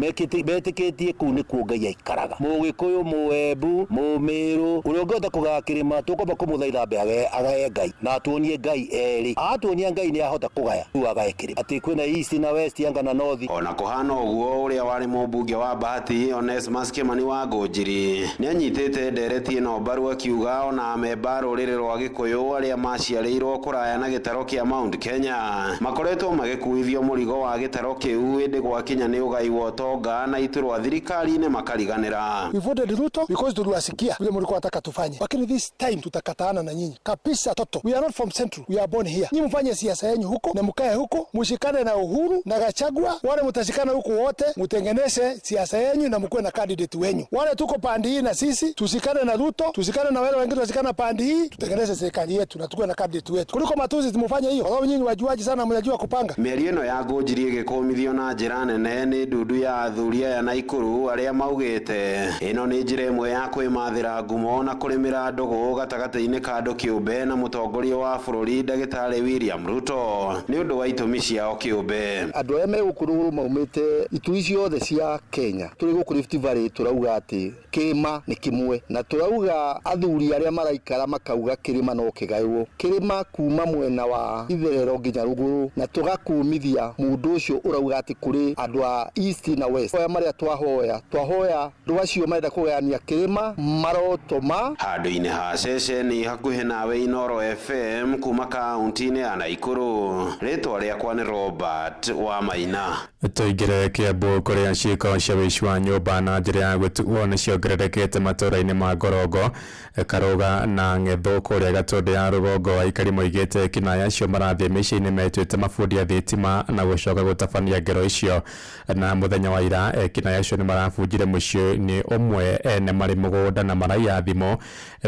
[SPEAKER 11] metĩkĩtie kũu nĩkuo Ngai aikaraga. Mũgĩkũyũ, Mũembu, Mũmĩrũ, ũrĩa ũngĩhota kũgaya kĩrĩma tũkwamba kũmũthaitha ambe agaye Ngai na atuonie Ngai erĩ. Atuonia Ngai nĩ ahota kũgaya rĩu agaye kĩrĩma atĩ kwĩna East na West anga na North.
[SPEAKER 9] Ona kũhana ũguo ũrĩa warĩ mũmbunge wa Bahati Onesmus Kimani wa Ngũnjiri nĩanyitĩte ndereti ĩno mbaru akiuga ona amemba rũrĩrĩ rwa Gĩkũyũ arĩa maciarĩirwo kũraya na gĩtaro kĩa Mount Kenya makoretwo magĩkuithio mũrigo wa gĩtaro kĩu ĩndĩ gwakinya nĩ ũgai wa ũtonga na iturwa thirikari-inĩ makariganĩra.
[SPEAKER 12] We voted Ruto because tuliwasikia vile mlikuwa nataka tufanye, lakini this time tutakataana na nyinyi kabisa. Toto, we are not from Central, we are born here. Nyinyi mfanye siasa yenyu huko na mkae huko, mushikane na Uhuru na Gachagua, wale mtashikana huko wote, mutengeneze siasa yenyu na mkuwe na candidate wenyu. Wale tuko pandi hii na sisi tushikane na Ruto, tushikane na wale wengine tushikane pandi hii, tutengeneze serikali yetu na tukuwe na candidate wetu, kuliko matuzi tumufanye hiyo, kwa sababu nyinyi wajuaji sana, mnajua kupanga.
[SPEAKER 9] Mĩario ĩno ya Ngũnjiri ĩgĩkũmithio na njĩra nene nĩ ndundu ya athuri aya Naikuru arĩa maugĩte ĩno nĩ njĩra ĩmwe ya kwĩmathĩra ngumo na kũrĩmĩra ndũgũ gatagatĩ-inĩ ka andũ kĩũmbe na mũtongoria wa bũrũri ndagĩtarĩ William Ruto nĩ ũndũ wa itũmi ciao kĩũmbe.
[SPEAKER 11] Andũ arĩa me gũkũ rũgũrũ maumĩte ituri ciothe cia Kenya tũrĩ gũkũ Rift Valley tũrauga atĩ kĩrĩma nĩ kĩmwe na tũrauga athuri arĩa maraikara makauga kĩrĩma no kĩgaywo kĩrĩma kuma mwena wa itherero nginya rũgũrũ na tũgakumithia mũndũ ũcio ũrauga atĩ kũrĩ andũ a East na West oya marĩa twahoya andũ acio marenda kũgayania kĩrĩma marotoma
[SPEAKER 9] handũ-inĩ ha ceceni hakuhĩ nawe Inooro FM kuma kaunti-inĩ ya Naikuru. Rĩtwa rĩakwa nĩ Robert wa Maina.
[SPEAKER 8] Tũingĩre Kiambu kũrĩa ciĩko cia wĩici wa nyũmba na njĩra ya gũtuo nĩ ciongererekete matũũra-inĩ ma Ngorongo, Karũga na Ng'ethũ kũrĩa Gatũndũ ya rũgongo. Aikari moigĩte kinaya acio marathiĩ mĩciĩ-inĩ metuĩte mabundi a thitima na gũcoka gũtabania ngero icio. Na mũthenya wa ira kinaya acio nĩ marabunjire mũciĩ-inĩ ũmwe ene marĩ mũgũnda na maraiya thimũ,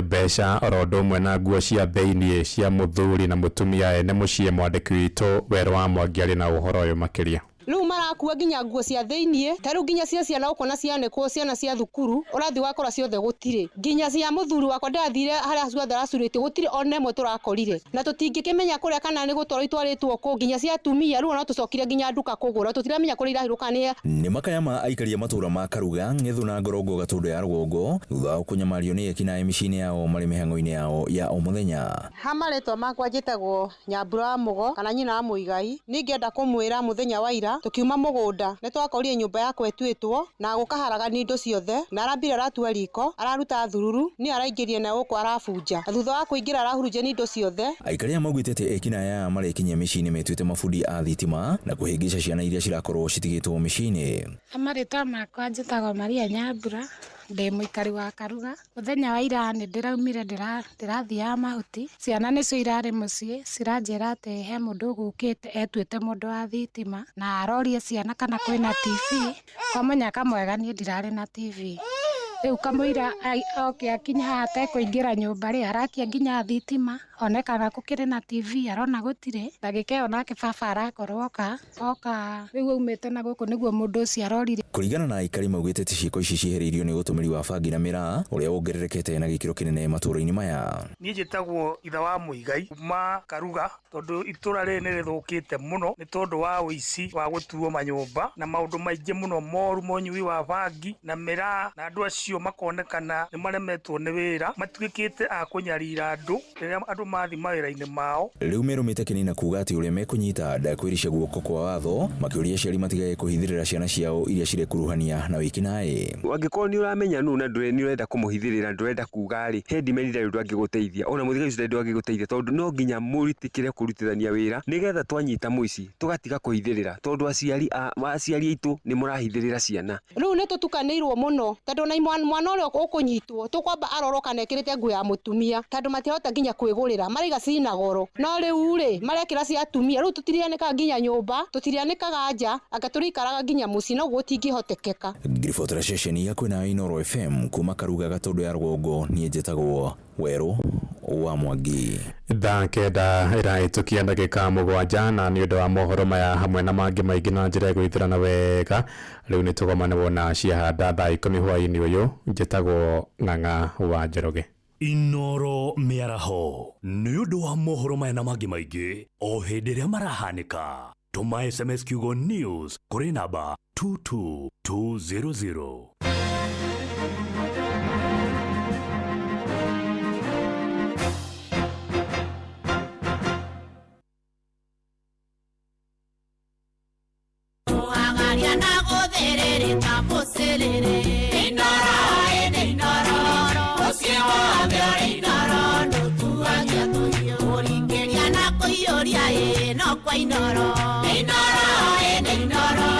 [SPEAKER 8] mbeca oro ũndũ ũmwe na nguo cia thĩiniĩ cia mũthuri na mũtumia ene mũciĩ. Mwandĩki witũ Werũ wa Mwangi arĩ na ũhoro ũyũ makĩria.
[SPEAKER 13] Rĩu marakua nginya nguo cia thĩiniĩ ta rĩu nginya cia ciana ũkona cianĩkwo ciana cia thukuru ũrathiĩ wakora ciothe gũtirĩ nginya cia mũthuri wakwa ndĩrathire harĩa ciothe aracurĩtie gũtirĩ ona ĩmwe tũrakorire na tũtingĩkĩmenya kũrĩa kana nĩ gũtwarwo itwarĩtwo kũ nginya cia atumia rĩu ona tũcokire nginya nduka kũgũra tũtiramenya kũrĩa irahĩrũka nĩ
[SPEAKER 14] nĩ makaya ma aikari a matũra ma Karuga, Ng'ethũ na Ngorongo Gatũndũ ya rũgongo thutha wa kũnyamario nĩ ekinaĩ mĩciĩ-inĩ yao marĩ mĩhang'o-inĩ yao ya o mũthenya.
[SPEAKER 13] Ha marĩtwa makwa njĩtagwo Nyambura wa Mũgo kana nyina wa Mũigai. Niĩ ngĩenda kũmwĩra mũthenya wa ira tukiuma mũgũnda nĩ twakorire nyũmba yakwa ĩtuĩtwo na gũkaharagania indo ciothe na arambire aratua riko araruta thururu nĩ araingĩria na gũkũ arabunja na thutha wa kũingĩra arahurunjia indo ciothe.
[SPEAKER 14] Aikari aya maugĩte atĩ ekinaĩ aya marekinyia mĩciĩ-inĩ metuĩte mabundi a thitima na kũhĩngĩca ciana iria cirakorwo citigĩtwo mĩciĩ-inĩ.
[SPEAKER 15] Marĩtwa makwa njĩtagwo Maria Nyambura, ndĩ mũikari wa Karuga. Mũthenya wa ira nĩ ndĩraumire ndĩrathiaga mahuti, ciana nĩcio irarĩ mũciĩ ciranjĩra atĩ he mũndũ ũgũkĩte etuĩte mũndũ wa thitima na aroria ciana kana kwĩna TV. Kwa mũnyaka mwega niĩ ndirarĩ na TV. Rĩu kamũira oke akinya haha atekũingĩra nyũmba rĩ, arakia nginya thitima one kana gũkĩrĩ na TV, arona gũtirĩ. Ndagĩka ĩyo nake baba arakorwo oka oka rĩu aumĩte na gũkũ nĩguo mũndũ ũcio arorire.
[SPEAKER 14] Kũringana na aikari maugĩte atĩ ciĩko ici ciehereirio nĩ ũtũmĩri wa bangi na mĩraa ũrĩa wongererekete na gĩkĩro kĩnene matũũra-inĩ maya.
[SPEAKER 16] Niĩ njĩtagwo ithe wa Mũigai kuma Karuga, tondũ itũra rĩrĩ nĩ rĩthũkĩte mũno nĩ tondũ wa ũici wa gũtuo manyũmba na maũndũ maingĩ mũno moru ma ũnyui wa bangi na mĩraa, na andũ acio makonekana nĩ maremetwo nĩ wĩra, matuĩkĩte a kũnyarira andũ rĩrĩa andũ mathiĩ mawĩra-inĩ mao.
[SPEAKER 14] Rĩu merũmĩte kĩni na kuga atĩ ũrĩa mekũnyita ndakwĩrica guoko kwa watho, makĩũria aciari matigage kũhithĩrĩra ciana ciao iria cirekuruhania na wĩkinaĩ.
[SPEAKER 17] Angĩkorwo nĩ ũramenya nũ na nĩ ũrenda kũmũhithĩrĩra, ndũrenda kuga rĩ, headman ndarĩ ũndũ angĩgũteithia, ona mũthigari ũcio ndarĩ ũndũ angĩgũteithia, tondũ no nginya mũritĩkĩre kũrutithania wĩra nĩgetha twanyita mũici tũgatiga kũhithĩrĩra, tondũ aciari aciari aitũ nĩ mũrahithĩrĩra ciana.
[SPEAKER 13] Rĩu nĩ tũtukanĩirwo mũno, tondũ ona mwana ũrĩa ũkũnyitwo tũkwamba arorwo kana ekĩrĩte nguo ya mũtumia, tondũ matirahota nginya kwĩgũrĩra, maraiga cina goro, no rĩu rĩ marekĩra cia atumia. Rĩu tũtirianĩkaga nginya nyũmba, tũtirianĩkaga nja, anga tũrĩikaraga nginya mũciĩ, noguo gũtingĩhotekeka.
[SPEAKER 14] Ngiribotera ceceni ya kwĩna Inooro FM kuma Karuga Gatũndũ ya rũgongo, niĩ njĩtagwo Werũ wa Mwangi.
[SPEAKER 8] Thaa 9 ĩrahĩtũkia ndagĩka 7, na nĩ ũndũ wa mohoro maya hamwe na mangĩ maingĩ na njĩra ĩgũithĩrana wega, rĩu nĩ tũgomanĩrwo na ciahanda thaa 10 hwaĩ-inĩ ũyũ. Njĩtagwo Ng'ang'a wa Njoroge.
[SPEAKER 18] Inooro mĩaraho nĩ ũndũ wa mohoro maya na mangĩ maingĩ o hĩndĩ ĩrĩa marahanĩka. Tũma SMS kiugo news kũrĩ namba 22200.
[SPEAKER 5] Mũhagaria na gũthĩrĩrĩka mũcĩrĩrĩ. Inooro ĩnĩ Inooro, mũciĩ wothe ũrĩ Inooro, ndũtuagia tũhiũ. Kũringĩria na kũiyũria ĩ no kwa Inooro. Inooro ĩnĩ Inooro,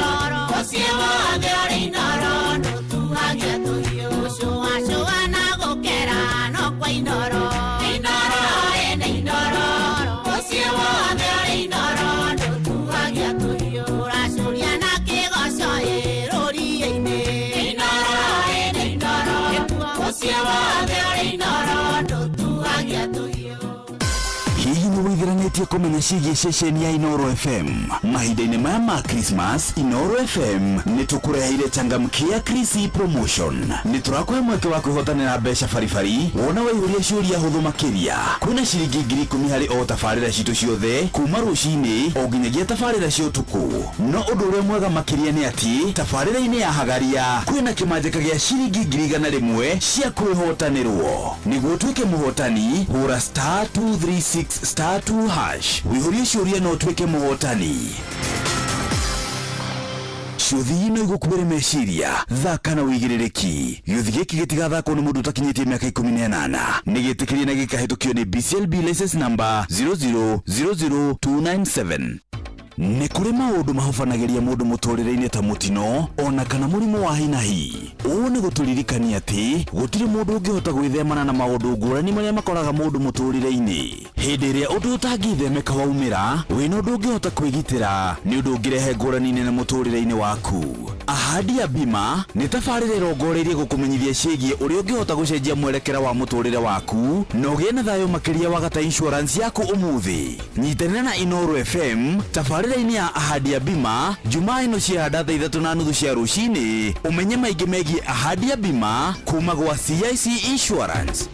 [SPEAKER 5] mũciĩ wothe ũrĩ Inooro, ndũtuagia tũhiũ. Gũcũacũa na gũkera no kwa Inooro. Inooro ĩnĩ Inooro, mũciĩ wothe ũrĩ Inooro, ndũtuagia tũhiũ. Ũracũria na kĩgoco ĩ rũriĩ-inĩ. Inooro ĩnĩ Inooro, mũciĩ wothe ũrĩ Inooro, ndũtuagia tũhiũ.
[SPEAKER 19] Hihi nĩ wĩitheranĩtie kũmenya ciĩgiĩ ceceni ya Inooro FM? Mahinda-inĩ maya ma Christmas, Inooro FM nĩ tũkũreheire changamkia Krisi promotion. Nĩ tũrakũhe mweke wa kwĩhotanĩra mbeca baribari wona waihũria ciũria hũthũ makĩria. Kwĩna ciringi 10,000 harĩ o tabarĩra citũ ciothe kuma rũcinĩ o nginyagia tabarĩra cia ũtukũ. No ũndũ ũrĩa mwega makĩria nĩ atĩ tabarĩra-inĩ ya Hagaria kwĩna kĩmanjĩka gĩa ciringi 100,000 cia kwĩhotanĩrwo. Nĩguo ũtuĩke mũhotani, hũra star 236 star 2 hash wĩihũrie ciũria na ũtuĩke mũhotani. Ciũthi no igũkuĩre meciria, thaka na ũigĩrĩrĩki. Gĩũthi gĩkĩ gĩtigathakwo nĩ mũndũ ũtakinyĩtie mĩaka 18. Nĩ gĩtĩkĩrie na gĩkahĩtũkio nĩ BCLB license number 0000297. Nĩ kũrĩ maũndũ mahobanagĩria mũndũ mũtũrĩre-inĩ ta mũtino ona kana mũrimũ wa hi na hi. Ũũ nĩ gũtũririkania atĩ gũtirĩ mũndũ ũngĩhota gwĩthemana na maũndũ ngũrani marĩa makoraga mũndũ mũtũrĩre-inĩ. Hĩndĩ ĩrĩa ũndũ ũtangĩthemeka waumĩra, wĩna ũndũ ũngĩhota kwĩgitĩra, nĩ ũndũ ũngĩrehe ngũrani nene mũtũrĩre-inĩ waku. Ahadi ya Bima nĩ tabarĩra ĩrongoreirie gũkũmenyithia ciĩgiĩ ũrĩa ũngĩhota gũcenjia mwerekera wa mũtũrĩre waku na ũgĩe na thayũ makĩria wagata insurance yaku ũmũthĩ. Nyitanĩra na Inooro FM tabarĩra-inĩ ya Ahadi ya Bima Jumaa ĩno ciahanda thaa 3:30 cia rũcinĩ, ũmenye maingĩ megiĩ Ahadi ya Bima kuma gwa CIC Insurance.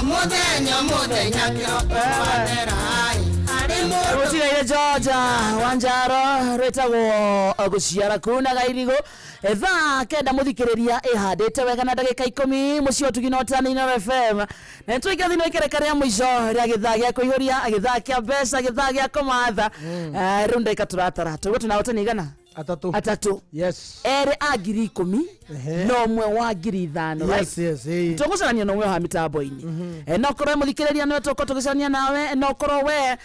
[SPEAKER 1] Mũthenya mũthenya kĩroko wathera-ĩ, harĩ mũndũ
[SPEAKER 2] Rũtigaire Georgia Wanjaro rwĩtagwo gũciara kunaga irigũ. Thaa 9 mũthikĩrĩria ĩhandĩte wega na ndagĩka 10 mũciĩ ũtugi na ũtani Inooro FM. Na nĩtũingĩra thĩinĩ wa ikereka rĩa mũico rĩa gĩthaa gĩa kũihũria, gĩthaa kĩa mbeca, gĩthaa gĩa kũmatha. Rĩu ndagĩka tũratara tũguo tũna ũtani igana.
[SPEAKER 3] Atatũ.
[SPEAKER 2] Atatũ.
[SPEAKER 3] Yes.
[SPEAKER 2] Erĩ a 10,000 na ũmwe wa 5,000, right?
[SPEAKER 3] Yes, yes, ĩĩ.
[SPEAKER 2] Tũgũcarania na ũmwe wa mĩtambo-inĩ. No korwo mũthikĩrĩria nĩwe tũkorwo tũgĩcarania nawe, no korwo we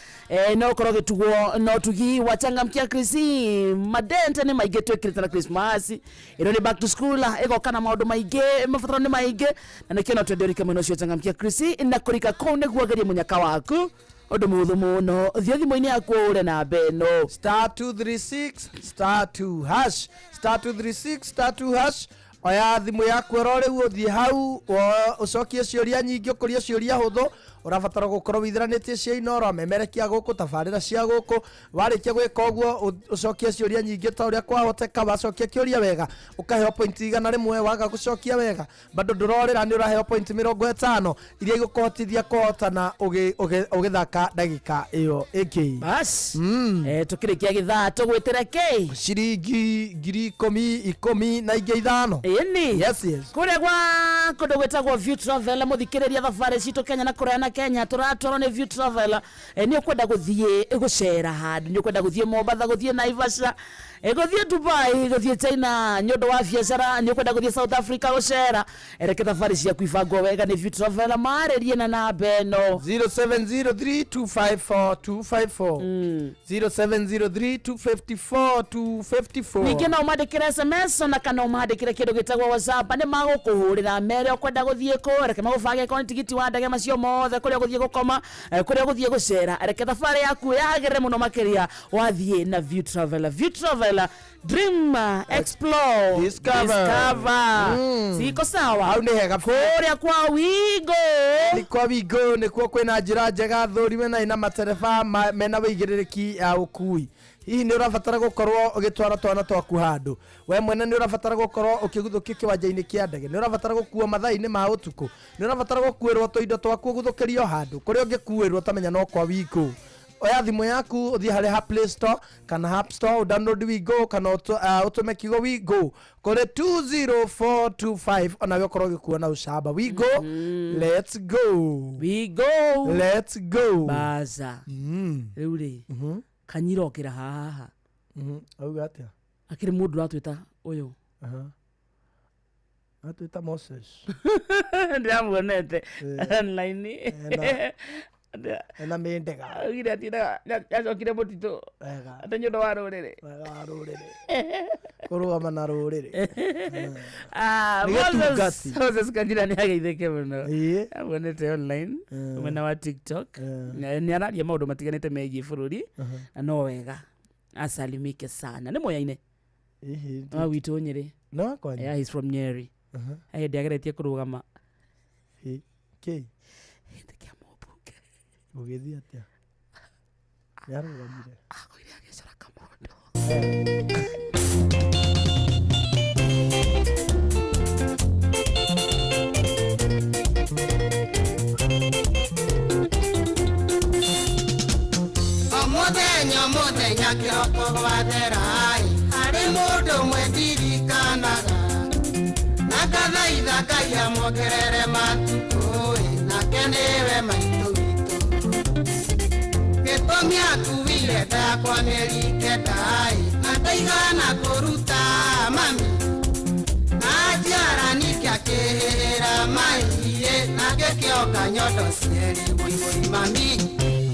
[SPEAKER 2] no korwo gĩtugwo no tugi wa changamkia Krisi madente nĩ maingĩ twĩkĩrĩte na Christmas ĩno nĩ back to school ĩgoka na maũndũ maingĩ, mabataro nĩ maingĩ, na nĩkĩo no twende ũrike mwena ũcio changamkia Krisi na kũrika kũu nĩguo gerie mũnyaka waku ũndũ mũhũthũ mũno. Thiĩ thimũ-inĩ yaku ũhũre namba ĩno
[SPEAKER 3] star 236 star 2 hash, star 236 star 2 hash. Oya thimũ yaku oro rĩu ũthiĩ hau ũcokie ciũria nyingĩ, ũkũrie ciũria hũthũ. Ũrabatara gũkorwo wĩitheranĩtie cia Inoro, memerekia gũkũ, tabarĩra cia gũkũ. Warĩkia gwĩka ũguo ũcokie ciũria nyingĩ ta ũrĩa kwahoteka. Wacokia kĩũria wega ũkaheo point 100, waga gũcokia wega bado ndũrorĩra, nĩ ũraheo point 50 iria igũkũhotithia kũhotana ũgĩthaka ndagĩka ĩyo ĩngĩ.
[SPEAKER 2] Bas, tũkĩrĩkia gĩthaa tũgwĩtĩre kĩ
[SPEAKER 3] ciringi 10,000 10 na ingĩ 5.
[SPEAKER 2] Ĩni.
[SPEAKER 3] Yes, yes.
[SPEAKER 2] Kũrĩa gwa kũndũ gwĩtagwo View Travel, mũthikĩrĩria thabarĩ citũ Kenya na kũraya na Kenya tũratwarwo nĩ View Travel. Nĩ ũkwenda gũthiĩ gũcera handũ, nĩ ũkwenda gũthiĩ Mombatha, gũthiĩ Naivasha, gũthiĩ Dubai, gũthiĩ China nĩ ũndũ wa biacara, nĩ ũkwenda gũthiĩ South Africa gũcera, reke thabarĩ ciaku ibangwo wega nĩ View Travel. Marĩrie na namba ĩno
[SPEAKER 3] 0703254254, 0703254254.
[SPEAKER 2] Ningĩ no ũmandĩkĩre SMS ona kana ũmandĩkĩre kĩndũ gĩtagwo WhatsApp, nĩ magũkũhũrĩra mere ũkwenda gũthiĩ kũ, reke magũbange korwo nĩ tigiti wa ndege, macio mothe, kũrĩa ũgũthiĩ gũkoma, kũrĩa ũgũthiĩ gũcera. Reke thabarĩ yaku yagĩrĩre mũno makĩria wathiĩ na View Traveler. View Traveler, dream, explore,
[SPEAKER 3] Discover.
[SPEAKER 2] Discover. Siko sawa?
[SPEAKER 3] Hau nĩ hega.
[SPEAKER 2] Kũrĩa kwa Wigo.
[SPEAKER 3] Nĩ kwa Wigo nĩkuo kwĩna njĩra njega thũrime na ina matereba mena wĩigĩrĩrĩki ya ũkui. Hihi nĩ ũrabatara gũkorwo ũgĩtwara twana twaku handũ, we mwene nĩ ũrabatara gũkorwo ũkĩguthũkio kĩwanja-inĩ kĩa ndege, nĩ ũrabatara gũkuo mathaa-inĩ ma ũtukũ, nĩ ũrabatara gũkuĩrwo tũindo twaku ũguthũkĩrio handũ kũrĩa ũngĩkuĩrwo tamenya no kwa Wigo. Oya thimũ yaku ũthiĩ harĩ ha Play Store kana App Store, download Wigo kana ũtũme kiugo Wigo kũrĩ 20425, onawe ũkorwo ũgĩkuo na ũcamba. Wigo, let's go.
[SPEAKER 2] Wigo,
[SPEAKER 3] let's go.
[SPEAKER 2] Baza. Rĩu rĩ, kanyirokĩra haha.
[SPEAKER 3] Auga atĩa?
[SPEAKER 2] Akĩrĩ mũndũ ũratwĩta ũyũ.
[SPEAKER 3] Atwĩta Moses.
[SPEAKER 2] Ndĩramuonete online.
[SPEAKER 3] Ena mĩndega.
[SPEAKER 2] Augire atĩ nĩacokire mũtitũ.
[SPEAKER 3] Wega.
[SPEAKER 2] Atĩ nĩ ũndũ wa rũrĩrĩ.
[SPEAKER 3] Wega wa rũrĩrĩ. Kũrũgama na rũrĩrĩ.
[SPEAKER 2] Ah,
[SPEAKER 3] Nĩ
[SPEAKER 2] Moses
[SPEAKER 3] gĩtungati.
[SPEAKER 2] Moses Kanjira nĩ ageithĩke mũno. Amuonete online mwena wa TikTok. Nĩ araria maũndũ matiganĩte megiĩ bũrũri na no wega asalimike sana. Nĩ moyaine. Wa witũ Nyĩrĩ.
[SPEAKER 3] No wakwa Nyĩrĩ?
[SPEAKER 2] Yeah, he's from Nyeri. Hĩndĩ ageretie kũrũgama.
[SPEAKER 3] Kĩ? Ũgĩthiĩ atĩa? Nĩarũgamire.
[SPEAKER 2] Akoire agĩcora kamondo.
[SPEAKER 1] Mũthenya mũthenya kĩroko gwathera-ĩ, harĩ mũndũ ũmwe ndirikanaga, na ngathaitha Ngai amuongerere matukũ-ĩ, nake nĩwe maitũ witũ. Gĩtũmi akuire nda yakwa mĩeri 9-ĩ, na ndaigana kũruta mami, na njiara ningĩ akĩhĩhĩra mai-ĩ, na ngĩkĩonga nyondo cierĩ wũi wũi mami,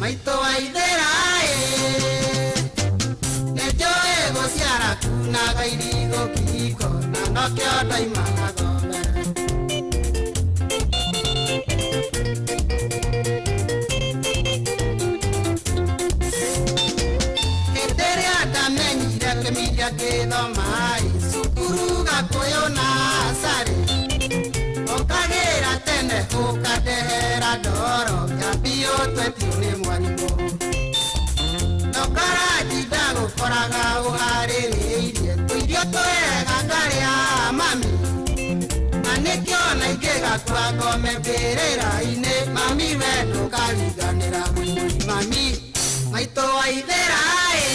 [SPEAKER 1] maitũ wa ithera-ĩ. Nĩnjũĩ gũciara kunaga irigũ kĩhiko, na nokĩo ndoima gathome. Hĩndĩ ĩrĩa ndamenyire kĩmiria gĩthoma-ĩ, cukuru Gakũyũ na Carĩ, ũkagĩra tene ũkandehera ndoro, kĩambio twetio nĩ mwarimũ. Ndũkaranjinda gũkoraga ũharĩrĩirie tũirio twega ngarĩa mami, na nĩkĩo na ingĩgakua ngome mbĩrĩra-inĩ, mami we ndũkariganĩra wũi mami, maitũ wa ithera-ĩ.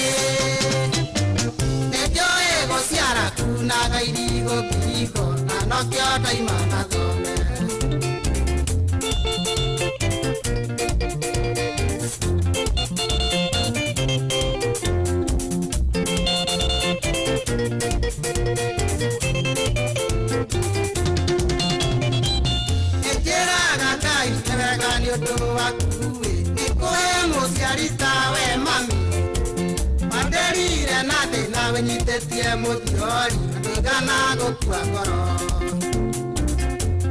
[SPEAKER 1] Nĩnjũĩ gũciara kunaga irigũ kĩhiko, na nokĩo ndoima gathome. Wĩnyitĩtie mũthiori ndũigana gũkua ngoro.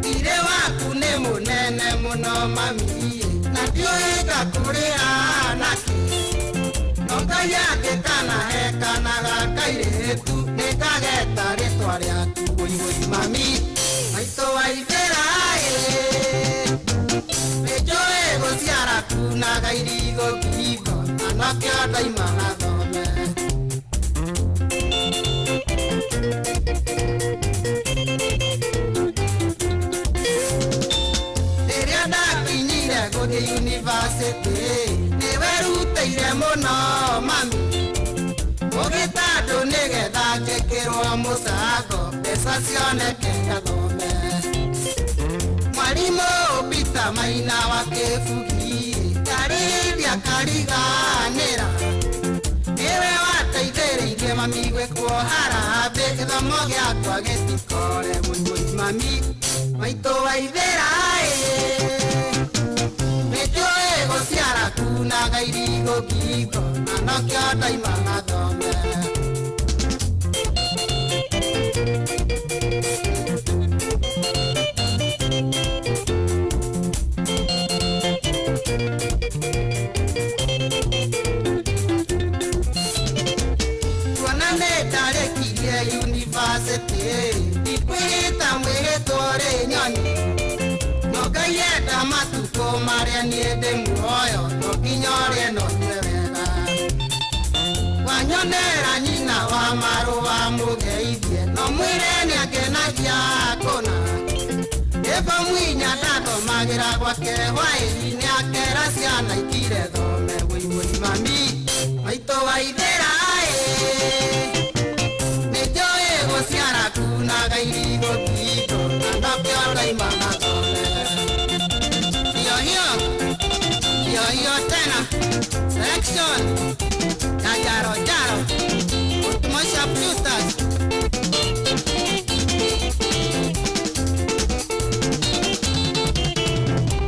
[SPEAKER 1] Thirĩ waku nĩ mũnene mũno mami, na ndiũĩ ngakũrĩha nakĩ. No Ngai angĩkanahe kana ga kairĩtu, nĩngageta rĩtwa rĩaku. Wũi wũi mami, maitũ wa ithĩra ĩ, nĩnjũĩ gũciara kunaga irigũ ngingo, na nokĩo ndaima gathome. Rĩrĩa ndakinyire gũthiĩ yunivasĩtĩ, nĩwerutĩire mũno mami, ũgĩta andũ nĩgetha njĩkĩrwo mũcango, mbeca cioneke ngathome. Mwarimũ Peter Maina wa Kĩbugi, ndarĩria kariganĩra, nĩwe wateithĩrĩirie mami gwĩkwo harambĩ, gĩthomo gĩakwa gĩtikore. Wũi wũi mami, maitũ wa ithĩra ĩ, nĩnjũĩ gũciara kunaga irigũ ngingo, na nokĩo ndaima gathome. Kuona nĩ ndarĩkirie yunivasĩtĩ, ndikwĩhĩta mwĩhĩtwo rĩ nyoni, no Ngai enda matukũ marĩa niĩ ndĩ muoyo, no nginya ũrĩe na ũnyue wega. Wanyonera nyina wa marũa mũgeithie, no mwĩre nĩangenagia kũna. Ĩbo mwinya ndathomagĩra gwake hwaĩ-inĩ, akera ciana ikire thome. Wũi wũi mami, maitũ wa ithĩra ĩ, nĩnjũĩ gũciara kunaga irigũ ngingo, na nokĩo ndaima gathome. Hiyo hiyo, hiyo hiyo tena, selection ya jaro jaro, Utumasha Producers.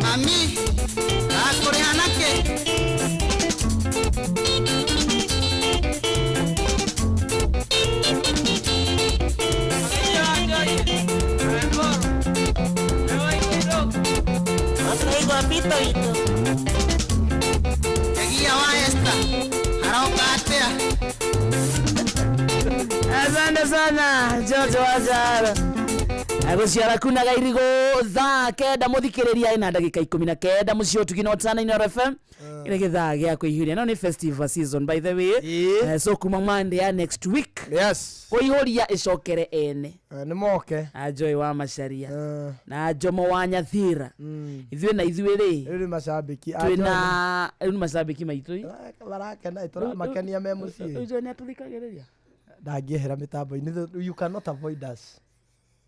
[SPEAKER 1] Mami, ndakũrĩha nakĩ?
[SPEAKER 4] Guapito witũ.
[SPEAKER 1] Kegia wa Esther, aroka atĩa?
[SPEAKER 2] Asante sana George Wajara. Gũciara kunaga irigũ thaa kenda mũthikĩrĩria ĩna ndagĩka 19 mũciĩ ũtugi na ũtana Inooro FM ĩrĩ gĩthaa gĩa kũihũria no nĩ festive season by the way. So kuma Monday ya next week,
[SPEAKER 3] yes,
[SPEAKER 2] kũihũria ĩcokere ene
[SPEAKER 3] nĩ moke
[SPEAKER 2] a Joy wa Macharia na Jomo wa Nyathira, ithuĩ na ithuĩ rĩ
[SPEAKER 3] rĩu nĩ macambĩki a
[SPEAKER 2] twĩna rĩu nĩ macambĩki maitũ.
[SPEAKER 3] Marakena tũramakenia me mũciĩ.
[SPEAKER 2] Joy nĩ atũthikagĩrĩria.
[SPEAKER 3] Ndangĩehera mĩtambo-inĩ. You cannot avoid us,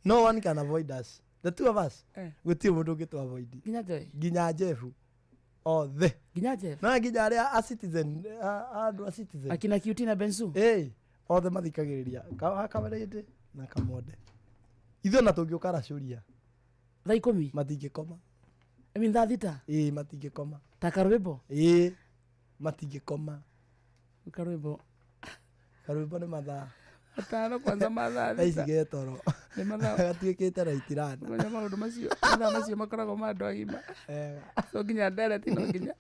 [SPEAKER 3] no one can avoid us, the two of us. Gũtirĩ mũndũ ũngĩ tũ avoid.
[SPEAKER 2] Nginya Joy.
[SPEAKER 3] Nginya Jeff, othe.
[SPEAKER 2] Nginya Jeff.
[SPEAKER 3] Na nginya arĩa a Citizen, andũ a Citizen.
[SPEAKER 2] Akina QT na Bensu.
[SPEAKER 3] Ĩĩ, othe mathikagĩrĩria Kabarĩndĩ na Kamonde. Ithuĩ ona tũngĩũka racũria
[SPEAKER 2] thaa 10
[SPEAKER 3] matingĩkoma.
[SPEAKER 2] I mean thaa 6.
[SPEAKER 3] Ĩĩ, matingĩkoma.
[SPEAKER 2] Ta karwĩmbo.
[SPEAKER 3] Ĩĩ, matingĩkoma.
[SPEAKER 2] Karwĩmbo.
[SPEAKER 3] Karwĩmbo nĩ mathaa
[SPEAKER 2] 5 kwanza mathaa
[SPEAKER 3] thaa ici
[SPEAKER 2] 6.
[SPEAKER 3] getoro.
[SPEAKER 2] Nĩ mathaa
[SPEAKER 3] gatuĩkĩte raitirana.
[SPEAKER 2] Menya maũndũ macio, mathaa macio makoragwo ma andũ agima, so nginya ndereti no nginya.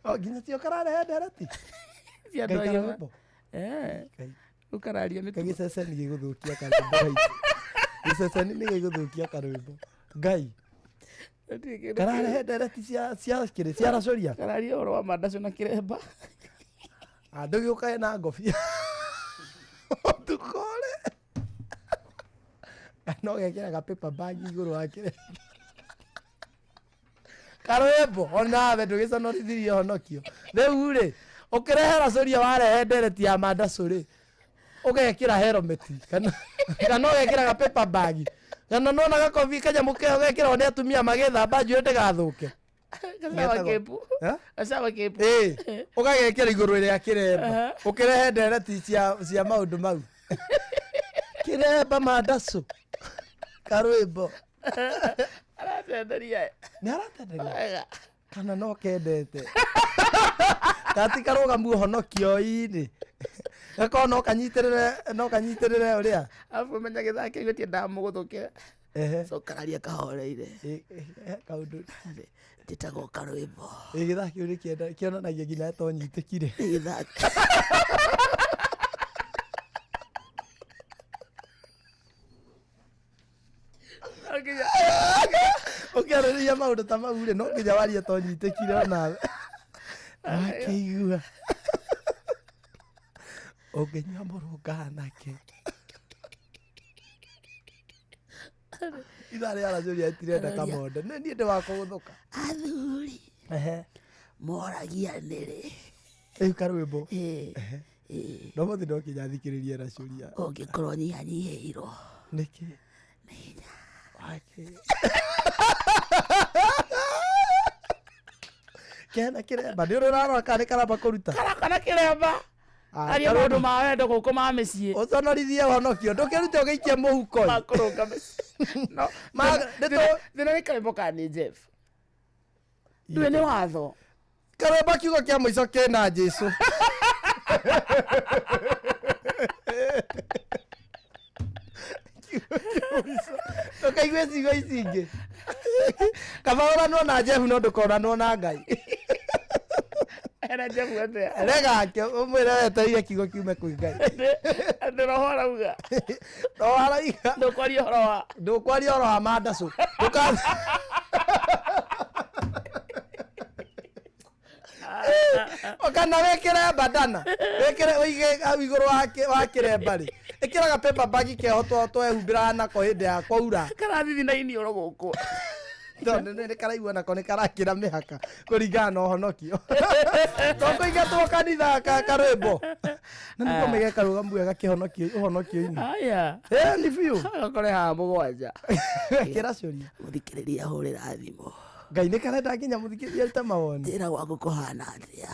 [SPEAKER 3] O nginya cio kararehe ndereti
[SPEAKER 2] cia andũ
[SPEAKER 3] Ngai
[SPEAKER 2] agima.
[SPEAKER 3] karwĩmbo.
[SPEAKER 2] Eh, rĩu kararia mĩtugo.
[SPEAKER 3] Gĩceceni gĩgũthũkia karwĩmbo gaitũ. Gĩceceni nĩ gĩgũthũkia karwĩmbo. Ngai kararehe ndereti cia kĩrĩ cia racũria.
[SPEAKER 2] Kararia ũhoro wa mandacu na kĩremba.
[SPEAKER 3] Andũ gĩũkae na ngobia ũtukũ-rĩ, kana ũgekĩra ga paper bag igũrũ wa kĩremba. Karwĩmbo onawe ndũgĩconorithirie honokio. Rĩu rĩ, ũkĩrehe racũria warehe ndereti ya mandacũ rĩ, ũgekĩra helmet kana ũgekĩra ga paper bag, kana nona gakobi kanyamũ keo gekĩragwo nĩ atumia magĩthamba njuĩrĩ ndĩgathũke.
[SPEAKER 2] Gacawa kĩmbu.
[SPEAKER 3] Eh?
[SPEAKER 2] Gacawa kĩmbu.
[SPEAKER 3] Ĩĩ, ũgagekĩra igũrũ rĩa kĩremba. Ũkĩrehe ndereti cia maũndũ mau, kĩremba mandacũ karwĩmbo.
[SPEAKER 2] Aratenderia.
[SPEAKER 3] Nĩ aratenderia.
[SPEAKER 2] Wega.
[SPEAKER 3] Kana no kendete gati karũgamu honokio-inĩ. Gakorwo no kanyitĩrĩre, no kanyitĩrĩre ũrĩa.
[SPEAKER 2] Arabu menya gĩthaa kĩu gĩtiendaga mũgũthũkĩre.
[SPEAKER 3] Ehe.
[SPEAKER 2] Cokararia kahoreire.
[SPEAKER 3] Kaũndũ.
[SPEAKER 2] Njĩtagwo karwĩmbo.
[SPEAKER 3] Ĩ gĩthaa kĩu nĩkĩenda kĩonanagia nginya tonyitĩkire.
[SPEAKER 2] Gĩthaa
[SPEAKER 3] Ũkĩarĩrĩria maũndũ ta mau rĩ, no nginya warie tonyitĩkire onawe. Akĩigua. Ũngĩnyua mũrũnga nake. Ithaa rĩa racũria tirenda kamonde. Nĩ niĩ ndĩ wa kũgũthũka.
[SPEAKER 2] Athuri.
[SPEAKER 3] Ehe.
[SPEAKER 2] Moragia nĩrĩ.
[SPEAKER 3] Rĩu karwĩmbo. No mũthĩ no nginya thikĩrĩrie racũria.
[SPEAKER 2] Ũngĩkorwo nyihanyihĩirwo.
[SPEAKER 3] Nĩkĩ? Nĩ Kena kĩremba. Nĩ ũrĩ ũrarora kana nĩ karamba kũruta?
[SPEAKER 2] Karaka na kĩremba. Aria maũndũ ma wendo gũkũ ma mĩciĩ.
[SPEAKER 3] Ũconorithie ũhonokio. Ndũkĩrute ũgĩikie mũhuko.
[SPEAKER 2] Makũrũnga mĩciĩ. No. Thĩna nĩ karwĩmbo ka nĩ Jeff. Ndũĩ nĩ watho.
[SPEAKER 3] Karwĩmbo kiugo kĩa mũico kĩna Jesũ. Ndũkaigue ciugo ici ingĩ. Kaba ũranwo na Jeff no ndũkonanwo na Ngai.
[SPEAKER 2] Era Jeff atĩa?
[SPEAKER 3] Rega ũmwĩre wetereire kiugo kiume kwĩ Ngai.
[SPEAKER 2] Atĩ roho arauga.
[SPEAKER 3] Roho arauga.
[SPEAKER 2] Ndũkwaria ũhoro wa.
[SPEAKER 3] Ndũkwaria ũhoro wa mandacũ. Ndũka kana wĩkĩre bandana wĩkĩre ũige hau igũrũ wa kĩremba rĩ ĩkĩraga paper bag keho twehumbĩraga nako hĩndĩ ya kwaura.
[SPEAKER 2] Karathithi na iniũrũ gũkũ.
[SPEAKER 3] Tondũ nĩ karaigua nako nĩ karakĩra mĩhaka kũringana na ũhonokio. To kũingatwo kanitha karwĩmbo. Na nĩguo mege karũgamu wega kĩhonokio ũhonokio-inĩ.
[SPEAKER 2] Aya.
[SPEAKER 3] Ĩ nĩ biũ.
[SPEAKER 2] Gakore haha mũgwanja.
[SPEAKER 3] Kĩracũria.
[SPEAKER 2] Mũthikĩrĩria hũrĩra thimũ.
[SPEAKER 3] Ngai nĩ karenda nginya mũthikĩrĩria arute mawoni.
[SPEAKER 2] Njĩra gwaku kũhana atĩa?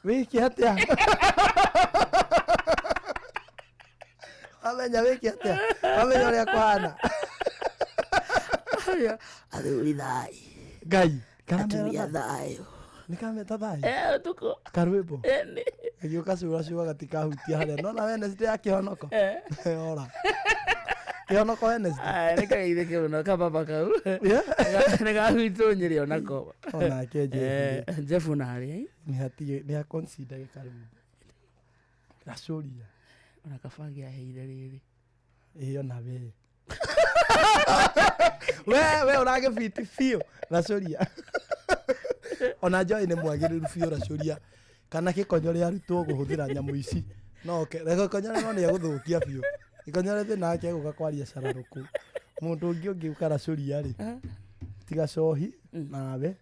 [SPEAKER 3] Wĩke atĩa? Wamenya wĩke atĩa? Wamenya ũrĩa kũhana?
[SPEAKER 2] Athuri thayũ.
[SPEAKER 3] Ngai.
[SPEAKER 2] Atumia thayũ.
[SPEAKER 3] Nĩ kameta thayũ?
[SPEAKER 2] Eh, ũtukũ.
[SPEAKER 3] Karwĩmbo.
[SPEAKER 2] Ĩni.
[SPEAKER 3] Gagĩũka cũra gatikahutia harĩa. Nona Wednesday ya kĩhonoko. Ora. Kĩhonoko Wednesday.
[SPEAKER 2] Nĩ kageithĩke mũno kababa kau. Nĩ gagwitũ Nyĩrĩ onako.
[SPEAKER 3] Onake Jeff.
[SPEAKER 2] Jeff ona harĩa.
[SPEAKER 3] Nĩ hatige nĩ aconsider gĩkarwĩmbo. Racũria.
[SPEAKER 2] Ona kaba angĩaheire rĩrĩ.
[SPEAKER 3] Ĩ ona we. We ũragĩbiti biũ racũria. Ona Joy nĩ mwagĩrĩru biũ racũria. Kana gĩkonyore arutwo kũhũthĩra nyamũ ici. No ke gĩkonyore no nĩ egũthũkia biũ. Gĩkonyore thĩna wake egũka kwaria cararũkũ. Mũndũ ũngĩ ũngĩũka racũria rĩ. Tiga cohi nawe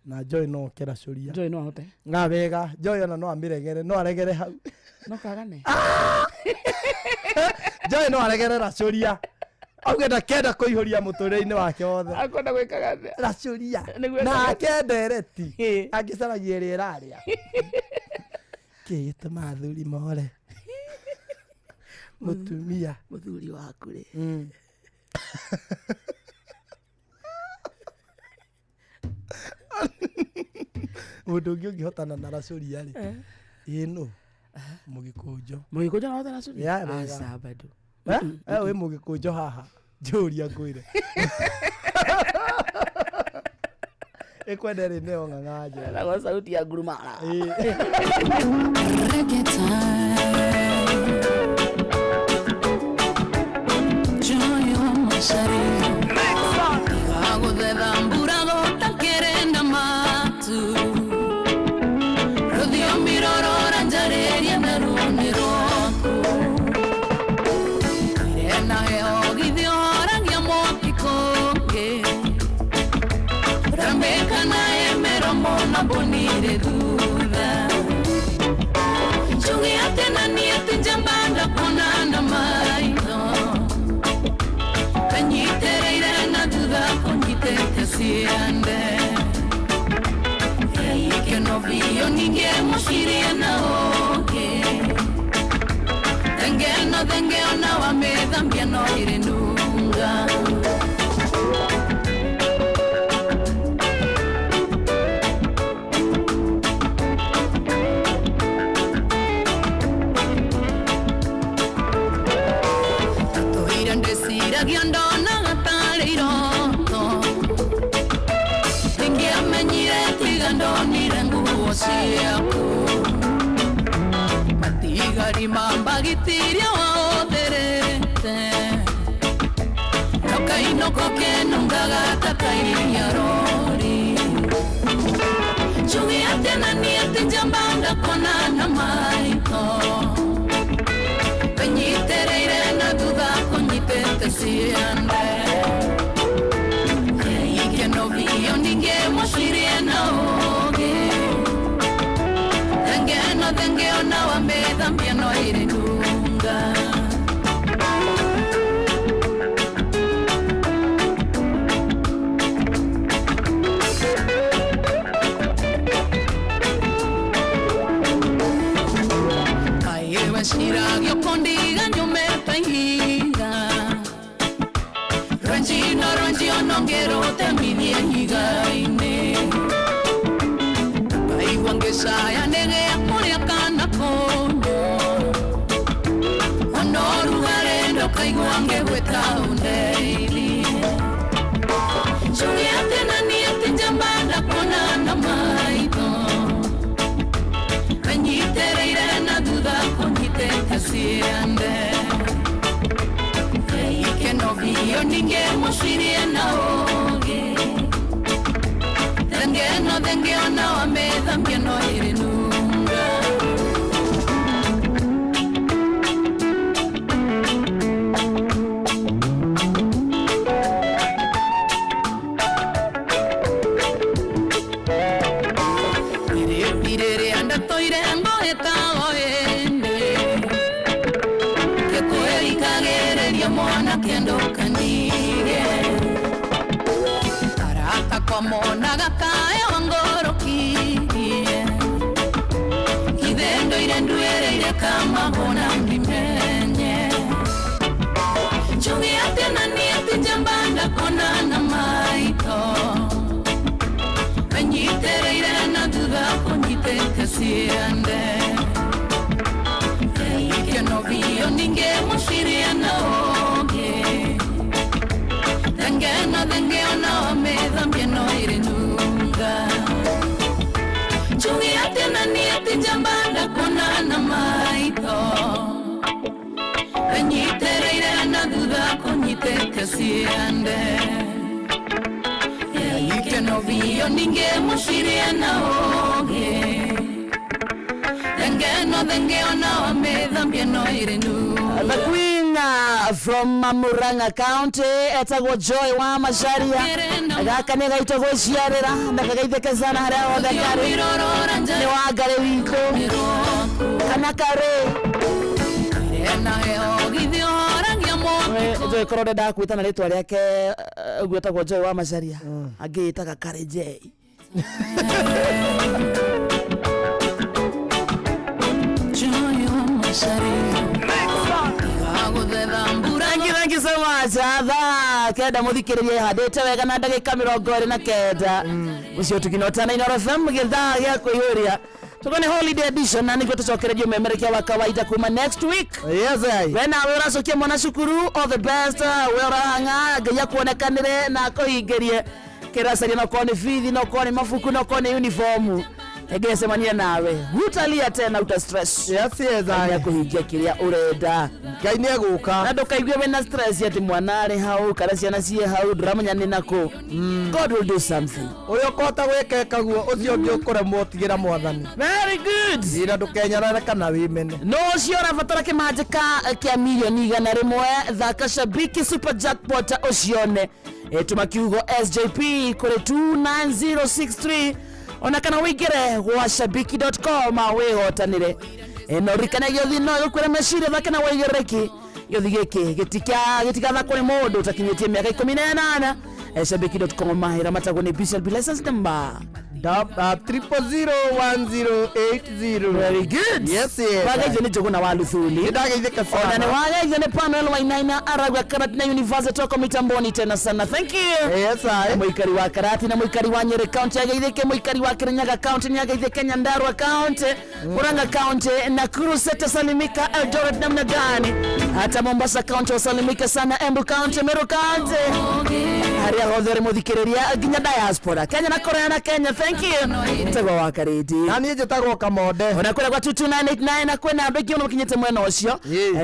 [SPEAKER 3] na Joy no oke racũria.
[SPEAKER 2] Joy no ahote.
[SPEAKER 3] Nga wega Joy ona no amĩregere no aregere hau.
[SPEAKER 2] No kagane.
[SPEAKER 3] Joy no aregere racũria. Auge ndakenda kũihũria mũtũrĩre-inĩ wake wothe.
[SPEAKER 2] Akwenda gwĩkaga atĩa?
[SPEAKER 3] Racũria.
[SPEAKER 2] Nĩguo
[SPEAKER 3] Na akendereti. Angĩcaragia ĩrĩa ĩrarĩa. Kĩ gĩtũmaga athuri more? Mũtumia.
[SPEAKER 2] Mũthuri waku rĩ.
[SPEAKER 3] Mũndũ ũngĩ ũngĩhotana na racũria rĩ. Ĩ nũ? Mũgĩkũnjo.
[SPEAKER 2] Mũgĩkũnjo no ahote racũria?
[SPEAKER 3] Ya, wega.
[SPEAKER 2] Aca bado.
[SPEAKER 3] Wĩ mũgĩkũnjo haha. Njũria ngwĩre. Ĩkwenda ĩrĩ nĩyo ng'ang'a njega.
[SPEAKER 2] Ĩtagwo sauti ya ngurumara.
[SPEAKER 4] Reggae time. Joy wa macaria. Igagũthetha mbura gũtakĩrĩ na matu. Rũthiomi rũrũ ũranjarĩria naruo nĩ rwaku. Ire na heho githĩ ũhoragia mwaki kũngĩ. Ramĩka na ĩmĩromo na mbũni irĩ thutha. Njuge atĩ na niĩ atĩ njamba ndakuona na maitho. Kanyitĩrĩire na thutha kũnyitĩte ciande. Ikeno biũ ningĩ mũcirie na ũngĩ. Thenge no thenge ona wamĩthambia no ĩrĩ nunga. ciaku matigari mambagitiria waotherete nokainoko kenungaga ta kairia rori njuge atĩa na niĩ atĩ njamba ndakuona na maitho wĩnyitĩrĩire na thutha kũnyitĩte ciande ikeno biũ ningĩ mũcirie na ũũgĩ thenge ĩno thenge ona wamĩthambia no ĩrĩ nunga. Kaĩ weciragia ũkũndiga nyũmĩte ihiga rwenji no rwenji ona ũngĩrũtemithie ihiga-inĩ ngaigua ngĩcaya nĩgĩa kũrĩa kana kũnyua ona ũrugarĩ ndũkaigua ngĩgwĩta ũndeithie njuge atĩ na niĩ atĩ njamba ndakuona na maitho wĩnyitĩrĩire na thutha kũnyitĩte ciande ikeno biũ ningĩ mũcirie na ũũgĩ thenge ĩno thenge ona wamĩthambia no ĩrĩ nunga. Rĩrĩa ndatũire ngoĩtago ĩndĩ ngĩkwĩrikagĩrĩria mwanake ndũkandige arata kwa monaga kaĩ wangorokirie ithe ndũire nduĩrĩire kamahũna ndimenye njuge atĩ na niĩ atĩ njamba ndakuona na maitho wĩnyitĩrĩire na thutha kũnyitĩte ciande ikeno biũ ningĩ mũcirie na ũũgĩ thenge ĩno thenge ona wamĩthambia no ĩrĩ nunga njuge atĩ na niĩ atĩ njamba ndakuona na maitho wĩnyitĩrĩire na thutha kũnyitĩte ciande ikeno biũ ningĩ mũcirie na ũũgĩ thenge ĩno thenge ona wamĩthambia no ĩrĩ nunga.
[SPEAKER 2] The Queen from Murang'a County etagwo Joy wa Macharia gaka nĩ gaitũ gwĩciarĩra na kagaithĩke sana harĩa hothe karĩ nĩ wa ngarĩ witũ kana karĩ Joy korwo ndenda kwĩta na rĩtwa rĩake ũguo etagwo Joy wa Macharia angĩĩtaga Karĩ J.
[SPEAKER 4] Joy wa Macharia.
[SPEAKER 2] Thank you, thank you so much. Thaa kenda muthikiriria ihandite wega na ndagika 29 ucio tukinotana Inooro FM githaa gia kuihuria tukone holiday edition na niguo tucokererie umemerekia wa kawaida kuma next week.
[SPEAKER 3] Yes, I.
[SPEAKER 2] We nawe uracokia mwana cukuru, all the best. We urahang'a Ngai akuonekanire na akuhingirie kiracaria no korwo ni bithi no korwo ni mabuku no korwo ni uniform ngecemania nawe hutalia tena uta stress.
[SPEAKER 3] Yes, yes, I.
[SPEAKER 2] Akuhingia kiria urenda
[SPEAKER 3] Ngai nĩ egũka
[SPEAKER 2] na ndũkaigue wĩna stress atĩ mwana arĩ hau kana ciana ciĩ hau ndũramenya nĩ nakũ. God will do something.
[SPEAKER 3] Ũrĩa ũkũhota gwĩka ĩkaguo ũcio ũngĩ ũkũremwo tigĩra mwathani.
[SPEAKER 2] Very good.
[SPEAKER 3] Ira ndũkenyarare kana wĩmene.
[SPEAKER 2] No ũcio ũrabatara kĩmanjĩka kĩa milioni 100 thaka Shabiki Super Jackpot ũcione. Tũma kiugo SJP kũrĩ 29063 ona kana wĩingĩre gwa shabiki.com wĩhotanĩre. No ririkane gĩothi no gĩkwĩre meciria thake na wĩigĩrĩrĩki gĩothi gĩkĩ gĩtigathakwo nĩ mũndũ ũtakinyĩtie mĩaka 18. Shabiki.com mahĩra matagwo nĩ BCLB license number
[SPEAKER 3] 0001080.
[SPEAKER 2] Very good.
[SPEAKER 3] Yes, yes.
[SPEAKER 2] Wageithio nĩ Njũgũna wa Luthuli.
[SPEAKER 3] Nĩndageithĩka sana.
[SPEAKER 2] Ona nĩ wageithio nĩ Panuel Wainaina aragua Karatina University toko mitamboni tena sana. Thank you.
[SPEAKER 3] Yes, I.
[SPEAKER 2] Mũikari wa Karatina, mũikari wa Nyeri County ageithĩke, mũikari wa Kirinyaga County nĩ ageithĩke, Nyandarua County, Murang'a County, Nakuru City salimika, Eldoret namna gani? Hata Mombasa County wasalimike sana, Embu County, Meru County. Harĩa hothe ũrĩ mũthikĩrĩria nginya diaspora Kenya na Korea na Kenya, thank you. Njĩtagwo wa Karĩndĩ.
[SPEAKER 3] Na niĩ njĩtagwo Kamonde.
[SPEAKER 2] Ona kũrĩa gwa 22989 na kwĩna andũ aingĩ mũno makinyĩte mwena ũcio.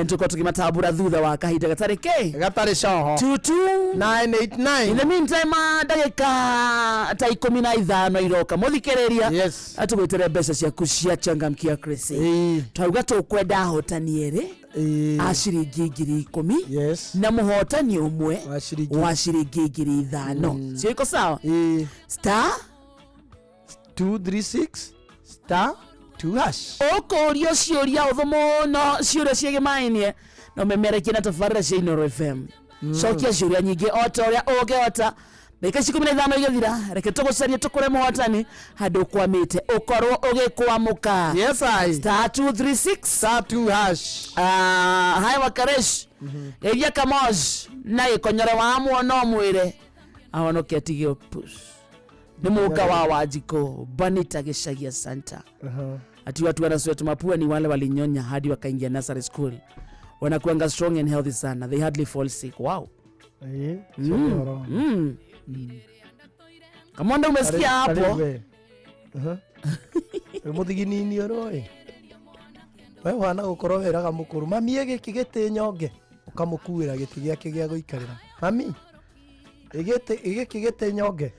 [SPEAKER 2] Tũkorwo tũkĩmatambũra thutha wa kahinda gatarĩ kĩ
[SPEAKER 3] gatarĩ coho.
[SPEAKER 2] 22989. In the meantime, ndagĩka ta 15 iroka mũthikĩrĩria.
[SPEAKER 3] Yes.
[SPEAKER 2] Atũgwĩtĩre mbeca ciaku cia changamkia Chris. Twauga tũkwenda ahotani erĩ a ciringi 10,000 na mũhotani ũmwe wa ciringi 5,000. Sio iko sawa? Star
[SPEAKER 3] 236 star 2 hash.
[SPEAKER 2] Ũkũrio ciũria ũthũ mũno, ciũria ciĩgĩmainie na ũmemerekie na tabarĩra cia Inooro FM. Cokia ciũria nyingĩ o ta ũrĩa ũngĩhota. Ndagĩka ici 15 igĩthira, reke tũgũcarie tũkũre mũhotani handũ ũkwamĩte ũkorwo ũgĩkwamũka.
[SPEAKER 3] Yes, I.
[SPEAKER 2] Star 236
[SPEAKER 3] star 2 hash.
[SPEAKER 2] Hai Wakaresh. Geithia Kamosh na gĩkonyore wa muona ũmwĩre ahonoke atige push. Nĩ mũka wa Wanjikũ Banita Gĩcagia Santa. Ati watu wanasweat mapua ni wale walinyonya hadi wakaingia nursery school. Wanakuanga strong and healthy sana. They hardly fall sick. Wow. Kamonda umesikia hapo?
[SPEAKER 3] Mũthiginini ũroĩ we wana gũkorwo wĩraga mũkũrũ mami ĩ gĩkĩ gĩtĩ nyonge ũkamũkuĩra gĩtĩ gĩake gĩa gũikarĩra mami ĩ gĩkĩ gĩtĩ nyonge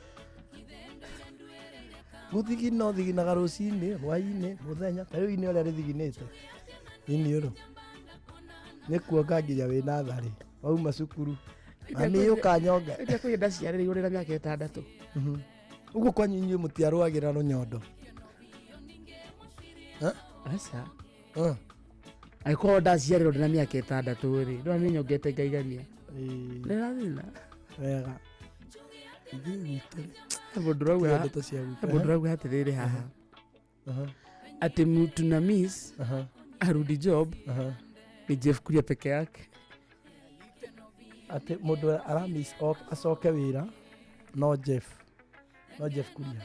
[SPEAKER 3] gũthigina ũthiginaga rũcinĩ hwainĩ mũthenya ta rĩu ini ũrĩa rĩthiginĩte ini ũrũ nĩ kuonga nginya wĩ natharĩ wauma cukuru mami ũkanyonge.
[SPEAKER 2] Ndiakwĩra ndaciarĩrĩirwo ndĩ na mĩaka 6.
[SPEAKER 3] Ũguo kwanyu inyuĩ mũtiarũagĩra rũnyondo?
[SPEAKER 2] Aca. Angĩkorwo ndaciarĩrwo ndĩ na mĩaka 6 rĩ, ndona nĩ nyongete ngaigania. Nĩrathina.
[SPEAKER 3] Wega. Ithuĩ gwitũ rĩ.
[SPEAKER 2] Mũndũ ũrauga
[SPEAKER 3] Ndeto cia gwitũ.
[SPEAKER 2] Mũndũ ũrauga atĩrĩrĩ haha. Ati mtu na miss arudi job ni Jeff Kuria peke yake.
[SPEAKER 3] Ati mũndũ aramiss acoke wĩra no Jeff. No Jeff Kuria.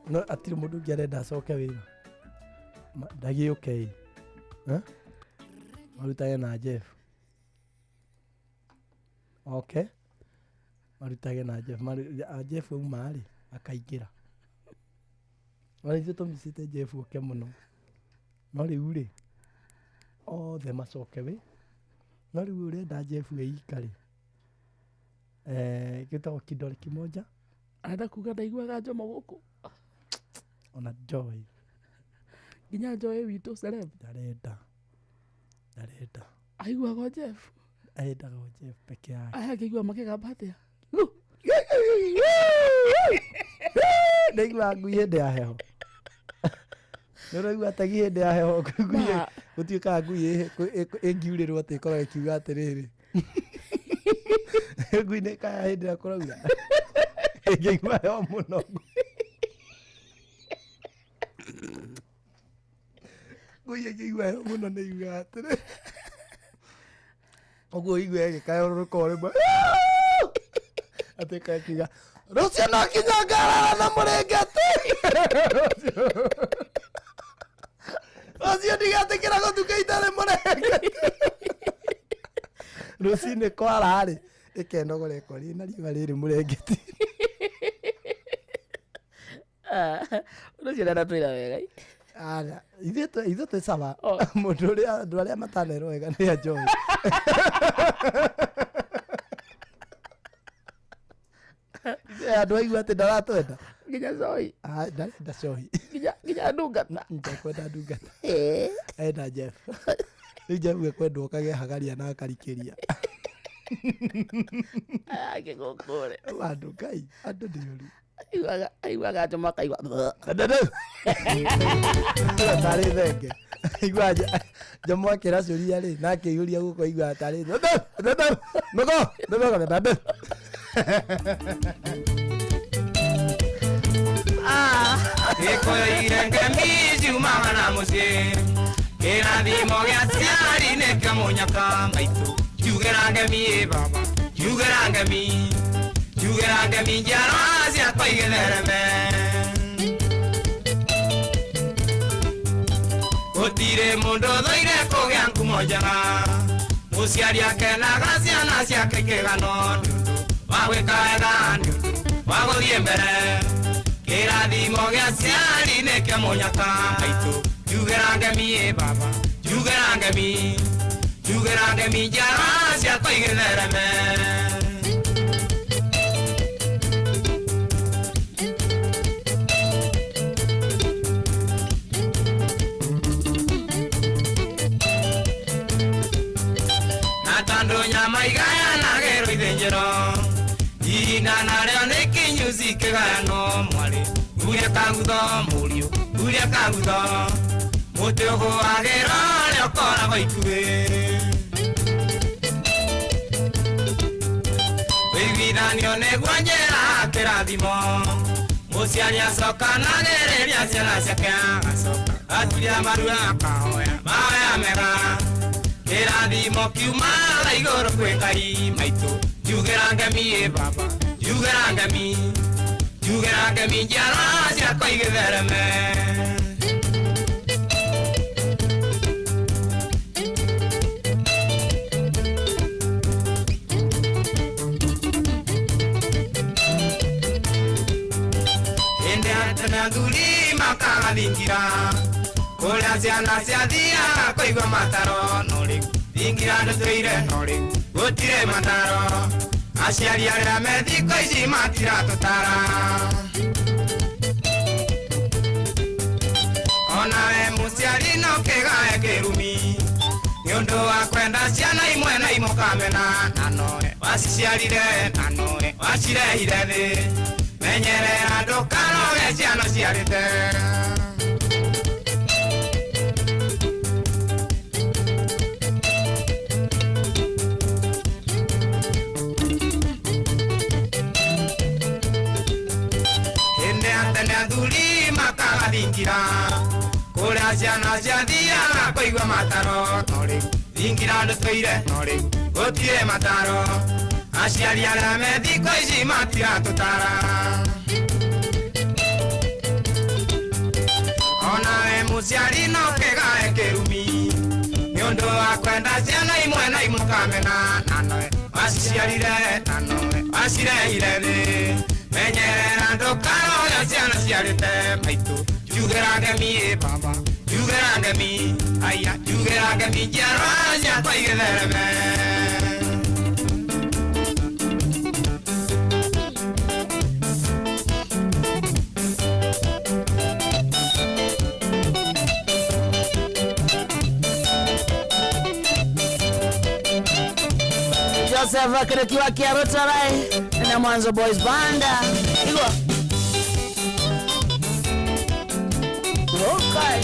[SPEAKER 3] No atirĩ mũndũ ũngĩ arenda acoke wĩra. Ndagĩũke ĩ. Marutage na Jeff. Okay. Marutage na Jeff. Jeff auma rĩ akaingĩra. Ona ithuĩ tũmicĩte Jeff oke mũno. No rĩu rĩ othe macoke wĩ. No rĩu ũrenda Jeff eika rĩ. Gĩtagwo kidole kimoja.
[SPEAKER 2] Arenda kuga ndaiguaga Njomo gũkũ.
[SPEAKER 3] Ona Joy.
[SPEAKER 2] Nginya Joy witũ celeb.
[SPEAKER 3] Ndarenda. Ndarenda.
[SPEAKER 2] Aiguaga o Jeff.
[SPEAKER 3] Aendaga o Jeff peke yake.
[SPEAKER 2] Aya angĩigua makĩgamba atĩa?
[SPEAKER 3] Ndaigua ngui hĩndĩ ya heho. Nĩ ũraigua tagi hĩndĩ ya heho ngui gũtuĩkaga ngui ĩngiurĩrwo atĩ ĩkoragwo ĩkiuga atĩrĩrĩ. Ngui nĩ ĩkaya hĩndĩ ĩrĩa kũraura. Ĩngĩigua heho mũno. Ngui ĩngĩigua heho mũno nĩ yugaga atĩrĩ. Ũguo ũigue ĩgĩkaya rũrũkoo rĩmwe. Atĩ ĩkiuga rũciũ no nginya ngarara na mũrĩngĩti. Rũciũ ndigetĩkĩra gũtuka itarĩ mũrĩngĩti. Rũcinĩ kwara rĩ ĩkenogora ĩkoria na riũa rĩrĩ mũrĩngĩti.
[SPEAKER 2] Ũcio ndanatwĩra wega.
[SPEAKER 3] Ara, ithuĩ twĩ sawa. Mũndũ ũrĩa andũ arĩa matanerwo wega nĩ a Joy. Andũ aigua atĩ ndaratwenda.
[SPEAKER 2] Nginya Joy.
[SPEAKER 3] Ndarenda Joy.
[SPEAKER 2] Nginya ndungata.
[SPEAKER 3] Ndekwenda ndungata. Enda Jeff. Rĩu Jeff ekwendwo kagĩa hagaria na akarikĩria.
[SPEAKER 2] Angĩgũkũre.
[SPEAKER 3] Andũ Ngai, andũ nĩ ũru.
[SPEAKER 2] Aiguaga Njomo akaigua.
[SPEAKER 3] Tarĩ thenge. Aigua Njomo akĩracũria rĩ na akĩiyũria gũkũ aiguaga tarĩ mũgo mũgo.
[SPEAKER 20] Gĩkũyũ irenge ciumaga na mũciĩ kĩrathimo gĩa ciari nĩkĩo mũnyaka maitũ njugĩra ngemi ĩ baba njugĩra ngemi njugĩra ngemi njiarwa ciakwa igĩthereme gũtirĩ mũndũ ũthũire kũgĩa ngumo njega Mũciari akenaga ciana ciake ikĩgano nĩ ũndũ wa gwĩka wega nĩ ũndũ wa gũthiĩ mbere. Kĩrathimo gĩa aciari nĩkĩo mũnyaka maitũ. Njugĩra ngemi ĩ baba, njugĩra ngemi, njugĩra ngemi njiarwa ciakwa igĩthereme. Na tondũ nyama igayanagĩrwo ithĩnjĩro, ihinda narĩo nĩ kinyu cikĩgayanwo mwarĩ. Huria kangutho mũriũ, huria kangutho, mũtĩ ũgũagĩra ũrĩa ũkoragwo ikuhĩ. Wĩiguithanio nĩguo njĩra ya kĩrathimo, mũciari acokanagĩrĩria ciana ciake agacoka aturia maru akahoya mahoya mega. Kĩrathimo kiumaga igũrũ kwĩ Ngai maitũ. Njugĩra ngemi ĩ baba, njugĩra ngemi, njugĩra ngemi njiarwa ciakwa igĩthereme. Hĩndĩ ya tene athuri makaga thingira, kũrĩa ciana ciathiaga kũigua mataro, no rĩu thingira ndũtũire, no rĩu gũtirĩ mataro. Aciari arĩa me thikũ ici matiratũtara. Onawe mũciari no kĩgae kĩrumi, nĩ ũndũ wa kwenda ciana imwe na imũkamena, na nowe waciciarire, na nowe wacirehire thĩ. Menyerera ndũkaroge ciana ciarĩte. Hĩndĩ ya tene athuri makaga thingira, kũrĩa ciana ciathiaga kũigua mataro, no rĩu thingira ndũtũire, no rĩu gũtirĩ mataro. Aciari arĩa me thikũ ici matiratũtara. Onawe mũciari no kĩgae kĩrumi, nĩ ũndũ wa kwenda ciana imwe na imũkamena, na nowe waciciarire, na nowe wacirehire thĩ. Menyerera ndũkaroge ciana ciarĩte maitũ. Njugĩra ngemi ĩ baba, njugĩra ngemi, aya njugĩra ngemi njiarwa ciakwa igĩthereme.
[SPEAKER 2] Joseph Akirikiwa Kiarotarai na Mwanzo Boys Banda. Igwa. Okay.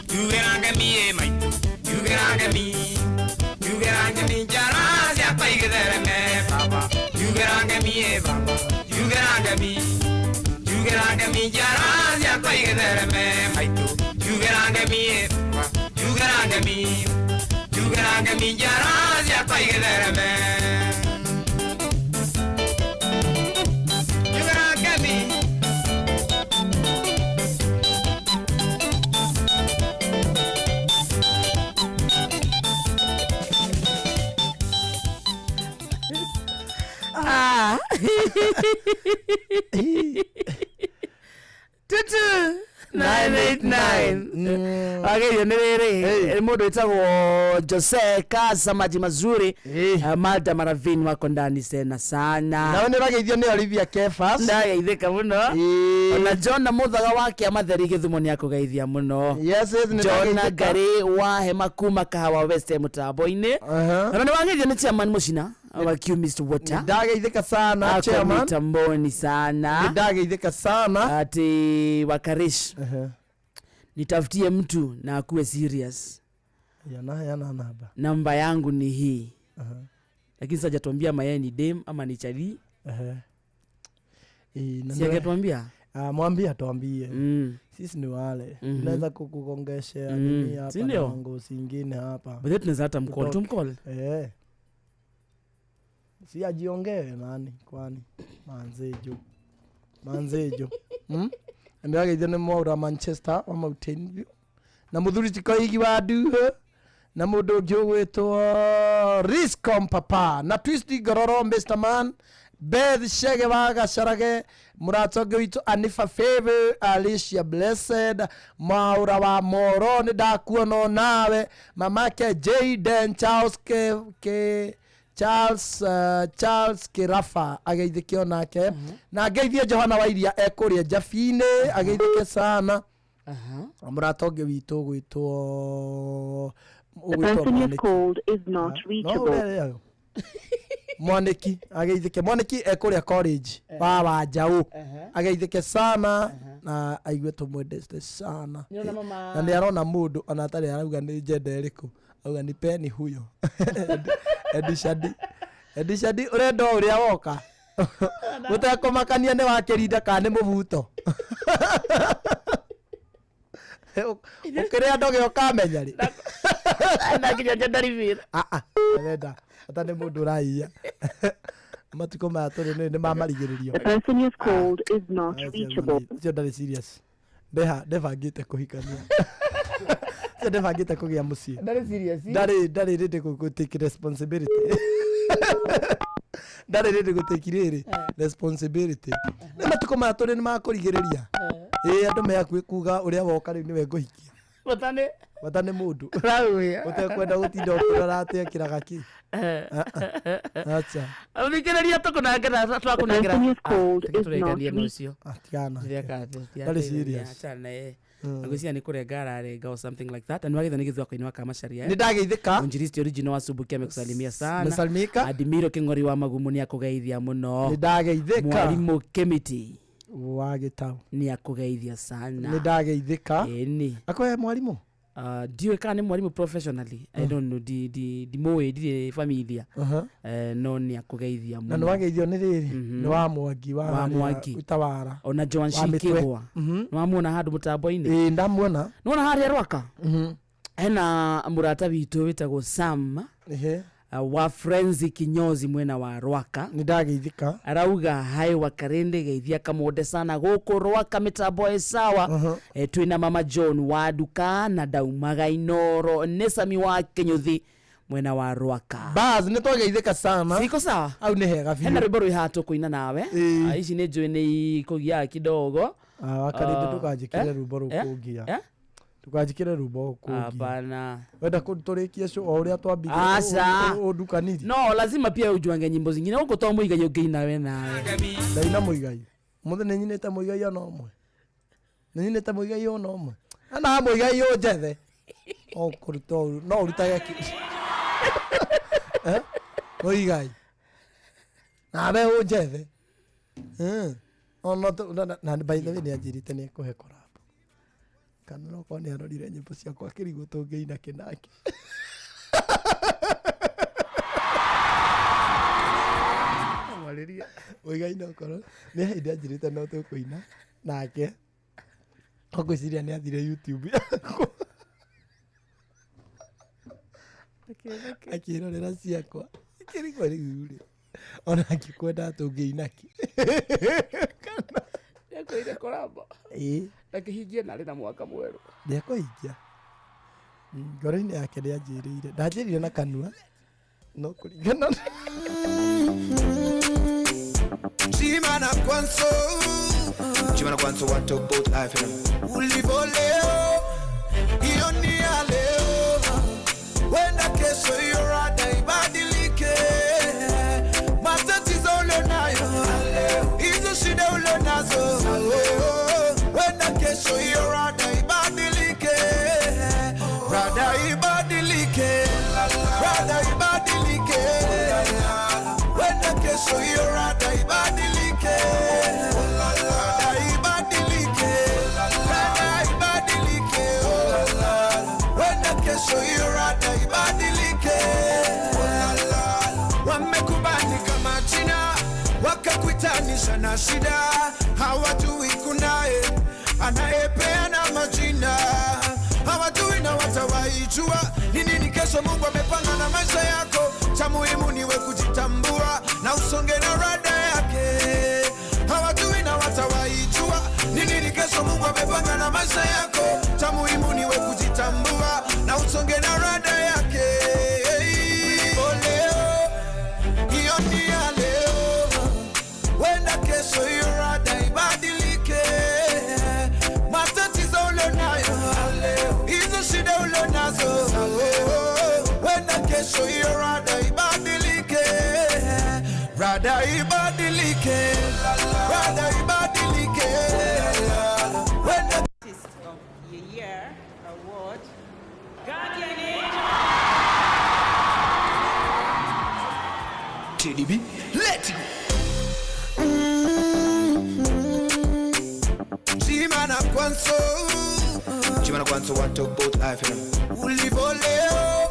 [SPEAKER 20] Njugĩra ngemi ĩ maitũ, njugĩra ngemi, njugĩra ngemi njiarwa ciakwa igĩthereme baba. Njugĩra ngemi ĩ baba, njugĩra ngemi, njugĩra ngemi njiarwa ciakwa igĩthereme maitũ. Njugĩra ngemi ĩ baba, njugĩra ngemi, njugĩra ngemi njiarwa ciakwa igĩthereme. Njugĩra ngemi.
[SPEAKER 2] Ah. Tutu 989. Wagerio nĩ rĩrĩ mũndũ wĩtagwo Jose Kasa maji mazuri, Malda Maravin wako ndani sena sana.
[SPEAKER 3] Nawe nĩ ũrageithio nĩ Olivia Kefas.
[SPEAKER 2] Ndageithĩka mũno. Ona John Muthaga wa kĩama theri Gĩthumo nĩ akũgeithia mũno.
[SPEAKER 3] Yes, yes, nĩ
[SPEAKER 2] John
[SPEAKER 3] ndageithĩka.
[SPEAKER 2] Ngari wa Hema kuma Kahawa West mũtambo-inĩ. Ona nĩ wageithio nĩ chairman Mũcina wa Q Mr Water.
[SPEAKER 3] Ndageithĩka sana
[SPEAKER 2] Ako
[SPEAKER 3] chairman.
[SPEAKER 2] mitamboni sana.
[SPEAKER 3] Ndageithĩka sana.
[SPEAKER 2] Ati Wakarish. Nitafutie mtu na akuwe serious.
[SPEAKER 3] Yana namba.
[SPEAKER 2] Namba yangu ni hii. Lakini sasa hajatuambia ama yeye ni dem ama ni chali. Si angetuambia?
[SPEAKER 3] Mwambie atuambie. Sisi ni wale. Tunaweza kukukongeshea nini hapa
[SPEAKER 2] Si ndio?
[SPEAKER 3] na ngozi nyingine hapa.
[SPEAKER 2] But tunaweza hata mcall,
[SPEAKER 3] Tutoke.
[SPEAKER 2] tumcall.
[SPEAKER 3] Si ajiongee nani kwani? Manzejo. Manzejo. Na nĩwageithio nĩ Mwaura Manchester wa Mountain View na mũthuri ti Koigi wa Nduhũ na mũndũ ũngĩ ũgwĩtwo Riscom Papa na Twist Ngororo Mr Man Beth Shege wa Gacarage mũrata ũngĩ witũ Anifa Favor Alicia Blessed Mwaura wa Moro nĩ ndakuona nawe mamake Jaden Charles K, K Charles Charles Kirafa ageithĩke onake na ngeithie Johana wa Iria ekũrĩa Njabi-inĩ ageithĩke sana na mũrata ũngĩ witũ ũgwĩtwo
[SPEAKER 21] The person you've called is not reachable.
[SPEAKER 3] Mwaniki ageithĩke Mwaniki ekũrĩa college wa Wanjaũ ageithĩke sana na aigue tũmwendete sana
[SPEAKER 2] Nĩona mama-
[SPEAKER 3] na nĩ arona mũndũ ona atarĩ arauga nĩ njenda ĩrĩkũ auga ni peni huyo Edishadi Edishadi ũrenda o ũrĩa woka gũtekũmakania nĩ wakĩrinda kana nĩ mũbuto ũkĩrĩa ndoge ũkamenya rĩ
[SPEAKER 2] Na nginya njenda reveal.
[SPEAKER 3] arenda ata nĩ mũndũ ũraiya matukũ maya tũrĩ nĩ mamarigĩrĩrio
[SPEAKER 21] The person you've called is not reachable.
[SPEAKER 3] ũcio ndarĩ serious ndeha ndebangĩte kũhikania ũcio ndebangĩte kũgĩa mũciĩ
[SPEAKER 2] Ndarĩ serious.
[SPEAKER 3] ndarĩ ndarĩ ready gũ take responsibility ndarĩ ready gũ take rĩrĩ responsibility nĩ matukũ maya tũrĩ nĩ makũrigĩrĩria ĩĩ andũ me hakuhĩ kuga ũrĩa woka rĩu nĩwe ngũhikia
[SPEAKER 2] Bata nĩ
[SPEAKER 3] bata nĩ mũndũ
[SPEAKER 2] Ũrauya.
[SPEAKER 3] ũtekwenda gũtinda ũkĩrora atĩ ekĩraga kĩ acha
[SPEAKER 2] Thikĩrĩria tũkũnengera
[SPEAKER 21] The
[SPEAKER 2] twakũnengera.
[SPEAKER 21] person you've called is not
[SPEAKER 2] Tũrenganie na ũcio.
[SPEAKER 3] tigana Ndarĩ serious.
[SPEAKER 2] Ngwĩciria nĩ kũrenga ararenga or something like that. Na nĩwagĩthwo nĩ gĩthwako-inĩ wa Kamacharia.
[SPEAKER 3] Nĩ ndageithĩka.
[SPEAKER 2] Mwinjilisti original wa Subukia amekusalimia sana.
[SPEAKER 3] Nimesalimika.
[SPEAKER 2] Adimiro Kĩng'ori wa Magumu nĩ akũgeithia mũno.
[SPEAKER 3] Nĩ ndageithĩka.
[SPEAKER 2] Mwarimũ Kĩmiti
[SPEAKER 3] wa gĩtau
[SPEAKER 2] nĩ akũgeithia sana.
[SPEAKER 3] Nĩ ndageithĩka.
[SPEAKER 2] Ĩni.
[SPEAKER 3] Akoe mwarimũ?
[SPEAKER 2] Ndiũĩ kana nĩ mwarimũ professionally. I don't know ndimũĩ ndirĩ familia. No nĩ akũgeithia
[SPEAKER 3] na
[SPEAKER 2] mũno.
[SPEAKER 3] nĩ wageithio nĩ rĩrĩ nĩ wa Mwangi wa
[SPEAKER 2] Wa
[SPEAKER 3] harĩa
[SPEAKER 2] Mwangi.
[SPEAKER 3] Utawara
[SPEAKER 2] Ona Joan
[SPEAKER 3] Wa mĩtwe.
[SPEAKER 2] Shikĩgwa. Nĩwamuona handũ mũtambo-inĩ?
[SPEAKER 3] Ĩĩ ndamuona.
[SPEAKER 2] Nĩwona harĩa Rwaka? Hena mũrata witũ wĩtagwo Sam wa Frenzy kinyozi mwena wa Rwaka.
[SPEAKER 3] Nĩ ndageithĩka.
[SPEAKER 2] Arauga hai wa Karende geithia kamunde sana gũkũ Rwaka mĩtambo ĩ sawa. Twĩna mama John wa nduka na ndaumaga Inoro nĩ Sami wa Kĩnyũthi mwena wa Rwaka.
[SPEAKER 3] Bas nĩ twageithĩka sana.
[SPEAKER 2] Siko sawa?
[SPEAKER 3] Au nĩ hega biũ.
[SPEAKER 2] Hena rwĩmbo rwĩ haha tũkũina nawe. Ici nĩ njũĩ nĩ ikũgiaga kidogo.
[SPEAKER 3] Wakarĩndĩ ndũkanjĩkĩre rwĩmbo rũkũngia. Ndũkanjĩkĩre rwĩmbo rũkũngia.
[SPEAKER 2] Hapana.
[SPEAKER 3] Wenda tũrĩkie show o ũrĩa twambirie
[SPEAKER 2] Aca.
[SPEAKER 3] ũndukaniri.
[SPEAKER 2] No, lazima pia ujuange nyimbo zingine huko to Muigai ũngĩina we nawe.
[SPEAKER 3] Ndaina Muigai. Mũthĩ nĩ nyinĩte Muigai ona ũmwe. Nĩ nyinĩte Muigai ona ũmwe. Ana Muigai ũnjethe. O kũruta ũru no ũrutage kĩ. Muigai. Nawe ũnjethe. Ono na by the way nĩ anjĩrĩte nĩ ekũhe collab. Kana no korwo nĩ arorire nyĩmbo ciakwa akĩrigwo tũngĩina kĩnake. Muigai no korwo nĩ hĩndĩ anjĩrĩte no tũkũina nake. Ngwĩciria nĩ athire YouTube yakwa akĩrorera ciakwa akĩrigwo rĩu rĩ ona angĩkwenda tũngĩina kĩ.
[SPEAKER 2] Nĩekũire collab.
[SPEAKER 3] Ĩĩ.
[SPEAKER 2] Ndakĩhingie narĩ na mwaka mwerũ.
[SPEAKER 3] Ndekũhingia. Ngoro-inĩ yake nĩ anjĩrĩire ndanjĩrire na kanua no kũringana na
[SPEAKER 6] Chimana Kwanso Chimana Kwanso want to both life you know. Ulivo leo hiyo ni ya leo wenda kesho hiyo rada ibadilike matatizo ulionayo hizo shida ulionazo wenda kesho hiyo rada ibadilike rada ibadilike rada ibadilike wenda kesho hiyo rada ibadilike rada ibadilike rada ibadilike wenda kesho hiyo rada ibadilike wamekubali kama China wakakuitanisha na shida hawajui kunaye anayepeana majina hawajui na watawaijua ni nini kesho Mungu amepanga na maisha yako cha muhimu niwe kujitambua na usonge na rada yake hawajui na watawaijua ni nini kesho Mungu Rada ibadilike, rada ibadilike. When the
[SPEAKER 7] Artist of the Year Award. Guardian Angel.
[SPEAKER 6] TDB, let go. Chimana Kwanso, Chimana Kwanso want to both life, you know. Ulivo leo,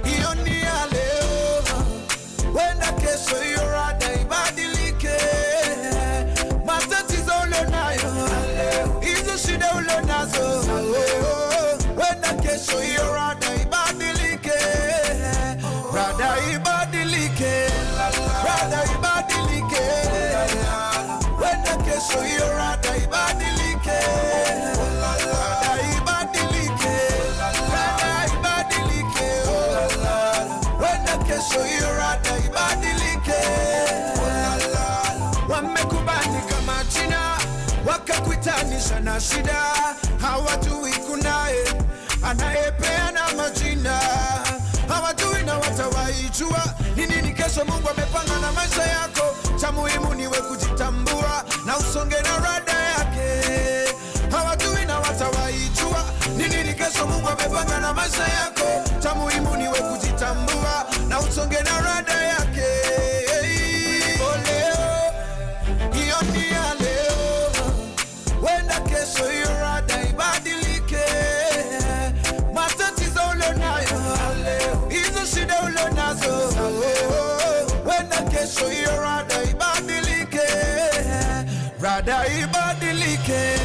[SPEAKER 6] hiyo ni ya leo. Wenda kesho hiyo rada ibadilike. Matatizo ulionayo, hizo shida ulionazo. Wenda kesho hiyo rada ibadilike. Rada ibadilike, rada ibadilike. Wenda kesho hiyo rada ibadilike. Rada ibadilike, rada ibadilike. Wenda kesho hiyo rada ibadilike. Wamekubali kama China, wakakuitanisha na shida. Hawajui kunaye anayepeana majina, hawajui na watawaijua ni nini kesho Mungu amepanga na maisha yako. Cha muhimu niwe kujitambua na usonge na rada yake. Hawajui na watawaijua ni nini kesho Mungu amepanga na maisha yako. Cha muhimu niwe kujitambua na usonge na rada yake. Leo, hiyo ni ya leo. Wenda kesho hiyo rada ibadilike. Matatizo ulionayo, hizo shida ulionazo. Wenda kesho hiyo rada ibadilike. Rada ibadilike,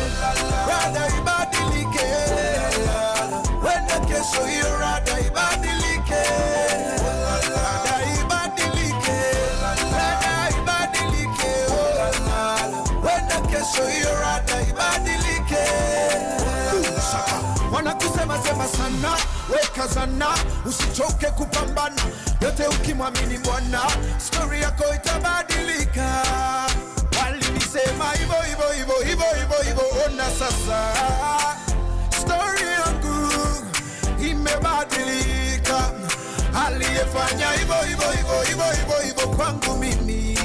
[SPEAKER 6] rada ibadilike. Wenda kesho hiyo rada ibadilike. Rada ibadilike, rada ibadilike. Wenda kesho hiyo rada ibadilike. Wanakusema sema sana, weka sana, usichoke kupambana. Yote ukimwamini Bwana, story yako itabadilika. Walinisema hivo hivo hivo hivo hivo hivo, ona sasa story yangu imebadilika. Aliyefanya hivo hivo hivo hivo hivo hivo kwangu mimi,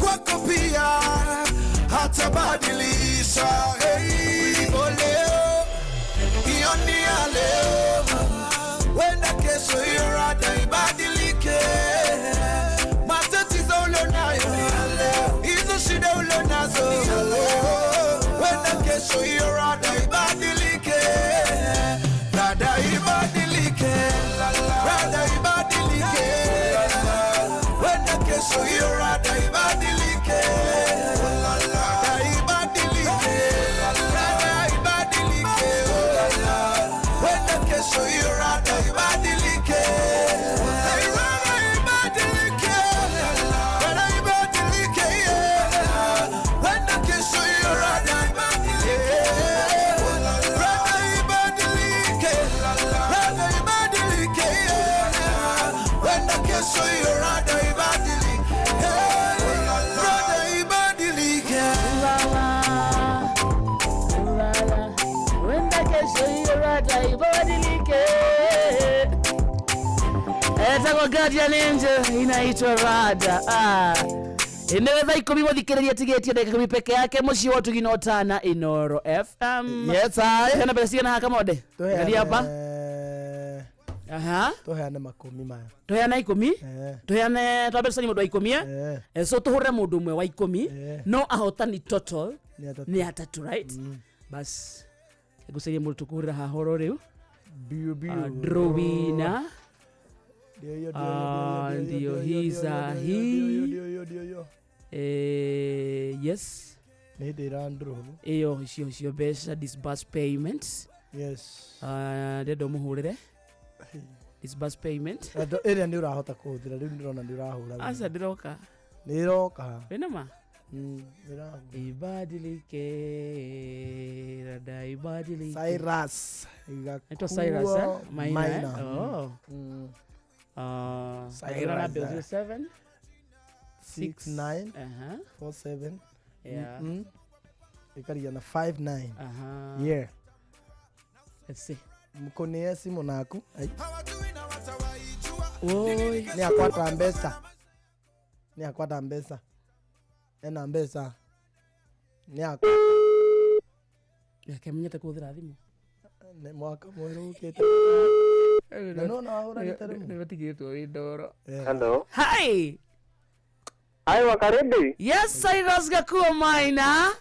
[SPEAKER 6] kwako pia hatabadilisha. Hey, leo, hiyo ni ya leo. Wenda kesho hiyo rada ibadilike. Matatizo ulionayo, hizo shida ulionazo. Wenda kesho hiyo rada ibadilike. Rada ibadilike, rada ibadilike. Wenda kesho hiyo rada ibadilike. Rada ibadilike, rada ibadilike. Wenda kesho hiyo rada ibadilike. Hey, rada ibadilike, rada ibadilike, yeah. Wenda kesho hiyo rada ibadilike. Rada ibadilike, rada ibadilike, yeah. Wenda kesho hiyo rada ibadilike. Hey, rada ibadilike.
[SPEAKER 2] Wenda kesho hiyo rada ibadilike. Etagwo Guardian Angel, inaitwa rada. Endewe thaa 10 muthikiriria tigetie ndagika 10 peke yake mucii wa Ũtugi na Ũtana Inooro FM.
[SPEAKER 3] Yes, I.
[SPEAKER 2] Hena mbeca cigana haha Kamode? Angalia hapa. Aha.
[SPEAKER 3] Tuheane 10 maya.
[SPEAKER 2] Tuheane 10? Tuheane twambe tucanie mundu wa 10 eh? So tuhure mundu umwe wa 10 no ahotani total ni atatu, right? Bas ngucarie mundu tukuhurira haha oro riu.
[SPEAKER 3] Biu biu.
[SPEAKER 2] Draw winner. Ndio hii za hii. Yes.
[SPEAKER 3] Nĩ hĩndĩ ĩra draw.
[SPEAKER 2] Iyo icio icio mbeca disburse payments.
[SPEAKER 3] Yes.
[SPEAKER 2] Ndĩrenda ũmũhũrĩre disburse payment.
[SPEAKER 3] Ĩrĩa nĩ ũrahota kũhũthĩra rĩu ndĩrona nĩ ũrahũra.
[SPEAKER 2] Aca ndĩroka.
[SPEAKER 3] Nĩ ĩroka.
[SPEAKER 2] Wĩna ma?
[SPEAKER 3] Ĩrahũra.
[SPEAKER 2] Ibadilike, rada ibadilike.
[SPEAKER 3] Cyrus.
[SPEAKER 2] Naitwa Cyrus, eh? Maina, eh?
[SPEAKER 3] Maina.
[SPEAKER 2] Oh.
[SPEAKER 3] Cyrus,
[SPEAKER 2] 07
[SPEAKER 3] 6 9 4 7.
[SPEAKER 2] Yeah.
[SPEAKER 3] Ĩkaria na 5 9. Yeah.
[SPEAKER 2] Let's see.
[SPEAKER 3] Mkonie simu naku.
[SPEAKER 2] Oi.
[SPEAKER 3] Ni akwata mbeca. Nĩ akwenda mbeca. Ena mbeca. Nĩ akwa.
[SPEAKER 2] Reke menyete kũhũthĩra thimũ.
[SPEAKER 3] Nĩ mwaka mwerũ ũkĩte. Na nona wahũra rita rĩmwe.
[SPEAKER 2] Nĩmatigĩtwo wĩ ndoro.
[SPEAKER 10] Hello.
[SPEAKER 2] Hi.
[SPEAKER 10] Hi, Wakarindi.
[SPEAKER 2] Yes, Cyrus Gakuo Maina.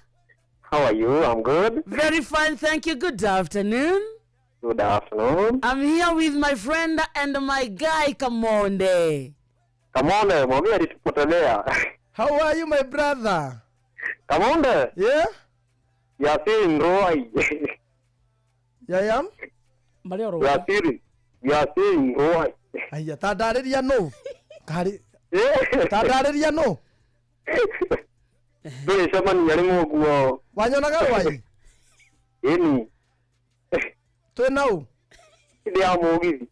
[SPEAKER 10] How are you? I'm good.
[SPEAKER 2] Very fine, thank you. Good afternoon.
[SPEAKER 10] Good afternoon.
[SPEAKER 2] I'm here with my friend and my guy Kamonde.
[SPEAKER 10] Kamonde, mwambie alitupotelea.
[SPEAKER 3] How are you my brother?
[SPEAKER 10] Kamonde.
[SPEAKER 3] Yeah?
[SPEAKER 10] Yasiri Roy.
[SPEAKER 3] Yeah, am.
[SPEAKER 10] Yasiri. Yasiri Roy.
[SPEAKER 3] Aya, tandarĩria nũ? Karĩ. Tandarĩria nũ?
[SPEAKER 10] Tũgĩcemania rĩmwe ũguo.
[SPEAKER 3] Wanyonaga Rwai?
[SPEAKER 10] Ĩni.
[SPEAKER 3] Twĩ na ũ?
[SPEAKER 10] Ndĩ ya mũgithi.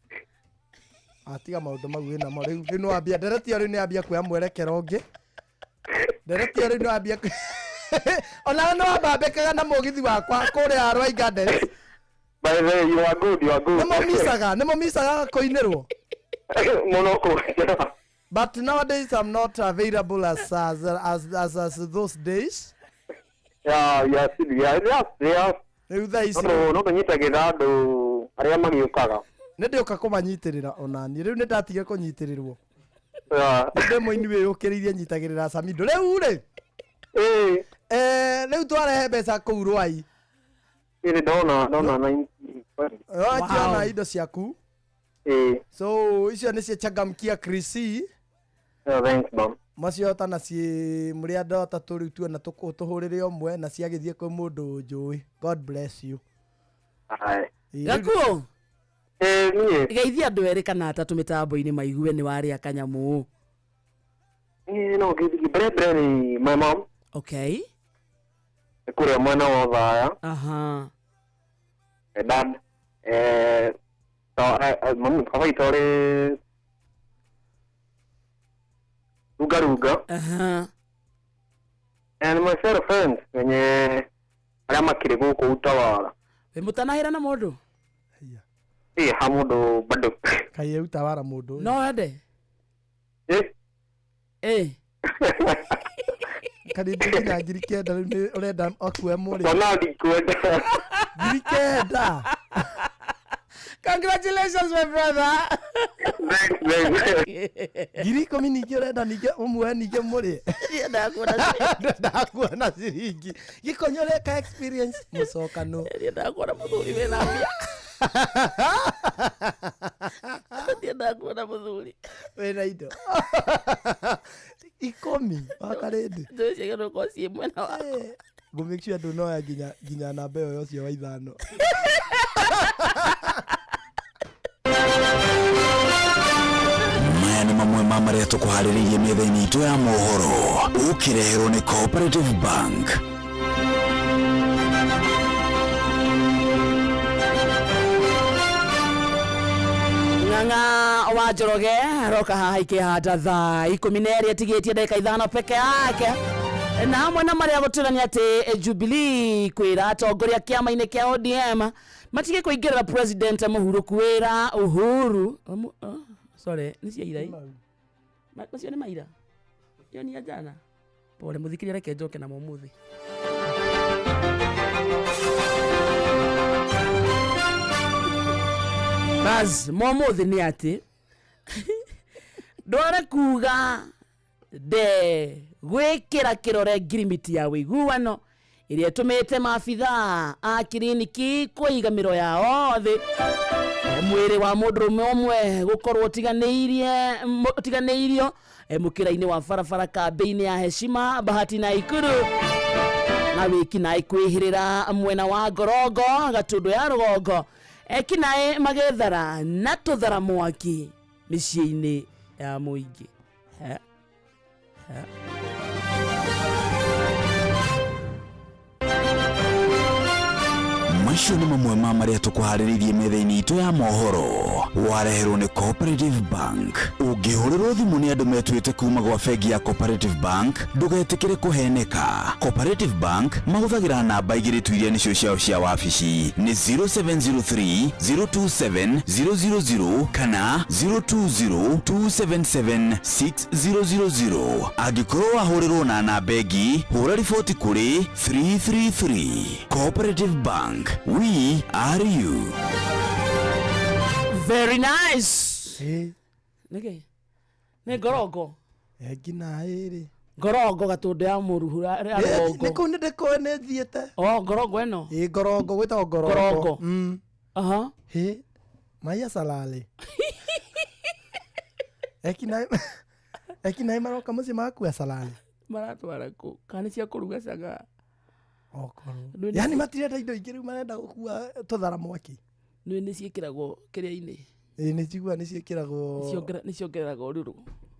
[SPEAKER 3] Atiga maũndũ mau wĩna mo rĩu rĩu nĩwambia ndereti ĩyo rĩu nĩyambia kuoya mwerekero ũngĩ. Ndereti ĩyo rĩu nĩwambia onawe nĩwambambĩkaga na mũgithi wakwa kũrĩa Rwai Gardens.
[SPEAKER 10] By the way, you are good, you are good.
[SPEAKER 3] Nĩmũmicaga, nĩmũmicaga kũinĩrwo.
[SPEAKER 10] Mũno kũnjĩra.
[SPEAKER 3] But nowadays I'm not available as as as as, as those days.
[SPEAKER 10] Yeah, yeah, yeah, yeah, yeah.
[SPEAKER 3] Rĩu thaa ici
[SPEAKER 10] No tũnyitagĩrĩra andũ arĩa magĩũkaga.
[SPEAKER 3] Nĩ ndĩũka kũmanyitĩrĩra onaniĩ rĩu nĩ ndatiga kũnyitĩrĩrwo.
[SPEAKER 10] Yeah.
[SPEAKER 3] Ndĩ mũini wĩyũkĩrĩirie nyitagĩrĩra Samido. Rĩu rĩ. Rĩu twarehe mbeca kũu Rwai.
[SPEAKER 10] Ĩrĩ ndona 90.
[SPEAKER 3] Wakiona indo ciaku. So icio nĩcio changamkia Chrissy.
[SPEAKER 10] Yeah, thanks, mom.
[SPEAKER 3] Macio ta na ciĩ mũrĩ andũ atatũ rĩu tuona tũhũrĩre ũmwe na ciagĩthiĩ kwĩ mũndũ njũĩ. God bless you.
[SPEAKER 10] Aye.
[SPEAKER 2] Gakuo.
[SPEAKER 10] Niĩ.
[SPEAKER 2] Geithia andũ erĩ kana atatũ mĩtambo-inĩ maigue nĩ warĩa kanyamũ.
[SPEAKER 10] Niĩ no ngĩthiĩ mbere mbere nĩ my mom.
[SPEAKER 2] Okay.
[SPEAKER 10] Kũrĩa mwena wa Othaya.
[SPEAKER 2] Aha.
[SPEAKER 10] Dad. Mami baba witũ arĩ Ruga Ruga.
[SPEAKER 2] Aha.
[SPEAKER 10] And my fellow friends wenye arĩa makĩrĩ gũkũ Utawala.
[SPEAKER 2] Wĩ mũtanahĩra na mũndũ?
[SPEAKER 10] Ĩ ha mũndũ bado.
[SPEAKER 3] Kaĩ e Utawala mũndũ ũyũ.
[SPEAKER 2] No wende?
[SPEAKER 10] Ĩ.
[SPEAKER 3] Karĩndĩ nginya 9,000 rĩu nĩ ũrenda akue mũrĩ.
[SPEAKER 10] Ona ndikwenda.
[SPEAKER 3] 9,000.
[SPEAKER 2] Congratulations my brother.
[SPEAKER 10] Thanks,
[SPEAKER 3] 10,000 ningĩ ũrenda ningĩ ũmuoe ningĩ mũrĩe. Ndĩrenda kuona ciringi. Gĩkonyo ũreka experience mũcokano.
[SPEAKER 2] Ndĩrenda kuona mũthuri wĩna mbia. Ndĩrenda kuona mũthuri
[SPEAKER 3] wĩna indo. 10 wakarĩndĩ.
[SPEAKER 2] Ndũĩ ciagĩrĩirwo gũkorwo ciĩ mwena waku.
[SPEAKER 3] Ngũ make sure ndũnoya nginya namba ĩyo ya ũcio wa 5.
[SPEAKER 19] Maya nĩ mamwe ma marĩa tũkũharĩrĩirie metha-inĩ itũ ya mohoro ũkĩreherwo nĩ Cooperative Bank.
[SPEAKER 2] Ng'ang'a wa Njoroge aroka haha ikĩhanda thaa 12 atigĩtie ndagĩka 5 peke yake na hamwe na marĩa gũtwĩra nĩ atĩ Jubilee kwĩra atongoria kĩama-inĩ kĩa ODM matige kũingĩrĩra President mũhurũku wĩra Uhuru. Sorry, nĩ cia ira macio nĩ maira ĩyo nĩ ya jana. Pole mũthikĩrĩria, reke njoke na mũmũthĩ. Bas, mũmũthĩ nĩ atĩ ndware kuga nde gwĩkĩra kĩrore ngirimiti ya ũiguano ĩrĩa ĩtũmĩte maabithaa a kiriniki kũiga mĩro yao thĩ. Mwĩrĩ wa mũndũrũme ũmwe gũkorwo ũtiganĩirio mũkĩra-inĩ wa barabara kambĩ-inĩ ya Heshima Bahati na Ikuru na wĩkinaĩ kwĩhĩrĩra mwena wa Ngorongo Gatũndũ ya rũgongo ekinaĩ magethara na tũthara mwaki mĩciĩ-inĩ ya mũingĩ.
[SPEAKER 19] Macio nĩ mamwe ma marĩa tũkũharĩrĩirie metha-inĩ itũ ya mohoro. Wareherwo nĩ Cooperative Bank. Ũngĩhũrĩrwo thimũ nĩ andũ metuĩte kuma gwa bengi ya Cooperative Bank, ndũgetĩkĩre kũheneka. Cooperative Bank mahũthagĩra namba igĩrĩ tu iria nĩcio ciao cia wabici nĩ 0703 027 000 kana 020 277 6000. Angĩkorwo wahũrĩrwo na namba ĩngĩ, hũra riboti kũrĩ 333. Cooperative Bank, we are you.
[SPEAKER 2] Very nice. Nĩkĩ? Nĩ ngorongo.
[SPEAKER 3] Ngina ĩrĩ.
[SPEAKER 2] Ngorongo gatũndũ ya mũruhu ya rũgongo.
[SPEAKER 3] Nĩ kũu nĩ ndĩkũĩ nĩ thiĩte.
[SPEAKER 2] Oh, ngorongo ĩno.
[SPEAKER 3] Ĩ ngorongo gwĩtagwo ngorongo.
[SPEAKER 2] Ngorongo.
[SPEAKER 3] Mm.
[SPEAKER 2] Aha.
[SPEAKER 3] Hĩ. Maiya salale. Ekinaĩ ekinaĩ maroka mũciĩ magakua salale.
[SPEAKER 2] Maratwara kũ? Kana nĩ cia kũruga caga?
[SPEAKER 3] Okorwo.
[SPEAKER 2] Nĩ-
[SPEAKER 3] Yani matirenda indo ingĩ rĩu marenda gũkua tũthara mwaki.
[SPEAKER 2] Nĩ nĩ ciĩkĩragwo kĩrĩa-inĩ.
[SPEAKER 3] Ĩ nĩ njigua nĩ ciĩkĩragwo.
[SPEAKER 2] Nĩ ciongereraga ũrũrũ.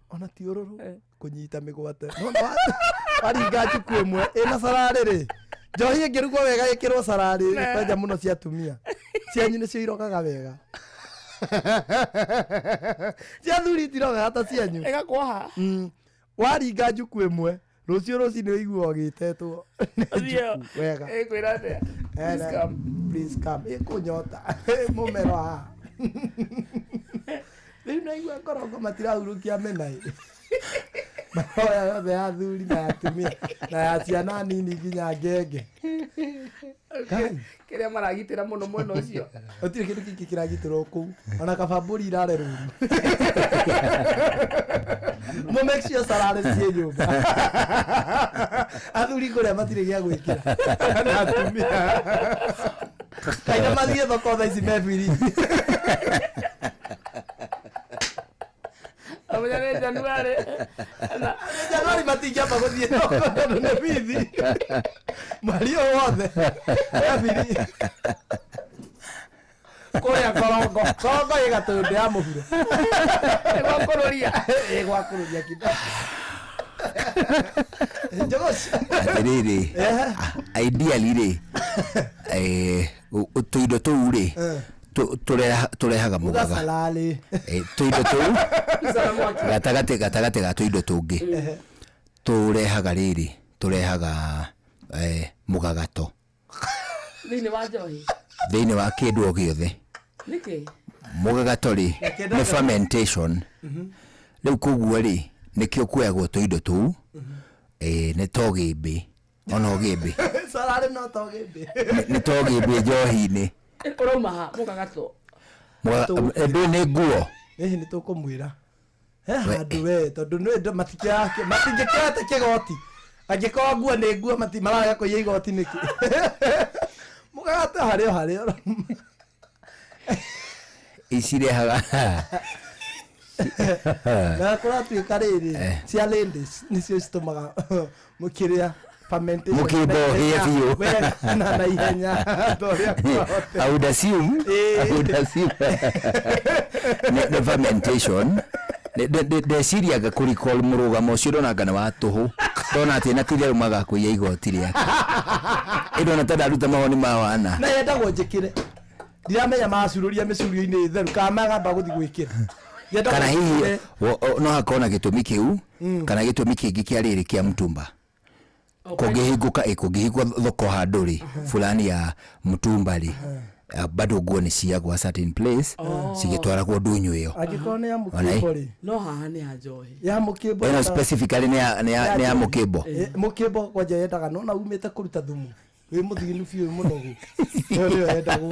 [SPEAKER 3] Ona ti ũrũrũ. Kũnyita mĩgwate. Nĩwona waringa njuku ĩmwe ĩna cararĩ rĩ. Njohi ĩngĩrugwo wega ĩkĩrwo cararĩ kwanja mũno cia atumia. Cianyu nĩcio irogaga wega. Cia athuri itirogaga ta cianyu.
[SPEAKER 2] Ĩgakwoha.
[SPEAKER 3] Waringa njuku ĩmwe rũciũ rũcinĩ ũigua ũgĩtetwo nĩ njuku wega.
[SPEAKER 2] Ĩkwĩra atĩa? Please come.
[SPEAKER 3] Please come. Ĩkũnyota. Mũmero haha. Rĩu naigua ngorongo matirahurũkia mĩnaĩ. Maroya yothe ya athuri na ya atumia na ya ciana nini nginya ngenge.
[SPEAKER 2] Kĩrĩa maragitĩra mũno mwena ũcio.
[SPEAKER 3] Gũtirĩ kĩndũ kĩngĩ kĩragitĩrwo kũu. Ona kaba mbũri irare rũru. Mũ make sure cararĩ ciĩ nyũmba. Athuri kũrĩa matirĩ gĩa gwĩkĩra. Na atumia. Kaina mathiĩ thoko thaa ici me biri.
[SPEAKER 2] Amenya nĩ Januarĩ.
[SPEAKER 3] Januari matingĩamba gũthiĩ thoko tondũ nĩ bithi. Mweri ũyũ wothe me biri. Kũrĩa korongo. Korongo ĩ gatũndũ ya mũhuro.
[SPEAKER 2] Ĩgwakũrũria.
[SPEAKER 3] Ĩgwakũrũria kidogo. Njogoci.
[SPEAKER 12] Atĩrĩrĩ, ideally rĩ, tũindo tũu rĩ, tũrehaga
[SPEAKER 3] Uga
[SPEAKER 12] mũgaga.
[SPEAKER 3] salalĩ.
[SPEAKER 12] Tũindo tũu gatagatĩ gatagatĩ ga tũindo tũngĩ tũrehaga rĩrĩ, tũrehaga mũgagato
[SPEAKER 2] Thĩinĩ wa njohi.
[SPEAKER 12] thĩinĩ wa kĩndũ o gĩothe.
[SPEAKER 2] Nĩkĩ?
[SPEAKER 12] Mũgagato rĩ nĩ fermentation. Rĩu koguo rĩ nĩkĩo kuoyagwo tũindo tũu, nĩ to gĩmbĩ ona ũgĩmbĩ
[SPEAKER 3] Salalĩ no to gĩmbĩ.
[SPEAKER 12] nĩ to gĩmbĩ njohi-inĩ.
[SPEAKER 2] Ũrauma ha mũgagato.
[SPEAKER 12] Ndũĩ nĩ nguo.
[SPEAKER 3] Hihi nĩ tũkũmwĩra he handũ we tondũ nĩ matingĩkĩoete kĩgoti angĩkorwo nguo nĩ nguo mararega kũiya igoti nĩkĩ mũgagato harĩ o harĩ o
[SPEAKER 12] Icirehaga
[SPEAKER 3] na kũratuĩka rĩrĩ cia ladies nĩcio citũmaga mũkĩrĩa fermentation
[SPEAKER 12] Mũkĩmbohie biũ.
[SPEAKER 3] wega na naihenya ta ũrĩa kwahoteka.
[SPEAKER 12] I would assume, I would assume nĩ fermentation. Ndeciriaga kũ recall mũrũgamo ũcio ndonanga nĩ wa tũhũ ndona atĩ na titherũ magakũiya igoti rĩake ĩndona ta ndaruta mawoni ma wana
[SPEAKER 3] na yendagwo njĩkĩre ndiramenya macururia mĩcurio-inĩ ĩtheru kana magamba gũthiĩ gwĩkĩra Yendagwo
[SPEAKER 12] kana hihi
[SPEAKER 3] njĩkĩre.
[SPEAKER 12] no hakorwo na gĩtũmi kĩu kana gĩtũmi kĩngĩ kĩa rĩrĩ kĩa mtumba kũngĩhingũka ĩ kũngĩhingũka thoko handũ rĩ fulani ya mtumba rĩ, bado nguo nĩ ciagwa certain place cigĩtwaragwo ndũnyũ ĩyo.
[SPEAKER 3] Angĩkorwo nĩ ya
[SPEAKER 12] Ona ĩ.
[SPEAKER 3] mũkĩmbo rĩ
[SPEAKER 2] No haha nĩ ya njohi.
[SPEAKER 3] ya mũkĩmbo
[SPEAKER 12] Ĩno specifically nĩ ya mũkĩmbo.
[SPEAKER 3] Mũkĩmbo kwanja yendaga nona umĩte kũruta thumu wĩ mũthiginu biũ wĩ mũnogu ĩyo nĩyo yendagwo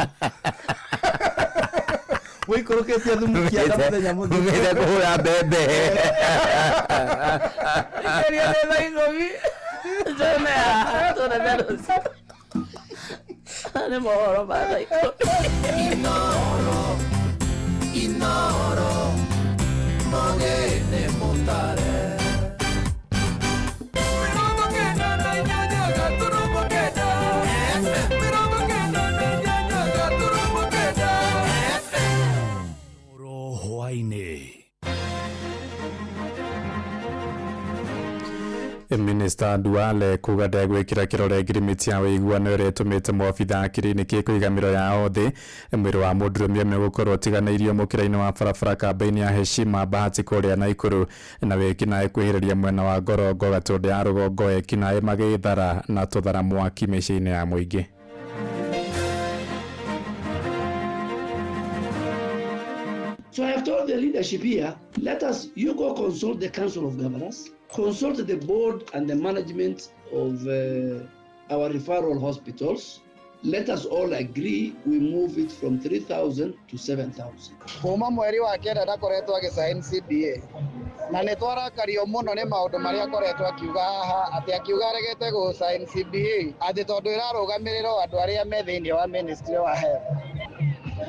[SPEAKER 3] wĩikũrũkĩtie thumu kĩanda mũthenya mũthima.
[SPEAKER 12] Umĩte kũhũra mbembe.
[SPEAKER 2] Ikerio nĩ thaa ikũmi. Njone haha tuonane rũciũ. Nĩ mohoro ma thaa ikũmi.
[SPEAKER 1] Inoro, inoro, mogene mutare.
[SPEAKER 18] Hwaĩ-inĩ.
[SPEAKER 8] Minister Duale kuga ndegwĩkĩra kĩrore ngirimiti ya ũiguano ĩrĩa ĩtũmĩte maobitha a kiriniki kũiga mĩro yao thĩ. Mwĩrĩ wa mũndũrũme ũmwe gũkorwo ũtiganĩirio mũkĩra-inĩ wa barabara kambĩ-inĩ ya Heshima Bahati kũrĩa Naikuru, na wĩkinaĩ kwĩhĩrĩria mwena wa Ngorongo Gatũndũ ya rũgongo, ekinaĩ magĩthara na tũthara mwaki mĩciĩ-inĩ ya mũingĩ.
[SPEAKER 11] So I have told the leadership here, let us, you go consult the Council of Governors, consult the board and the management of our referral hospitals. Let us all agree we move it from 3,000 to 7,000.
[SPEAKER 22] Kuma mweri wa kenda ndakoretwo agĩcain CBA na nĩ twarakario mũno nĩ maũndũ marĩa akoretwo akiuga haha, atĩ akiuga aregete gũcain CBA atĩ tondũ ĩrarũgamĩrĩrwo andũ arĩa me thĩinĩ wa Ministry wa Health.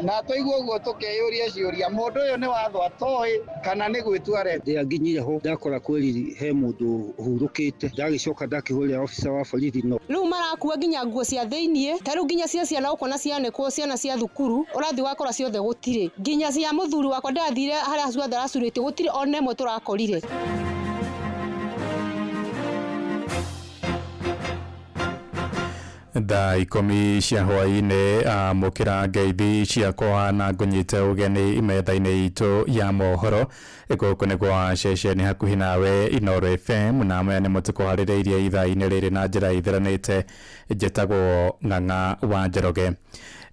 [SPEAKER 22] Na twaigua ũguo tũkeyũria ciũria, mũndũ ũyũ nĩ watho atoĩ kana nĩ gwĩtua areta?
[SPEAKER 23] Nginyire ho ndakora kweri he mũndũ ũhurũkĩte, ndagĩcoka ndakĩhũrĩra officer wa borithi no
[SPEAKER 13] rĩu marakua nginya nguo cia thĩiniĩ, ta rĩu nginya cia ciana ũkona cianĩkwo ciana cia thukuru ũrathiĩ wakora ciothe gũtirĩ, nginya cia mũthuri wakwa ndĩrathire harĩa ciothe aracurĩtie gũtirĩ ona ĩmwe tũrakorire.
[SPEAKER 8] Thaa 10 cia hwaĩ-inĩ, amũkĩra ngeithi ciakwa na ngũnyite ũgeni metha-inĩ itũ ya mohoro. Gũkũ nĩ gwa ceceni hakuhĩ nawe Inooro FM, na maya nĩmo tũkũharĩrĩirie ithaa-inĩ rĩrĩ na njĩra ĩtheranĩte. Njĩtagwo Ng'ang'a wa Njoroge.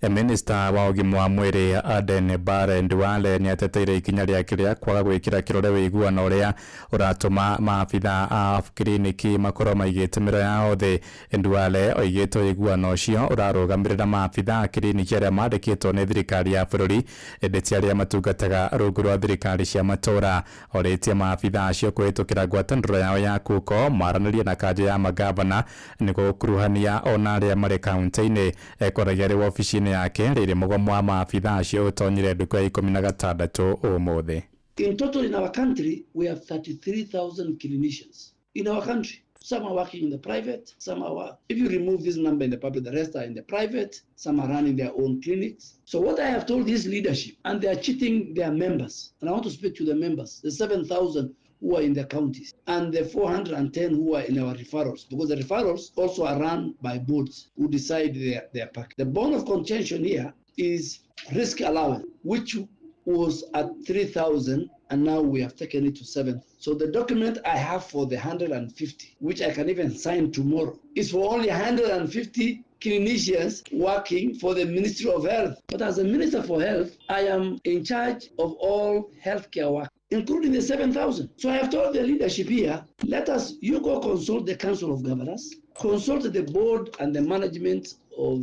[SPEAKER 8] Minister wa ũgima wa mwĩrĩ Aden Barre Duale nĩateteire ikinya rĩake rĩa kwaga gwĩkĩra kĩrore ũiguano ũrĩa ũratũma maabitha a kiriniki makorwo maigĩte mĩro yao thĩ. Duale oigĩte ũiguano ũcio ũrarũgamĩrĩra maabitha a kiriniki arĩa mandĩkĩtwo nĩ thirikari ya bũrũri, ĩndĩ ti arĩa matungataga rungu rwa thirikari cia matũũra. Orĩtie maabitha acio kũhĩtũkĩra ngwatanĩro yao ya kuko maranĩrie na kanjũ ya magavana nĩguo gũkuruhania ona arĩa marĩ kaunti-inĩ. Ekwaragia arĩ wabici-inĩ yake rĩrĩ mũgomo wa maabitha acio ũtonyire ndukũ ya 16 ũmũthĩ.
[SPEAKER 11] In total in our country we have 33,000 clinicians in our country. Some are working in the private, some are, if you remove this number in the public, the rest are in the private, some are running their own clinics. So what I have told this leadership, and they are cheating their members, and I want to speak to the members, the 7,000 who are in the counties and the 410 who are in our referrals, because the referrals also are run by boards who decide their package. The bone of contention here is risk allowance, which was at 3,000 and now we have taken it to 7. So the document I have for the 150, which I can even sign tomorrow, is for only 150 clinicians working for the Ministry of Health. But as a Minister for Health, I am in charge of all healthcare work, including the 7,000. So I have told the leadership here, let us, you go consult the Council of Governors, consult the board and the management of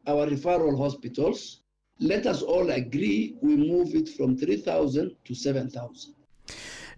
[SPEAKER 11] our referral hospitals. Let us all agree we move it from 3,000 to 7,000.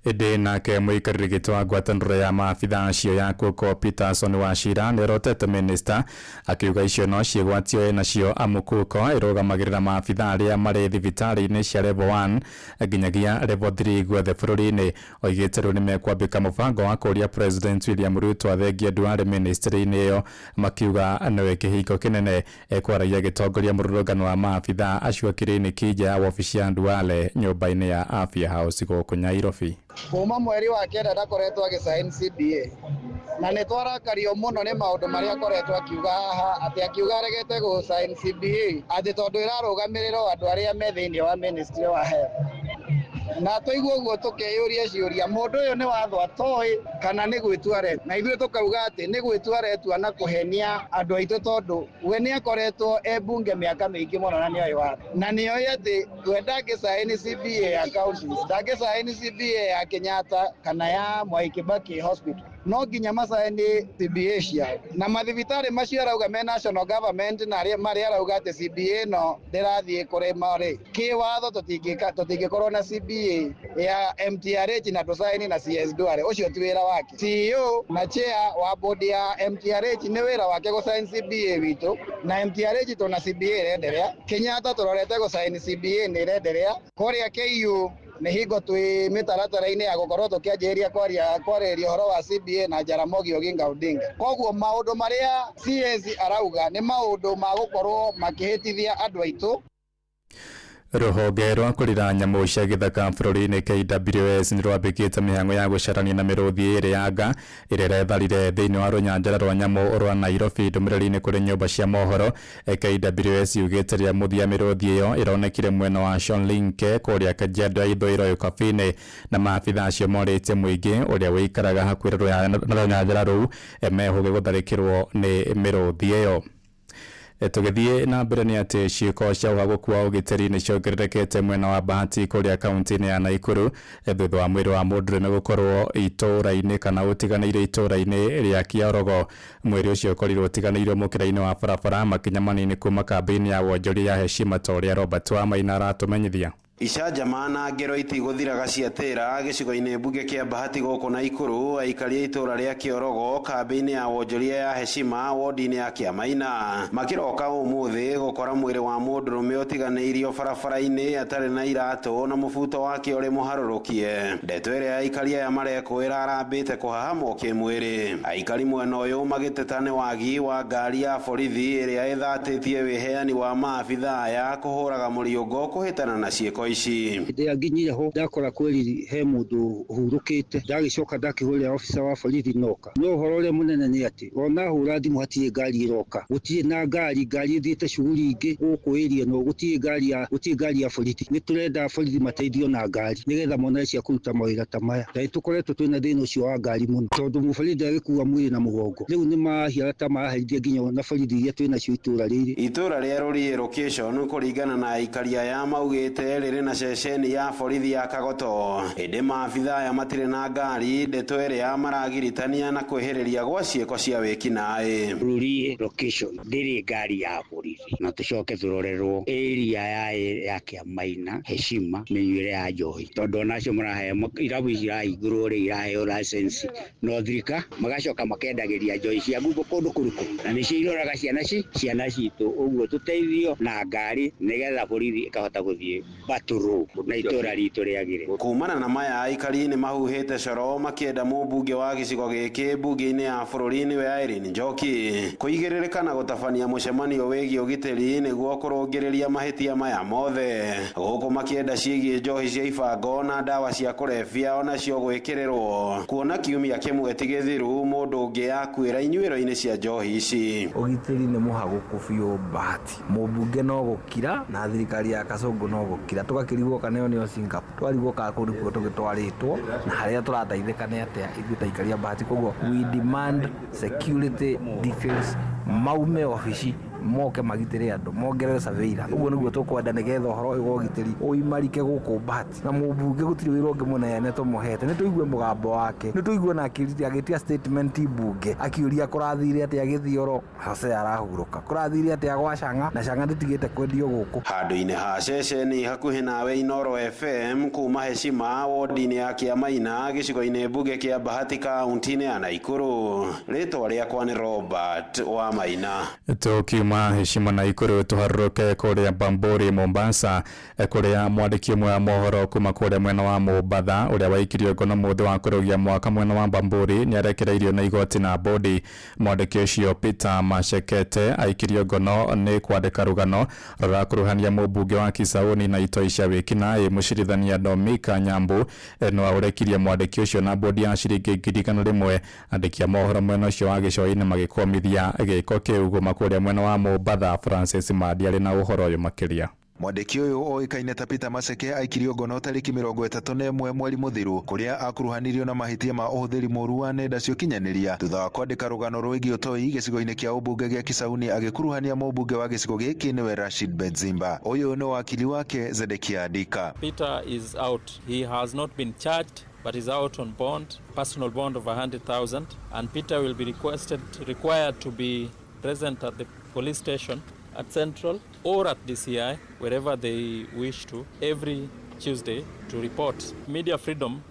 [SPEAKER 8] Ĩndĩ nake mũikarĩri gĩtĩ wa ngwatanĩro ya maabitha acio ya kuko Peterson Wachira nĩorotete minista akiuga icio no ciĩgwatio nacio amu kuko ĩrũgamagĩrĩra maabitha arĩa marĩ thibitarĩ-inĩ cia level 1 nginyagia level 3 guothe bũrũri-inĩ. Oigĩte rĩu nĩmekwambĩka mũbango wa kũũria President William Ruto athengie Duale ministry-inĩ ĩyo, makiuga nĩwe kĩhingo kĩnene. Ekwaragia agĩtongoria mũrũrũngano wa maabitha acio kiriniki nja ya wabici ya Duale nyũmba-inĩ ya Afya House gũkũ Nairobi.
[SPEAKER 22] Kuma mweri wa kenda ndakoretwo agĩcain CBA na nĩ twarakario mũno nĩ maũndũ marĩa akoretwo akiuga haha, atĩ akiuga aregete gũcain CBA atĩ tondũ ĩrarũgamĩrĩrwo andũ arĩa me thĩinĩ wa Ministry wa Health. Na twaigua ũguo tũkeyũria ciũria, mũndũ ũyũ nĩ watho atoĩ kana nĩ gwĩtua aretua? Na ithuĩ tũkauga atĩ nĩ gwĩtua aretua na kũhenia andũ aitũ, tondũ we nĩ akoretwo e mbunge mĩaka mĩingĩ mũno na nĩoĩ watho, na nĩoĩ atĩ we ndangĩcaĩni CBA ya counties, ndangĩcaĩni CBA ya Kenyatta kana ya Mwai Kibaki Hospital, no nginya macaĩni CBA ciao. Na mathibitarĩ macio arauga me national government, na marĩa arauga atĩ CBA no ndĩrathiĩ kũrĩma rĩ, kĩwatho tũtingĩkorwo na CBA ya MTRH na tũcaĩni na CS Duale, ũcio ti wĩra wake. CEO na chair wa board ya MTRH nĩ wĩra wake gũcain CBA witũ, na MTRH tũna CBA ĩrenderea, Kenyatta tũrorete gũcain CBA nĩ ĩrenderea, kũrĩa KU nĩ hingo twĩ mĩtaratara-inĩ ya gũkorwo tũkĩanjĩrĩria kwarĩrĩria ũhoro wa CBA na Jaramogi Oginga Odinga. Koguo maũndũ marĩa CS arauga nĩ maũndũ ma gũkorwo makĩhĩtithia andũ aitũ.
[SPEAKER 8] Rũhonge rwa kũrira nyamũ cia gĩthaka bũrũri-inĩ KWS nĩ rwambĩkĩte mĩhang'o ya gũcarania na mĩrũthi ĩrĩ ya nga ĩrĩa ĩretharire thĩinĩ wa rũnyanjara rwa nyamũ rwa Nairobi. Ndũmĩrĩri-inĩ kũrĩ nyũmba cia mohoro, KWS yugĩte rĩa mũthia mĩrũthi ĩyo ĩronekire mwena wa Shonlinke kũrĩa Kajiado ya ithũĩro Ũkabi-inĩ, na maabitha acio morĩtie mũingĩ ũrĩa ũikaraga hakuhĩ na rũnyanjara rũu mehũge gũtharĩkĩrwo nĩ mĩrũthi ĩyo. Tũgĩthiĩ na mbere nĩ atĩ ciĩko cia ũhagũku wa ũgitĩri nĩ ciongererekete mwena wa Bahati kũrĩa kaunti-inĩ ya Nakuru, thutha wa mwĩrĩ wa mũndũrũme gũkorwo itũũra-inĩ kana ũtiganĩire itũũra-inĩ rĩa Kĩorogo. Mwĩrĩ ũcio ũkorirwo ũtiganĩirio mũkĩra-inĩ wa barabara makinya manini kuma kambĩ-inĩ ya wonjoria ya Heshima ta ũrĩa Robert Wamaina aratũmenyithia.
[SPEAKER 9] Icanjama na ngero itigũthiraga ciatĩra gĩcigo-inĩ mbunge kĩa Bahati gũkũ Naikuru. Aikari a itũũra rĩa Kĩorogo kambĩ-inĩ ya wonjoria ya Heshima wodi-inĩ ya Kĩamaina makĩroka ũmũthĩ gũkora mwĩrĩ wa mũndũrũme ũtiganĩirio barabara-inĩ atarĩ na iratũ na mũbuto wake ũrĩ mũharũrũkie. Ndeto ĩrĩa aikari aya marekũĩra arambĩte kũhahamwo kĩmwĩrĩ. Aikari mwena ũyũ magĩteta nĩ wagi wa ngari ya borithi ĩrĩa ĩthatĩtie wĩheani wa maabitha aya kũhũraga mũriũngo kũhĩtana na ciĩko ici.
[SPEAKER 23] Hĩndĩ ĩrĩa nginyire ho ndakora kweri he mũndũ ũhurũkĩte, ndagĩcoka ndakĩhũrĩra officer wa borithi noka. No ũhoro ũrĩa mũnene nĩ atĩ ona hũra thimũ hatirĩ ngari ĩroka, gũtirĩ na ngari, ngari ĩthiĩte shughuli ingĩ gũkũ area no gũtirĩ ngari ya gũtirĩ ngari ya borithi. Nĩ tũrenda borithi mateithio na ngari nĩgetha mone cia kũruta mawĩra ta maya. Na nĩ tũkoretwo twĩna thĩna ũcio wa ngari mũno tondũ mũborithi ndagĩkua mwĩrĩ na mũgongo. Rĩu nĩ mahiaga ta maraherithia nginya na borithi iria twĩnacio itũũra rĩrĩ.
[SPEAKER 9] Itũũra rĩa Rũriĩ location kũringana na aikari aya maugĩte rĩrĩ na ceceni ya borithi ya Kagoto, ĩndĩ maabitha aya matirĩ na ngari, ndeto ĩrĩa maragiritania na kwĩhĩrĩria gwa ciĩko cia wĩkinaĩ.
[SPEAKER 15] Rũriĩ location ndĩrĩ ngari ya borithi, na tũcoke tũrorerwo area ya Kĩamaina Heshima mĩnyuĩre ya njohi, tondũ onacio maraheo irabu ici irahingũrwo rĩ iraheo license no thirika magacoka makendagĩria njohi cia ngungo kũndũ kũrĩkũ, na nĩcio iroraga ciana citũ. Ũguo tũteithio na ngari nĩgetha borithi ĩkahota gũthiĩ batũrũ na itũũra ritũ rĩagĩre.
[SPEAKER 9] Kumana na maya aikari nĩ mahuhĩte coro makĩenda mũmbunge wa gĩcigo gĩkĩ mbunge-inĩ ya bũrũri nĩwe Irene Njoki kũigĩrĩrĩka na gũtabania mũcemanio wĩgiĩ ũgitĩri nĩguo kũrũngĩrĩria mahĩtia maya mothe, gũkũ makĩenda ciĩgiĩ njohi cia ibango na ndawa cia kũrebia onacio gwĩkĩrĩrwo, kuona kiumia kĩmwe ti gĩthiru mũndũ ũngĩ akuĩra inyuĩro-inĩ cia njohi ici.
[SPEAKER 16] Ũgitĩri nĩ mũhagũku biũ Bahati, mũmbunge no gũkira na thirikari ya Kasongo no gũkira, tũgakĩrigwo kana ĩyo nĩyo Singapore, twarigwo kana kũu nĩkuo tũgĩtwarĩtwo na harĩa tũrateithĩka nĩ atĩa ithuĩ ta aikari a Bahati. Koguo we demand security defense maume obici moke magitĩre andũ, mongerere surveillance. Ũguo nĩguo tũkwenda nĩgetha ũhoro ũyũ wa ũgitĩri ũimarike gũkũ Bahati. Na mũmbunge gũtirĩ wĩra ũngĩ mũnene tũmũhete, nĩ tũigue mũgambo wake, nĩ tũigue na agĩtia statement mbunge akiũria kũrathire atĩa Gĩthioro, Hosea arahurũka, kũrathire atĩa gwa Cang'a, na Cang'a ndĩtigĩte kwendio gũkũ.
[SPEAKER 9] Handũ-inĩ ha ceceni hakuhĩ nawe Inooro FM kuma Heshima wodi-inĩ ya Kĩamaina gĩcigo-inĩ mbunge kĩa Bahati kaunti-inĩ ya Nakuru. Rĩtwa rĩakwa nĩ Robert Wamaina.
[SPEAKER 8] Tukiuma Heshima Nakuru tũharũrũke kũrĩa Bamburi Mombasa, kũrĩa mwandĩki ũmwe wa mohoro kuma kũrĩa mwena wa Mombatha ũrĩa waikirio ngono mũthĩ wa kũrũgia mwaka mwena wa Bamburi nĩarekereirio na igoti na bodi. Mwandĩki ũcio Peter Mashekete aikirio ngono nĩ kwandĩka rũgano rũrakuruhania mũmbunge wa Kisauni na itoi cia wĩkinaĩ mũcirithania Domika Nyambu no aũrekirie mwandĩki ũcio na bodi ya ciringi 100,000. Andĩki a mohoro mwena ũcio wa gĩcũa-inĩ magĩkũmithia gĩko kĩu kuma kũrĩa mwena wa Mombatha. Francis Madi arĩ na ũhoro ũyũ makĩria.
[SPEAKER 24] Mwandĩki ũyũ oĩkaine ta Peter Maseke aikirio ngono tarĩki 31 mweri mũthiru kũrĩa akuruhanirio na mahĩtia ma ũhũthĩri mũru wa nenda cia ũkinyanĩria thutha wa kwandĩka rũgano rwĩgiĩ ũtoi gĩcigo-inĩ kĩa ũmbunge gĩa Kisauni agĩkuruhania mũmbunge wa gĩcigo gĩkĩ nĩwe Rashid Benzimba. Ũyũ nĩ wakili wake Zedekia Adika.
[SPEAKER 25] Peter is out. He has not been charged but is out on bond, personal bond of 100,000, and Peter will be required to be present at the police station at Central or at DCI, wherever they wish to, every Tuesday to report. Media freedom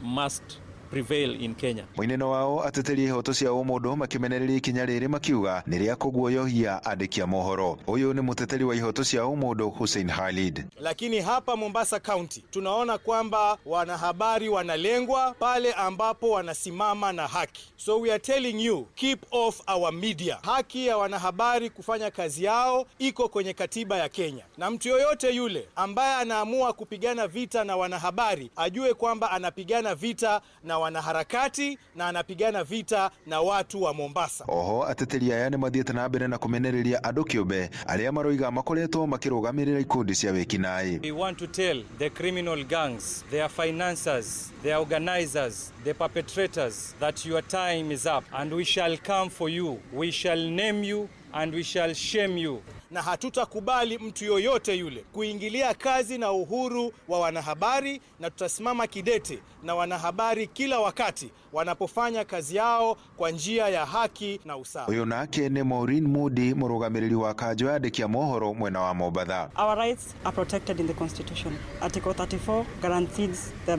[SPEAKER 25] must prevail in Kenya.
[SPEAKER 24] Mũineno wao ateteri a ihoto cia ũmũndũ makĩmenereria ikinya rĩrĩ makiuga nĩ rĩa kũguoyohia andĩki a mohoro. Ũyũ nĩ mũteteri wa ihoto cia ũmũndũ Hussein Khalid.
[SPEAKER 4] Lakini hapa Mombasa County tunaona kwamba wanahabari wanalengwa pale ambapo wanasimama na haki. So we are telling you, keep off our media. Haki ya wanahabari kufanya kazi yao iko kwenye katiba ya Kenya, na mtu yoyote yule ambaye anaamua kupigana vita na wanahabari ajue kwamba anapigana vita na wanaharakati na anapigana vita na watu wa Mombasa.
[SPEAKER 24] Oho ateteri aya nĩ mathiĩte na mbere na kũmenereria andũ kĩũmbe arĩa maroiga makoretwo makĩrũgamĩrĩra ikundi cia wĩkinaĩ.
[SPEAKER 5] We want to tell the criminal gangs, their financiers, their organizers, the perpetrators that your time is up and we shall come for you. We shall name you and we shall shame you.
[SPEAKER 4] Na hatutakubali mtu yoyote yule kuingilia kazi na uhuru wa wanahabari, na tutasimama kidete na wanahabari kila wakati wanapofanya kazi yao kwa njia ya haki na usawa.
[SPEAKER 24] Ũyũ nake nĩ Maureen Moody, mũrũgamĩrĩri wa kanjũ ya andĩki a mohoro mwena wa Mombatha.
[SPEAKER 14] Our rights are protected in the Constitution. Article 34 guarantees the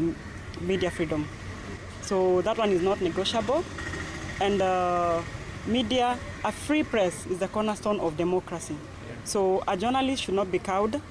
[SPEAKER 14] media freedom. So that one is not negotiable. And media, a free press is the cornerstone of democracy. So a journalist should not be cowed.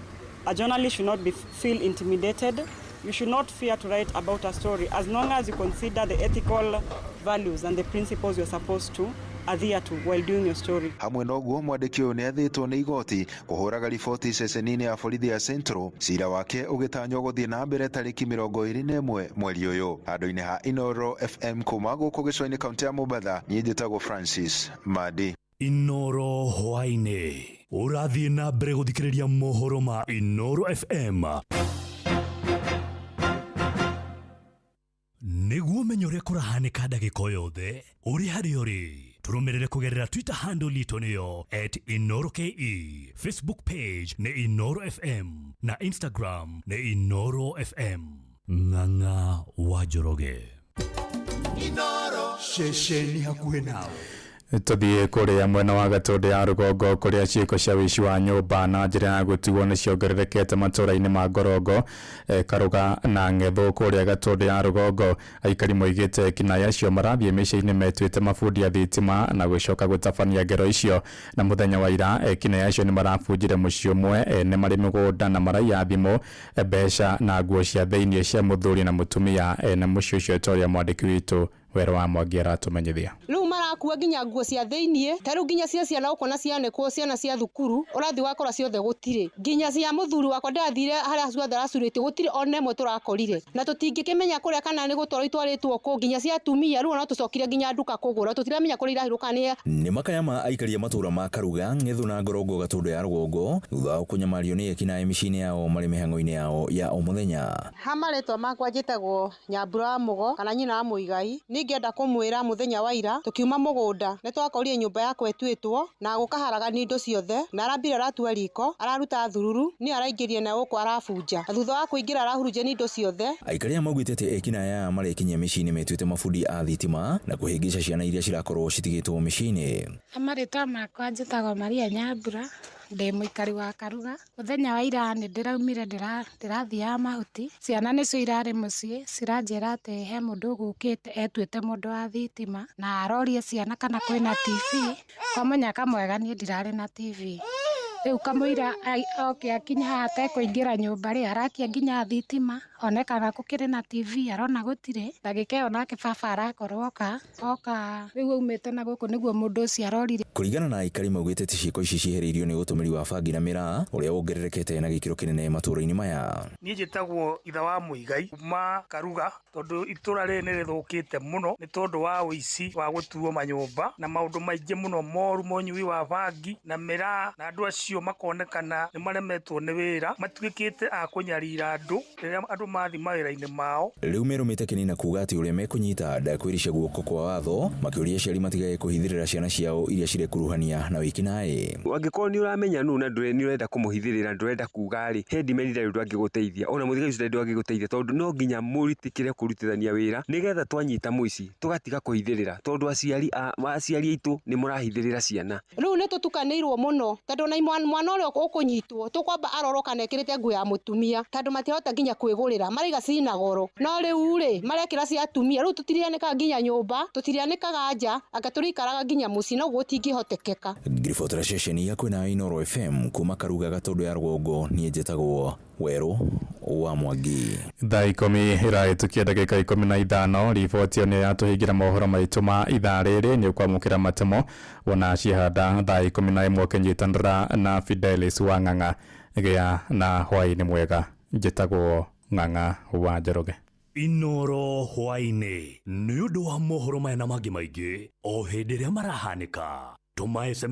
[SPEAKER 14] A journalist should not feel intimidated. You should not fear to write about a story as long as you consider the ethical values and the principles you're supposed to adhere to while doing your story.
[SPEAKER 24] Hamwe na ũguo mwandĩki ũyũ nĩ athĩtwo nĩ igoti kũhũraga riboti ceceni-inĩ ya borithi ya Central, cira wake ũgĩtanywo gũthiĩ na mbere tarĩki 21 mweri ũyũ. Handũ-inĩ ha Inoro FM kuma gũkũ gĩcũa-inĩ kaũntĩ ya Mombatha, niĩ njĩtagwo Francis Madi.
[SPEAKER 18] Inoro hwaĩ-inĩ ũrathiĩ na mbere gũthikĩrĩria mohoro ma Inoro FM. Nĩguo ũmenye ũrĩa kũrahanĩka ndagĩka o yothe ũrĩ harĩa ũrĩ, tũrũmĩrĩre kũgerera Twitter handle itũ nĩyo @InoroKE, Facebook page nĩ Inoro FM na Instagram nĩ Inoro FM. Ng'ang'a wa Njoroge.
[SPEAKER 6] Inoro
[SPEAKER 17] ceceni hakuhĩ nawe.
[SPEAKER 8] Tũthiĩ kũrĩa mwena wa Gatũndũ ya rũgongo kũrĩa ciĩko cia ũici wa nyũmba na njĩra ya gũtigwo nĩ ciongererekete matũũra-inĩ ma Ngorongo, Karuga na Ng'ethũ. Kũrĩa Gatũndũ ya rũgongo aikari moigĩte kinaĩ acio marathiĩ mĩciĩ-inĩ metuĩte mabundi a thitima na gũcoka gũtabania ngero icio. Na mũthenya wa ira kinaĩ acio nĩ marabunjire mũciĩ ũmwe, nĩ marĩ mĩgũnda na maraiya thimũ, mbeca na nguo cia thĩiniĩ cia mũthuri na mũtumia, na mũciĩ ũcio ta ũrĩa mwandĩki witũ Wero wa Mwangi aratumenyithia.
[SPEAKER 13] Rĩu marakua nginya nguo cia thĩiniĩ, ta rĩu nginya cia ciana ũkona cianĩkwo ciana cia thukuru, ũrathiĩ wakora ciothe gũtirĩ. Nginya cia mũthuri wakwa ndĩrathire harĩa ciothe aracurĩtie gũtirĩ ona ĩmwe tũrakorire. Na tũtingĩkĩmenya kũrĩa kana nĩ gũtwarwo itwarĩtwo kũ, nginya cia atumia rĩu ona tũcokire nginya nduka kũgũra, tũtiramenya kũrĩa irahĩrũka nĩ.
[SPEAKER 19] Nĩ makaya ma aikari a matũũra ma Karuga, Ng'ethũ na Ngorongo Gatũndũ ya rũgongo thutha wa kũnyamario nĩ ekinaĩ mĩciĩ-inĩ yao marĩ mĩhang'o-inĩ yao ya o mũthenya.
[SPEAKER 13] Ha marĩtwa makwa njĩtagwo Nyambura wa Mũgo kana nyina wa Mũigai. Ningĩenda kũmwĩra mũthenya wa ira tũkiuma mũgũnda nĩ twakorire nyũmba yakwa ĩtuĩtwo na gũkaharagania indo ciothe, na arambire aratua riko, araruta thururu, niĩ araingĩria na gũkũ arabunja, na thutha wa kũingĩra arahurunjia indo ciothe.
[SPEAKER 19] Aikari aya maugĩte atĩ ekinaĩ aya marekinyia mĩciĩ-inĩ metuĩte mabundi a thitima na kũhĩngĩca ciana iria cirakorwo citigĩtwo mĩciĩ-inĩ.
[SPEAKER 20] Marĩtwa makwa njĩtagwo Maria Nyambura, ndĩ mũikari wa Karuga. Mũthenya wa ira nĩ ndĩraumire ndĩrathiaga mahuti, ciana nĩcio irarĩ mũciĩ ciranjĩra atĩ he mũndũ ũgũkĩte etuĩte mũndũ wa thitima na aroria ciana kana kwĩna TV. Kwa mũnyaka mwega niĩ ndirarĩ na TV. Rĩu kamũira oke akinya haha atekũingĩra nyũmba rĩ, arakia nginya thitima one kana gũkĩrĩ na TV, arona gũtirĩ. Ndagĩka ĩyo nake baba arakorwo oka rĩu aumĩte na gũkũ nĩguo mũndũ ũcio arorire.
[SPEAKER 19] Kũringana na aikari maugĩte atĩ ciĩko ici ciehereirio nĩ ũtũmĩri wa bangi na mĩraa ũrĩa wongererekete na gĩkĩro kĩnene matũũra-inĩ maya.
[SPEAKER 26] Niĩ njĩtagwo ithe wa Mũigai kuma Karuga, tondũ itũra rĩrĩ nĩ rĩthũkĩte mũno nĩ tondũ wa ũici wa gũtuo manyũmba na maũndũ maingĩ mũno moru, monyui wa bangi na mĩraa, na andũ acio makonekana nĩ maremetwo nĩ wĩra, matuĩkĩte a kũnyarira andũ rĩrĩa andũ mathiĩ mawĩra-inĩ mao.
[SPEAKER 19] Rĩu merũmĩte kĩnina kuga atĩ ũrĩa mekũnyita ndakwĩrica guoko kwa watho, makĩũria aciari matigage kũhithĩrĩra ciana ciao iria cirekuruhania na wĩkinaĩ.
[SPEAKER 27] Angĩkorwo nĩ ũramenya nũ na nĩ ũrenda kũmũhithĩrĩra, ndũrenda kuga rĩ, headman ndarĩ ũndũ angĩgũteithia, ona mũthigari ũcio ndarĩ ũndũ angĩgũteithia, tondũ no nginya mũritĩkĩre kũrutithania wĩra nĩgetha twanyita mũici tũgatiga kũhithĩrĩra, tondũ aciari aitũ nĩ mũrahithĩrĩra ciana.
[SPEAKER 13] Rĩu nĩ tũtukanĩirwo mũno tondũ ona Mwana ũrĩa ũkũnyitwo tũkwamba arorwo kana ekĩrĩte nguo ya mũtumia, tondũ matirahota nginya kwĩgũrĩra, maraiga cina goro, no rĩu rĩ marekĩra cia atumia. Rĩu tũtirianĩkaga nginya nyũmba, tũtirianĩkaga nja, anga tũrĩikaraga nginya mũciĩ, noguo gũtingĩhotekeka.
[SPEAKER 1] Ngiribotera ceceni ya kwĩna Inooro FM kuma Karuga Gatũndũ ya rũgongo, niĩ njĩtagwo Werũ wa Mwangi.
[SPEAKER 8] Thaa 10 ĩrahĩtũkia ndagĩka 15. Riboti ĩyo nĩyo yatũhingĩra mohoro maitũ ma ithaa rĩrĩ. Nĩ ũkwamũkĩra matemo wona ciehanda thaa 11 ũkĩnyitanĩra na Fidelis wa Ng'ang'a. Gĩa na hwaĩ-inĩ mwega, njĩtagwo Ng'ang'a wa Njoroge.
[SPEAKER 18] Inooro hwaĩ-inĩ nĩ ũndũ wa mohoro maya na mangĩ maingĩ o hĩndĩ ĩrĩa marahanĩka, tũma SMS.